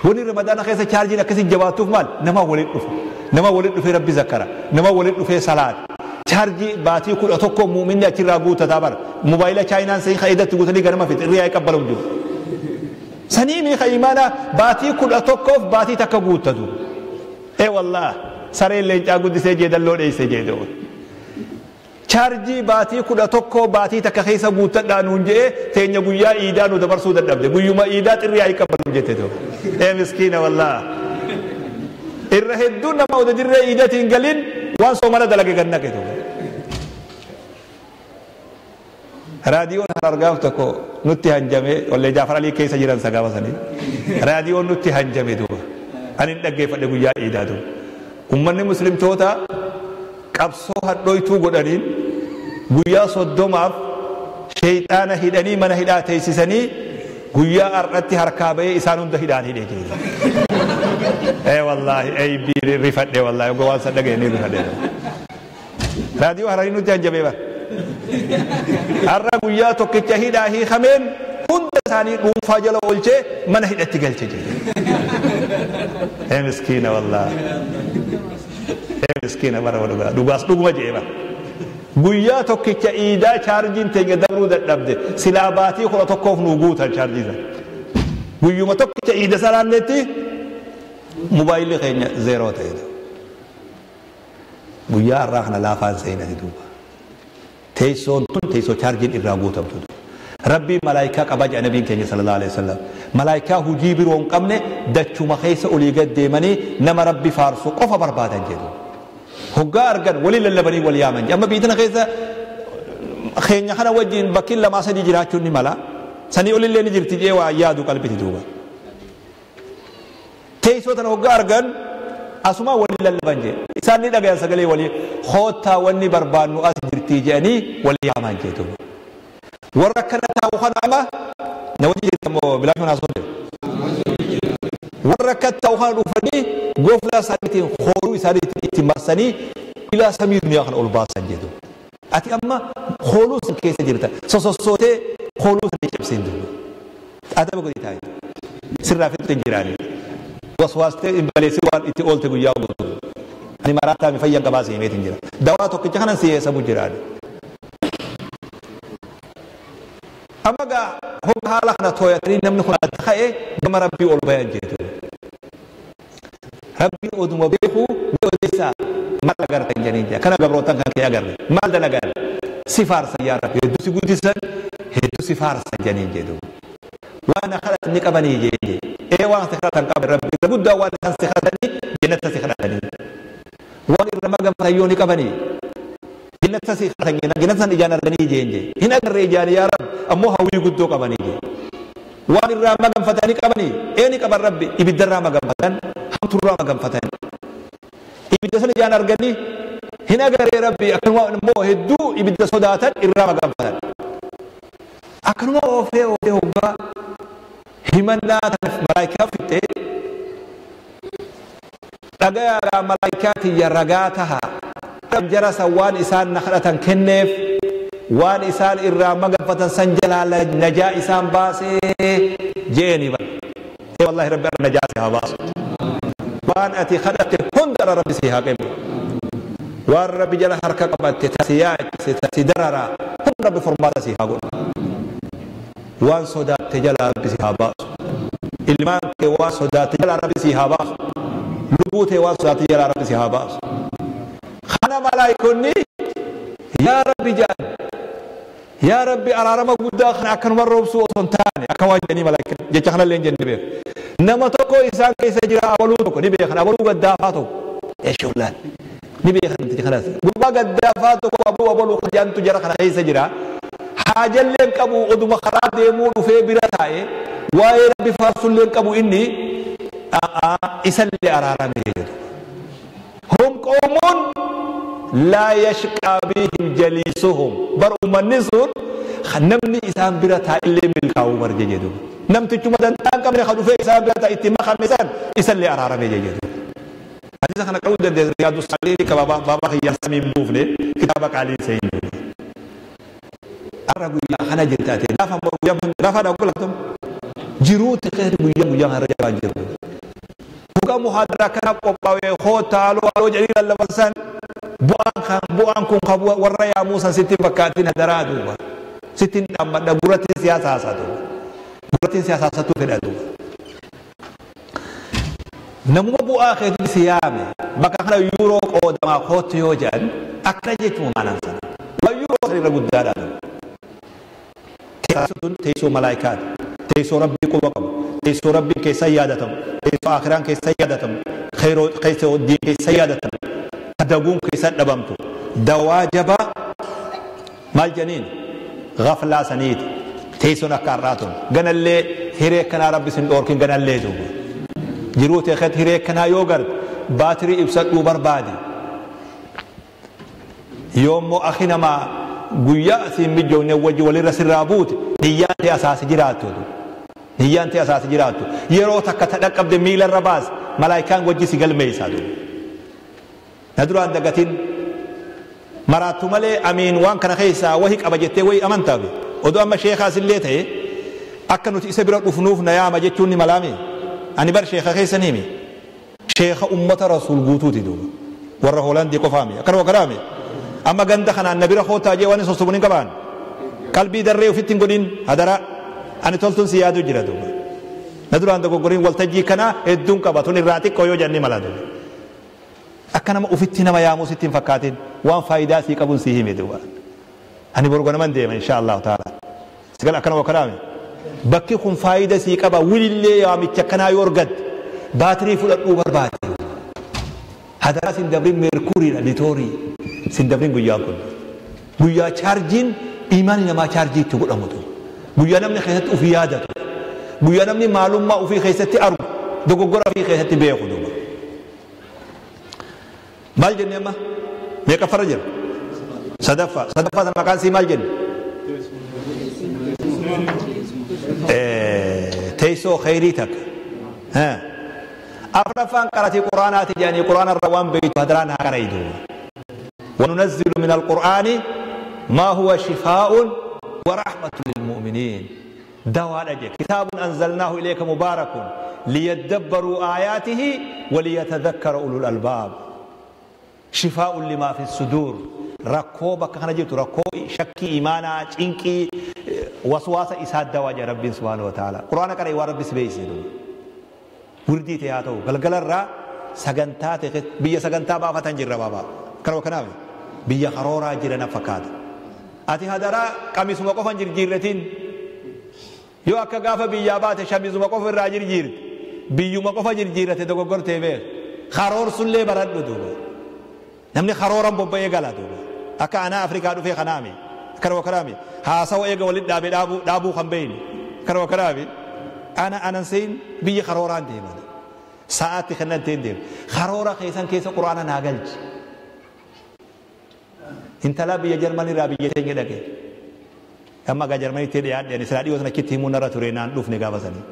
wanni ramadaana keessa chaarjiin akkasii jabaattuuf maal nama waliin dhufa nama waliin dhufee rabbi zakkara nama waliin dhufee salaata chaarjii baatii 11 muuminni achirraa guutataa bara mobaayila chaayinaan sanii ka'eedatti guutanii ganama fixe irraa qabbalamu jiru sanii miika imaana baatii 11 baatii takka guuttatu. اي والله سرين لينجا قدسي جيدلو ديسي جيدو chaarjii baatii 11 baatii takka keessa guuttadhaa nuun jedhee teenya guyyaa iidaa nu dabarsuu dadhabde guyyuma iidaa xirrii haa qabanu jette ta'u ee miskiina wallaa irra hedduun nama oda dirree iidatiin galin waan soomana dalage gannaqe ta'u raadiyoon harargaaf tokko nutti hanjame wallee Jaafar Alii keessa jiran sagaaba sanii raadiyoon nutti hanjame duuba ani hin dhaggeeffadhe guyyaa iidaa duuba ummanni muslimtoota qabsoo hadhooytuu godhaniin guyyaa 30 sheeyxaana hidhanii mana hidhaa teessisanii guyyaa har'atti harkaa bahee isaan hunda hidhaan hidhee jira. Ee wallaahi ee biiri rifadhe wallaahi ogoo waan san dhaga'e ni rifadhe. Raadiyoo hararii nutti hanjamee bara. Har'a guyyaa tokkicha hidhaa hiikameen hunda isaanii dhuunfaa jala oolchee mana hidhatti galche jira. Ee miskiina wallaahi. Miskiina bara dhugaa dhugaas dhuguma jee bara guyyaa tokkicha iidaa chaarjiin teenya dabruu dadhabde silaa baatii 11 nuu guutan chaarjii sana guyyuma tokkicha iida salaannetti mobaayilli keenya zeeroo ta'e guyyaa har'aa kana laafaan seenati duuba teessoon tun teessoo chaarjiin irraa guutamtu rabbii malaayikaa qabaa jedha nabiin keenya sallallahu alaihi wasallam malaayikaa hujii biroo hin qabne dachuma keessa olii gad deemanii nama rabbi faarsu qofa barbaadan jedhu hoggaa argan walii lallabanii wal yaaman amma biyya keessa keenya kana wajjin bakki 2 3 jiraachuun ni mala sanii olillee ni jirti jee waa yaadu qalbiti duuba teessoo tana hoggaa argan asuma walii lallaban jee isaan ni dhagayan sagalee walii hoottaa wanni barbaannu as jirti jedhanii wal yaaman jee duuba warra kana taa'u kana amma na wajjin jirtamoo bilaashuun haasoo warra akka taa'u kana dhufanii gofla isaaniitiin hooruu isaaniitiin itti marsanii ilaa samii duniyaa kana ol baasan jedhu. Ati amma hooluu san keessa jirta sosossootee hooluu san cabseen duuba. Adaba godhi taa'i. Sirraa fixu hin jiraani. Waswaastee hin baleessi waan itti oolte guyyaa guutuu. Ani maraataa mi fayyan qabaa si himeetiin jira. Dawaa tokkicha kanan si eessamu jiraani. Amma gaa hogga haala kana tooyatanii namni kun adda ka'e gama rabbii ol bayan jeetu. Rabbiin oduma beeku ni odeessaa maal agartan jedhanii jira. Kana gabrootan kan kee agarre maal dalagan si faarsan yaa rabbi hedduu si guddisan hedduu si faarsan jedhanii jedhu. Waan kadhatan ni qabanii jee ee waan si kadhatan qaban rabbi irra guddaa waan isaan si kadhatanii jannata si kadhatanii. Waan irra maganfatan yoo ni qabanii jannata si kadhatan jannata san ijaan arganii jeen jee hin agarre ijaan yaa rabbi ammoo hawwii guddoo qabanii jee. Waan irraa maganfatanii qabanii ee ni qaban rabbi ibiddarraa maganfatan hamturraa maganfatan. Ibidda san ijaan arganii hin agarree rabbi akkanuma immoo hedduu ibidda sodaatan irraa maganfatan. Akkanuma oofee oofee hoggaa himannaa tanaaf malaayikaa fixee dhagayaa malaayikaa tiyya ragaa taha. Jara san waan isaan na kadhatan kenneef waan isaan irraa maganfatan san jalaa najaa isaan baasee jeeni bara. Wallahi rabbi irra najaa si haa baasu. Waan ati kadhatte hunda irra rabbi si haa kennu. Waan rabbi jala harka qabatte tasi yaachise tasi dararaa hunda rabbi furmaata si haa godhu. Waan sodaatte jala rabbi si haa baasu. Ilmaan kee waan sodaatte jala rabbi si haa baasu. Lubbuu tee waan sodaatte jala rabbi si haa baasu. Kana malaayikoonni yaa rabbi jedhan yaa rabbi araarama guddaa kana akkanuma roobsuu osoo hin taane akka waan jedhanii malaayikaan jecha kanallee hin jenne beeku. Nama tokko isaan keessa jira abaluu tokko ni beekan abaluu gaddaafaa tokko eeshuulaan ni beekan namtichi kanas gurbaa gaddaafaa tokko abaluu abaluu jedhantu jara kana keessa jira. Haajallee hin qabu oduma karaa deemuu dhufee bira taa'e waa'ee rabbi faarsullee hin qabu inni isallee araarame jedhu. Hum qawmun laa yashqaa bihim jaliisuhum bar uummanni sun namni isaan bira taa'ellee milkaa'uu barje jedhu. Namtichuma dantaa hin qabne kan dhufee isaan bira taa'e itti makame san isallee araarame jedhu. Hadiisa kana qabuu dandeessa Riyaadu Saalihiin qaba baabaa kiyyaa samii hin buufne kitaaba qaalii isa hin buufne. Har'a guyyaa kana jirta ati lafa guyyaa kun lafa dhaqu jiruu xiqqeetti guyyaa guyyaa har'a jabaan jiru. Dhuga muhaadara kana qophaa'ee hoota haaloo haaloo jedhanii lallaban san bu'aan kun kan warra yaamuu san sitti fakkaatiin hadaraa duuba. Sitti hin dhaammadha gurratti siyaasa haasaa duuba. Gurratti siyaasa haasatu fedha duuba. Namuma bu'aa keetti si yaame bakka kana yuuroo qoodamaa kootu yoo jedhan akkana jechuun maalaan sana. Waan yuuroo san irra guddaadha duuba. Teessoon teessoo malaayikaati. Teessoo rabbii quba qabu. Teessoo rabbii keessa yaadatamu. Teessoo akiraan keessa yaadatamu. Teessoo diin keessa yaadatamu. Daguun keessa dhabamtu. Dawaa jabaa maal janiin gaflaa saniiti. Teessoon akka har'aa tun. Ganallee hiree kanaa rabbi sin dhoorkin ganallee duuba. Jiruu teeketti hiree kanaa yoo garte baatirii ibsadhuu barbaadi. Yoommoo akhi namaa guyyaa asiin mijoofne wajji walirra sirraa buute niyyaan ta'e asaasi jiraattu. Niyyaan ta'e asaasi jiraattu. Yeroo takka ta dhaqqabde miilarra baas malaayikaan wajji si galmeessaa duuba. Na duraan dagatin maraattu malee amiin waan kana keessaa wahi qaba jettee wahi amantaabe. Oduu amma sheekaas illee ta'e akka nuti isa bira dhufnuuf na yaama jechuun ni malaame. Ani bar sheeka keessa ni himi. Sheeka ummata rasuul guutuuti duuba. Warra Hoolandii qofaami. Akkanuma kanaami. Amma ganda kanaan na bira kootaa jee waan hin sossobuun hin qabaan. Qalbii darree ofitti hin godhin hadaraa. Ani toltuun si yaadu jira duuba. Na duraan dogoggoriin waltajjii kanaa hedduun qaba. Tun irraa xiqqoo yoo jennee mala duuba. Akka nama ofitti nama yaamuu sitti hin fakkaatin waan faayidaa sii qabuun sii hime duuba. Ani boru ganaman deema insha Allahu ta'ala. Sigal akkanuma kanaami. Bakki kun faayidaa sii qaba wilillee yaamicha kanaa yoo argatte baatirii fudhadhuu barbaade. Hadaraa sin dabrin meerkuriidha litoorii sin dabrin guyyaan kun. Guyyaa chaarjiin imaanni namaa chaarjii itti godhamutu. Guyyaa namni keessatti ofii yaadatu. Guyyaa namni maalummaa ofii keessatti argu dogoggora ofii keessatti beeku duuba. Maal jenne amma? Meeqaffarra jira? Sadaffaa. Sadaffaa sana maqaan sii maal jenne? Teessoo khayrii takka. Afraffaan qaratii quraanaati jedhanii quraana irra waan beektu hadaraan haa qara'idu. وننزل من القرآن ما هو شفاء ورحمة للمؤمنين. دواء أجل. كتاب أنزلناه إليك مبارك ليدبروا آياته وليتذكر أولو الألباب. شفاء لما في الصدور. ركوبك كان جبت ركوب شكي إيمانا چنكي Waswaasa isaa dawaa jaa Rabbiin subhaanahu wa ta'ala. Quraana qara'e waan Rabbi si beeksise duuba. Wirdii ta'e haa ta'u galgalarraa sagantaa ta'e biyya sagantaa baafatan jirra baabaa. Kanuma kanaaf biyya karooraa jira na fakkaata. Ati hadaraa qamisuma qofa hin jirjiirratiin yoo akka gaafa biyyaa baate shamizuma qofa irraa jirjiirte biyyuma qofa jirjiirrate dogoggortee beek. Karoorsullee baradhu duuba. Namni karooran bobba'ee gala duuba. Akka anaa Afrikaa dhufee kanaami. Kanuma kanaami haasawa eega walitti dhaabe dhaabuu kan beeyne. Kanuma kanaami ana anan sein biyya karooraan deeman. Sa'aatti kanan ta'in deema. Karoora keessan keessa quraana naa galchi. Intala biyya Jarmanii irraa biyya teenya dhaqe. Amma gaa Jarmaniitti dhiyaadhe ani silaa dhiyoo sana achitti himuu narra ture naan dhufne gaafa sanii.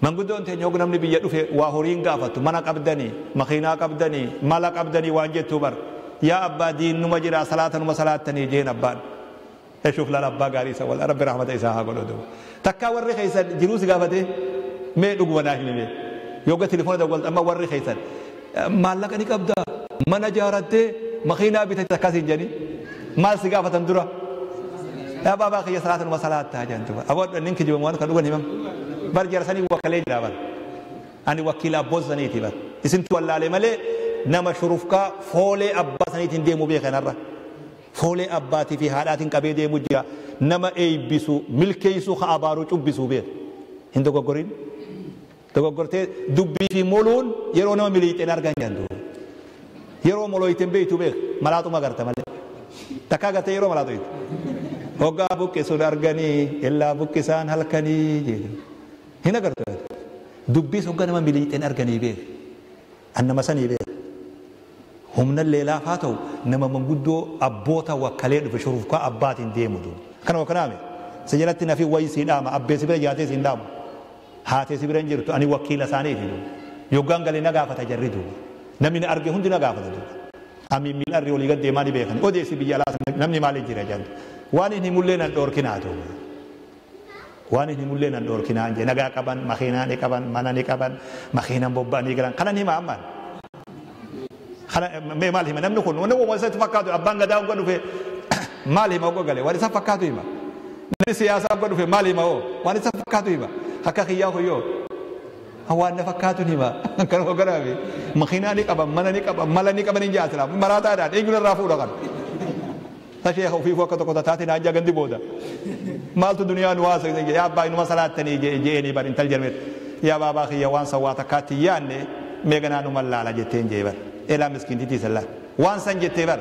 Manguddoon teenya hogu namni biyya dhufe waa horiin gaafattu mana qabdanii makiinaa qabdanii mala qabdanii waan jettuu bar. Yaa abbaa diinuma jira salaata numa salaattanii jeen abbaan. Eshuuf laala abbaa gaarii isa wal rabbi rahmata isaa haa godhu. Takkaa warri keessan jiruu si gaafate mee dhuguma naa himi mee. Yooga telefoona dawwalta amma warri keessan maallaqa ni qabda mana ijaarattee makiinaa bitatte akkas hin jedhani maal si gaafatan dura. Yaa baabaa kiyya salaata numa salaattaa jedhan duba. Aboo inni kijibamu waan kan dhugan himam. Bar jarsanii wakkalee jira bar. Ani wakiila abboon saniiti bar. Isintu wallaalee malee nama shurufkaa foolee abbaa saniitiin deemu beekanarra. Foolee abbaatii fi haadhaatiin qabee deemu jira. Nama eebbisu milkeessu ka abaaruu cubbisu beek. Hin dogoggorin. Dogoggortee dubbii fi moluun yeroo nama miliixeen argan jantu. Yeroo molooyteen beektu beek malaaxuma agarta malee. Takkaa agartee yeroo malaaxu itti. Hoggaa buqqisuun arganii illaa buqqisaan halkanii jedhu. Hin agartu. Dubbiis hoggaa nama miliixeen arganii beek. Annama sanii beek. Humna leelaaf haa ta'u nama manguddoo abboota wakkalee dhufe shurufkaa abbaatiin deemu duuba. Kanuma kanaame isa jalatti nafi wayii sii dhaama abbee si bira jaatee siin dhaamu. Haatee si bira hin jirtu ani wakiila isaaniiti duuba. Yoggaan galee na gaafata jarri duuba. Namni na arge hundi na gaafata duuba. Amiin miila arri olii gad deemaa ni beekani. Odeessi biyya alaa namni maaliif jira jedhan. Waan hin himullee nan dhoorkinaa duuba. Waan hin himullee nan dhoorkinaa jee nagaa qaban makiinaa ni qaban mana ni qaban makiinaan bobba'anii galan kanan hima ammaan. Mee maal hima namni kun wanni waan isatti fakkaatu abbaan gadaa hogga dhufe maal hima hogga gale waan isa fakkaatu hima. Namni siyaasaa hogga dhufe maal hima hoo waan isa fakkaatu hima. Akka kiyyaa hoyyoo waan na fakkaatu hima. Kan hogga dhaabe makiinaa ni qaban mana ni qaban mala ni qaban hin jaatira maraataadhaan eenyuun irraa fuudha kan. Tashee ofiifuu akka tokko taate naan jaa gandi booda. Maaltu duniyaa nu haasa yaa abbaa inuma salaattanii je'eenii bar intal jarmeet. Yaa baabaa kiyya waan sawwaa takkaatti yaanne mee ganaa numa laala jetteen jee bar. Elaa miskiintitii sallaa. Waan san jettee bar.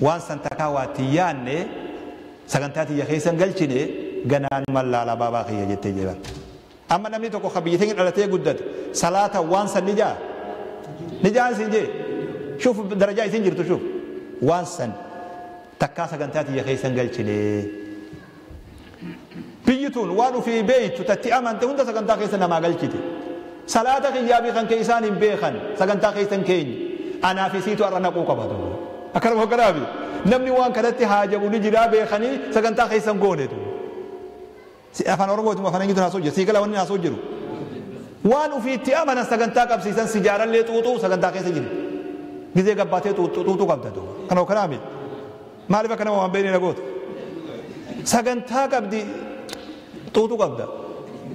Waan san takkaa waatti yaanne sagantaa tiyya keessan galchine ganaa numa laala baabaa kiyya jettee jee bar. Amma namni tokko ka biyya teenya dhalatee guddate salaata waan san ni jaa. Ni jaan siin jee. Shuuf darajaa isin jirtu shuuf. Waan san takkaa sagantaa tiyya keessan galchine. Biyyi tun waan ofii beektu tatti amante hunda sagantaa keessa namaa galchite. Salaata kiyyaa fi kan keessaan hin beekan sagantaa keessan keenya. Anaa fi siitu har'a naquu qaba duuba. Akkanuma hogganaafi namni waan kanatti haajamu ni jiraa beekanii sagantaa keessan goone duuba. Afaan Oromootuma afaan Ingiliziin haasoo jiru. Siigala wanni haasoo jiru. Waan ofiitti amanan sagantaa qabsiisan sijaarallee xuuxuu sagantaa keessa jiru. Gizee gabbaatee xuuxuu qabda duuba. Kana hogganaafi maaliif akka nama waan beekne na goota? Sagantaa qabdi xuuxuu qabda.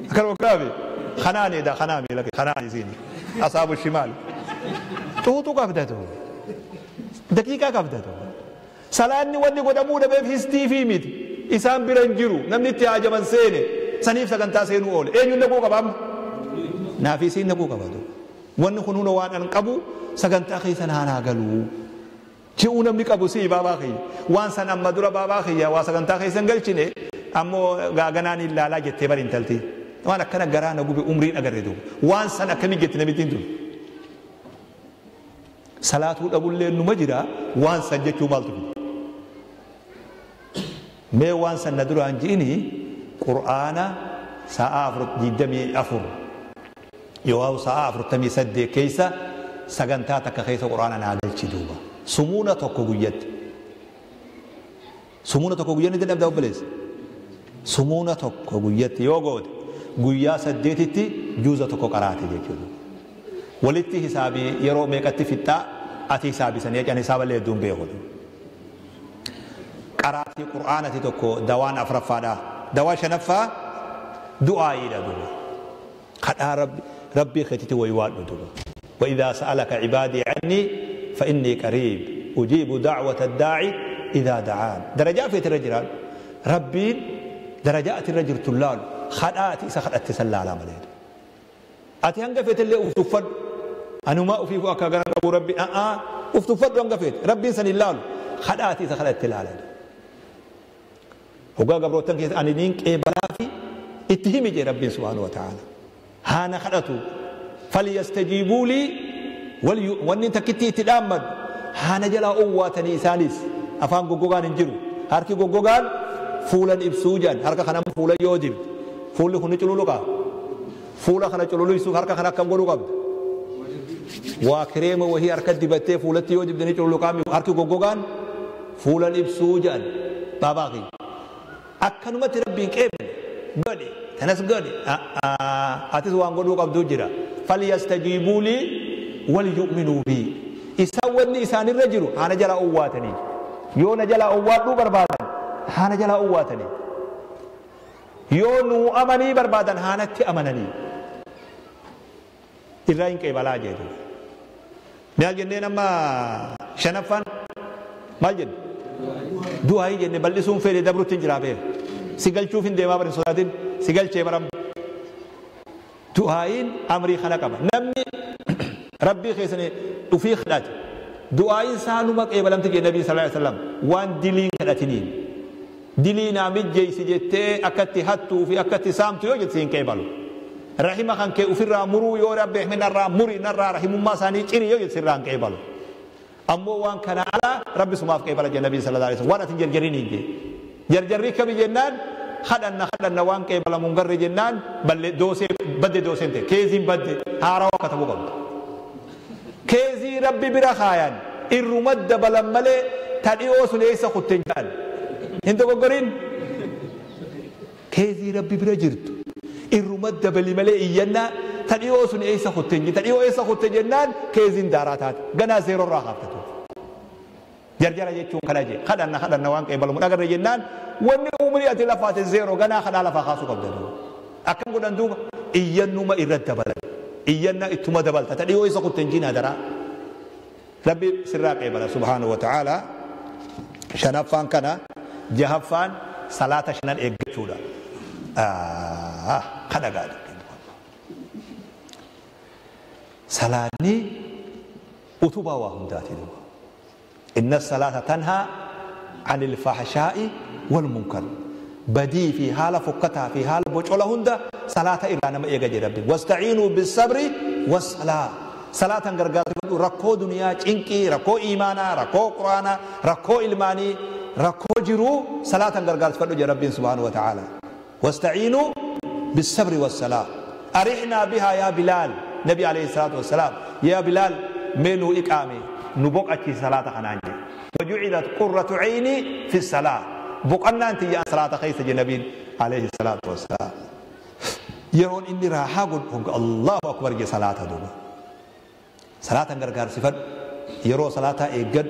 Akkanuma hogganaafi kanaanidha kanaami lake kanaan isiini. Asaabu shimaal. Xuuxuu qabda duuba. Daqiiqaa qabda duuba. Salaanni wanni godhamuu dhabeef histii fi miti. Isaan bira hin jiru namni itti haajaman seene saniif sagantaa seenuu oole. Eenyuun naquu qaba amma? Naafi isiin naquu qaba duuba. Wanni kun hunda waan an qabu sagantaa keessa naanaa galuu. Ji'uu namni qabu sii baabaa kiyya. Waan san amma dura baabaa kiyya waa sagantaa keessa hin galchine ammoo gaaganaan hin laalaa jettee bari intalti. Waan akkana garaa na gube umriin agarre duuba. Waan san akkamii jetti namittiin tun. Salaatuu dhabullee numa jira waan san jechuu maaltu fide. Mee waan san na duraan ji'ini Qur'aana sa'a 24 yoo sa'a 48 keessa sagantaa takka keessa Qur'aana naa galchi duuba. Sumuuna tokko guyyatti. Sumuuna tokko guyyatti ni dadhabda obboleessa. Sumuuna tokko guyyatti yoo goote guyyaa 8tti juuza tokko qaraate jechuudha. Walitti hisaabii yeroo meeqatti fixxaa ati hisaabii sanii jechaan hisaaballee hedduun beeku. Qaraatii qur'aanati tokko dawaan afraffaadha. Dawaa shanaffaa du'aayiidha duuba. Kadhaa rabbii keetitti waywaadhu duuba. وإذا سألك عبادي عني فإني قريب أجيب دعوة الداعي إذا دعان. درجات في الرجل ربي درجات الرجل تلال خداتي إذا خدأت سلالة مليد أتي هنقفت اللي أفتفد أنا ما أفيف أكا أبو ربي أفتفد وانقفت ربي سن اللال خداتي إذا خدأت تلالة وقال قبرو تنكيس أنا نينك إيه بلافي اتهمي جي ربي سبحانه وتعالى هانا خدأتو فليستجيبوا لي ولي تكتي تلامد هانا جلا أواتني سالس أفهم غوغان انجرو هاركي غوغان فولن إبسوجان هاركا خنام فولا يوجب فول خني چلولوكا فولا خنا چلولو يسوف هاركا خنا كم غلو قبض وكريم وهي هاركا دبتي فولتي يوجب دني چلولوكا هاركي غوغان فولن إبسوجان باباغي أكنمت ربي كيبل غدي تنس غدي أتيس وان غلو قبض جرا فليستجيبوا لي وليؤمنوا بي إساوني إسان الرجل أنا جلا أواتني يونا جلا أواتنو بربادا هانا جلا أواتني يونو أمني بربادا هانا تأمنني إرائن كيبالا جيدو مال جنين أما شنفان مال جن دعائي جن بلسون فيري دبرو تنجرا بير سيقل شوفين ديما برن صلاتين سيقل شي برم دعائين أمري خلقما نمني ربي خيسني وفي خلات دعائين سانو مك إيه بلم تجي النبي صلى الله عليه وسلم وان دلين خلاتنين دلين عمد جيس جت أكتي هتو في أكتي سامتو يوجد سين كيبالو رحمة خان كي وفي رامرو يو ربي من الرامري نرى رحم ما ساني تشري يوجد سران كيبالو أمو وان كان على ربي سماف كيبالا النبي صلى الله عليه وسلم وانا تنجرجرين يجي جرجري كبي جنان خدنا خدنا وان كيبالا منقر جنان بل دوسي بدي دوسين كيزين بدي هارا كتبو قبل كيزي ربي برخايان الرمد بلملي تديوس ليس خطنجان انت بقولين كيزي ربي برجرت الرمد بلملي إينا تديوس ليس خطنجان تديوس خطنجان كيزين داراتات جنا زيرو راحته جرجرة يجون كلاجي خدنا خدنا وان كيبلو من أجر جنان وإن عمري أتلفات الزيرو جنا خدا لفا خاصو قبل أكم قلنا دوم إينا ما إرد بلد إينا إتما دبلت تديو إذا كنت تنجينا درا ربي سراك إبلا سبحانه وتعالى شنفان كنا جهفان صلاة شنان إجتولا خدا قال صلاني أتوبا وهم داتي إن الصلاة تنهى عن الفحشاء والمنكر بدي في حالة فكتها في حالة بوجولا هندا صلاة إيران ما إيجا ربي واستعينوا بالصبر والصلاة صلاة غرغات ركو دنيا چنكي ركو إيمانا ركو قرآنا ركو إلماني ركو جرو صلاة غرغات فدو ربي سبحانه وتعالى واستعينوا بالصبر والصلاة أرحنا بها يا بلال نبي عليه الصلاة والسلام يا بلال منو إقامي نبوك أتي صلاة خنانجي وجعلت قرة عيني في الصلاة بقنا أنت يا صلاة خيس النبي عليه الصلاة والسلام يرون إني راح أقول الله أكبر جي صلاة دوبا صلاة غرغار صفر يرو صلاة إيجد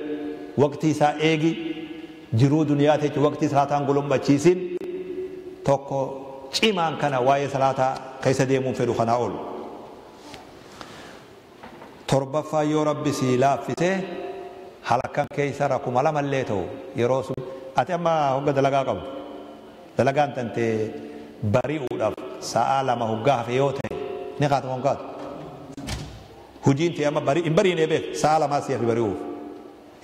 وقتي سا إيجي جرو دنيا تي وقتي صلاة نقولهم بتشيسين توكو إيمان كان واي صلاة خيس ديمون في رخنا أول تربة فيو ربي سيلا فيته حلقة كيسة رقم على مليته يروس أتى ما هو دلقا قبل دلقا أنت بريء الأف سأل ما هو جاه في يوته نقاط ونقاط هجين تيما بريء إن بريء نبي سأل ما سيا في بريء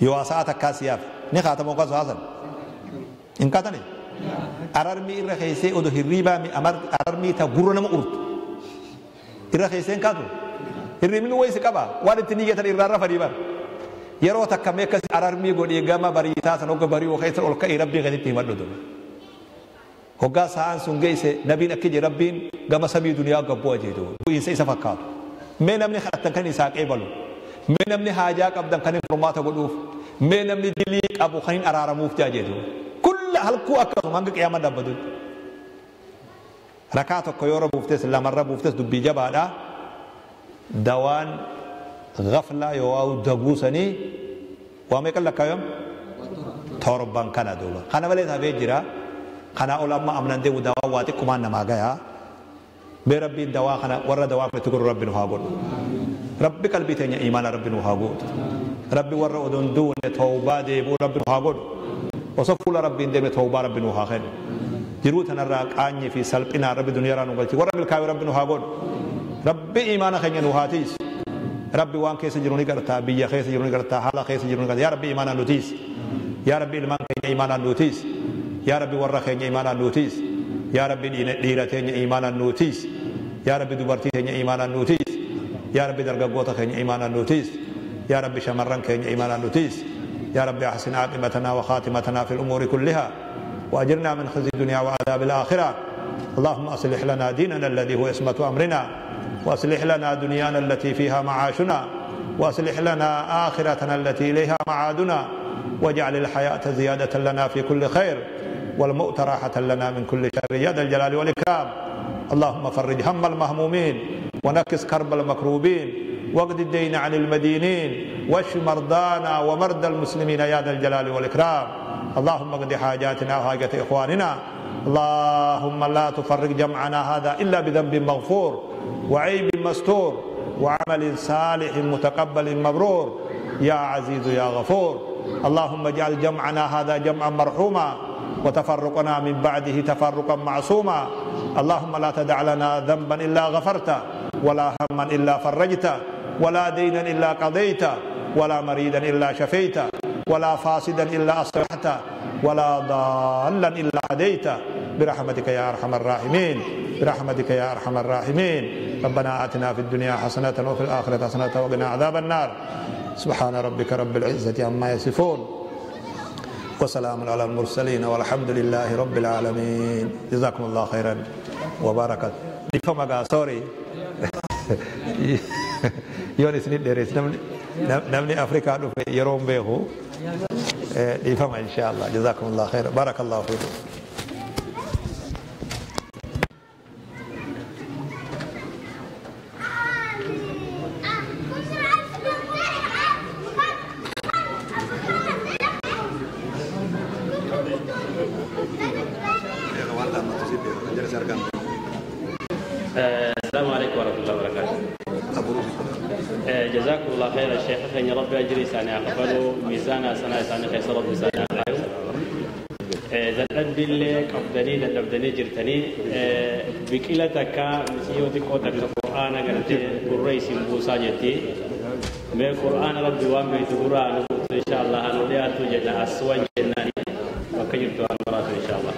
يواسات كاسيا نقاط ونقاط هذا إن كاتني أرمي الرخيصة أدو هريبا مي أمر أرمي تغورنا ما أرد الرخيصة كاتو الرمي ويس كبا وارد تنيجي ترى الرارة فريبا yeroo takka mee akkas ararmii godhee gama bariitaa san hogga barii keessa ol ka'ee rabbii gaditti himadhu duba. Hoggaa sa'aan sun geesse nabiin akka je rabbiin gama samii duniyaa gabboo ajeetu bu'iinsa isa fakkaatu. Mee namni kadhatan kan isaa qeebalu mee namni haajaa qabdan kan hin furmaata godhuuf mee namni dilii qabu kan hin araaramuuf jaajeetu. Kulla halkuu akkasuma hanga qiyaamaa dhaabbatu. Rakaa tokko yoo buuftes lamarra buuftes dubbii jabaadha. Dawaan غفلة يواو دغوسني وما يقول لك يوم Torban kana duuba kana malee hafee jira. Kana ol amma amnan deemu dawaa waa xiqqumaan namaa gayaa. Mee rabbiin dawaa kana warra dawaa fudhatu godhu rabbi nu haa godhu. Rabbi qalbii teenya imaana rabbi nu haa godhu. Rabbi warra odoon duune tawbaa deebi'u rabbi nu haa godhu. Osoo fuula rabbiin deemne tawbaa rabbi nu haa kennu. Jiruu tanarraa qaanyii fi salphinaa rabbi duniyaarraa nu galchi. Warra milkaa'e rabbi nu haa godhu. Rabbi imaana keenya nu haa tiisu. Rabbi waan keessa jiru ni gartaa, biyya keessa jiru ni gartaa, haala keessa jiru ni gartaa. Yaa Rabbi imaanaan nu tiisi. Yaa Rabbi ilmaan keenya imaanaan nu tiisi. Yaa Rabbi warra keenya imaanaan nu tiisi. Yaa Rabbi dhiira teenya imaanaan nu tiisi. Yaa Rabbi dubartii teenya imaanaan nu tiisi. Yaa Rabbi dargaggoota keenya imaanaan nu tiisi. Yaa Rabbi shamarran keenya imaanaan nu tiisi. Yaa Rabbi ahsin aaqibatanaa wa khaatimatanaa fil umuuri kullihaa وأجرنا من خزي الدنيا وعذاب الآخرة. اللهم أصلح لنا ديننا الذي هو عصمة أمرنا، وأصلح لنا دنيانا التي فيها معاشنا، وأصلح لنا آخرتنا التي إليها معادنا، واجعل الحياة زيادة لنا في كل خير، والموت راحة لنا من كل شر، يا ذا الجلال والإكرام. اللهم فرج هم المهمومين، ونكس كرب المكروبين، واقض الدين عن المدينين، واشف مرضانا ومرضى المسلمين يا ذا الجلال والإكرام. اللهم اقض حاجاتنا وحاجات إخواننا. اللهم لا تفرق جمعنا هذا إلا بذنب مغفور، وعيب مستور، وعمل صالح متقبل مبرور، يا عزيز يا غفور. اللهم اجعل جمعنا هذا جمعا مرحوما، وتفرقنا من بعده تفرقا معصوما. اللهم لا تدع لنا ذنبا إلا غفرته، ولا هما إلا فرجته، ولا دينا إلا قضيته، ولا مريدا إلا شفيته، ولا فاسدا إلا أصلحته، ولا ضالا إلا هديته، برحمتك يا أرحم الراحمين، برحمتك يا أرحم الراحمين. ربنا آتنا في الدنيا حسنة وفي الآخرة حسنة وقنا عذاب النار. سبحان ربك رب العزة عما يصفون، وسلام على المرسلين، والحمد لله رب العالمين. جزاكم الله خيرا وبارك. Sorry. Yoon isin dheeres namni Afrikaa dhufe yeroo hin beeku dhiifama insha Allah. Jazakumullah khairan. Barakallahu fiikum. السلام عليكم ورحمة الله وبركاته. جزاكم الله خير الشيخ، خير ربي أجري ساني أقبله ميزان سنة ساني خير ربي ساني أقبله. dadhabbillee qabdanii dadhabdanii jirtanii biqila takka misiyyoo xiqqoo takka qur'aana gartee gurra isin buusaa jetti. Mee qur'aana rabbi waan beektu gurraa nu buutu insha Allah anu dhiyaatu jenna aswan jennaani bakka jirtu waan maraatu insha Allah.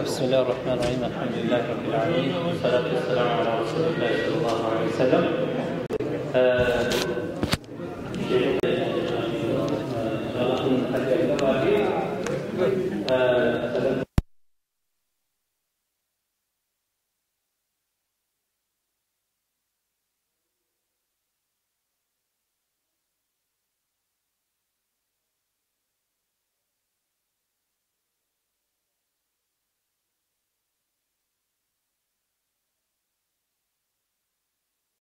بسم الله الرحمن الرحيم. الحمد لله رب العالمين، والصلاة والسلام على رسول الله صلى الله عليه وسلم.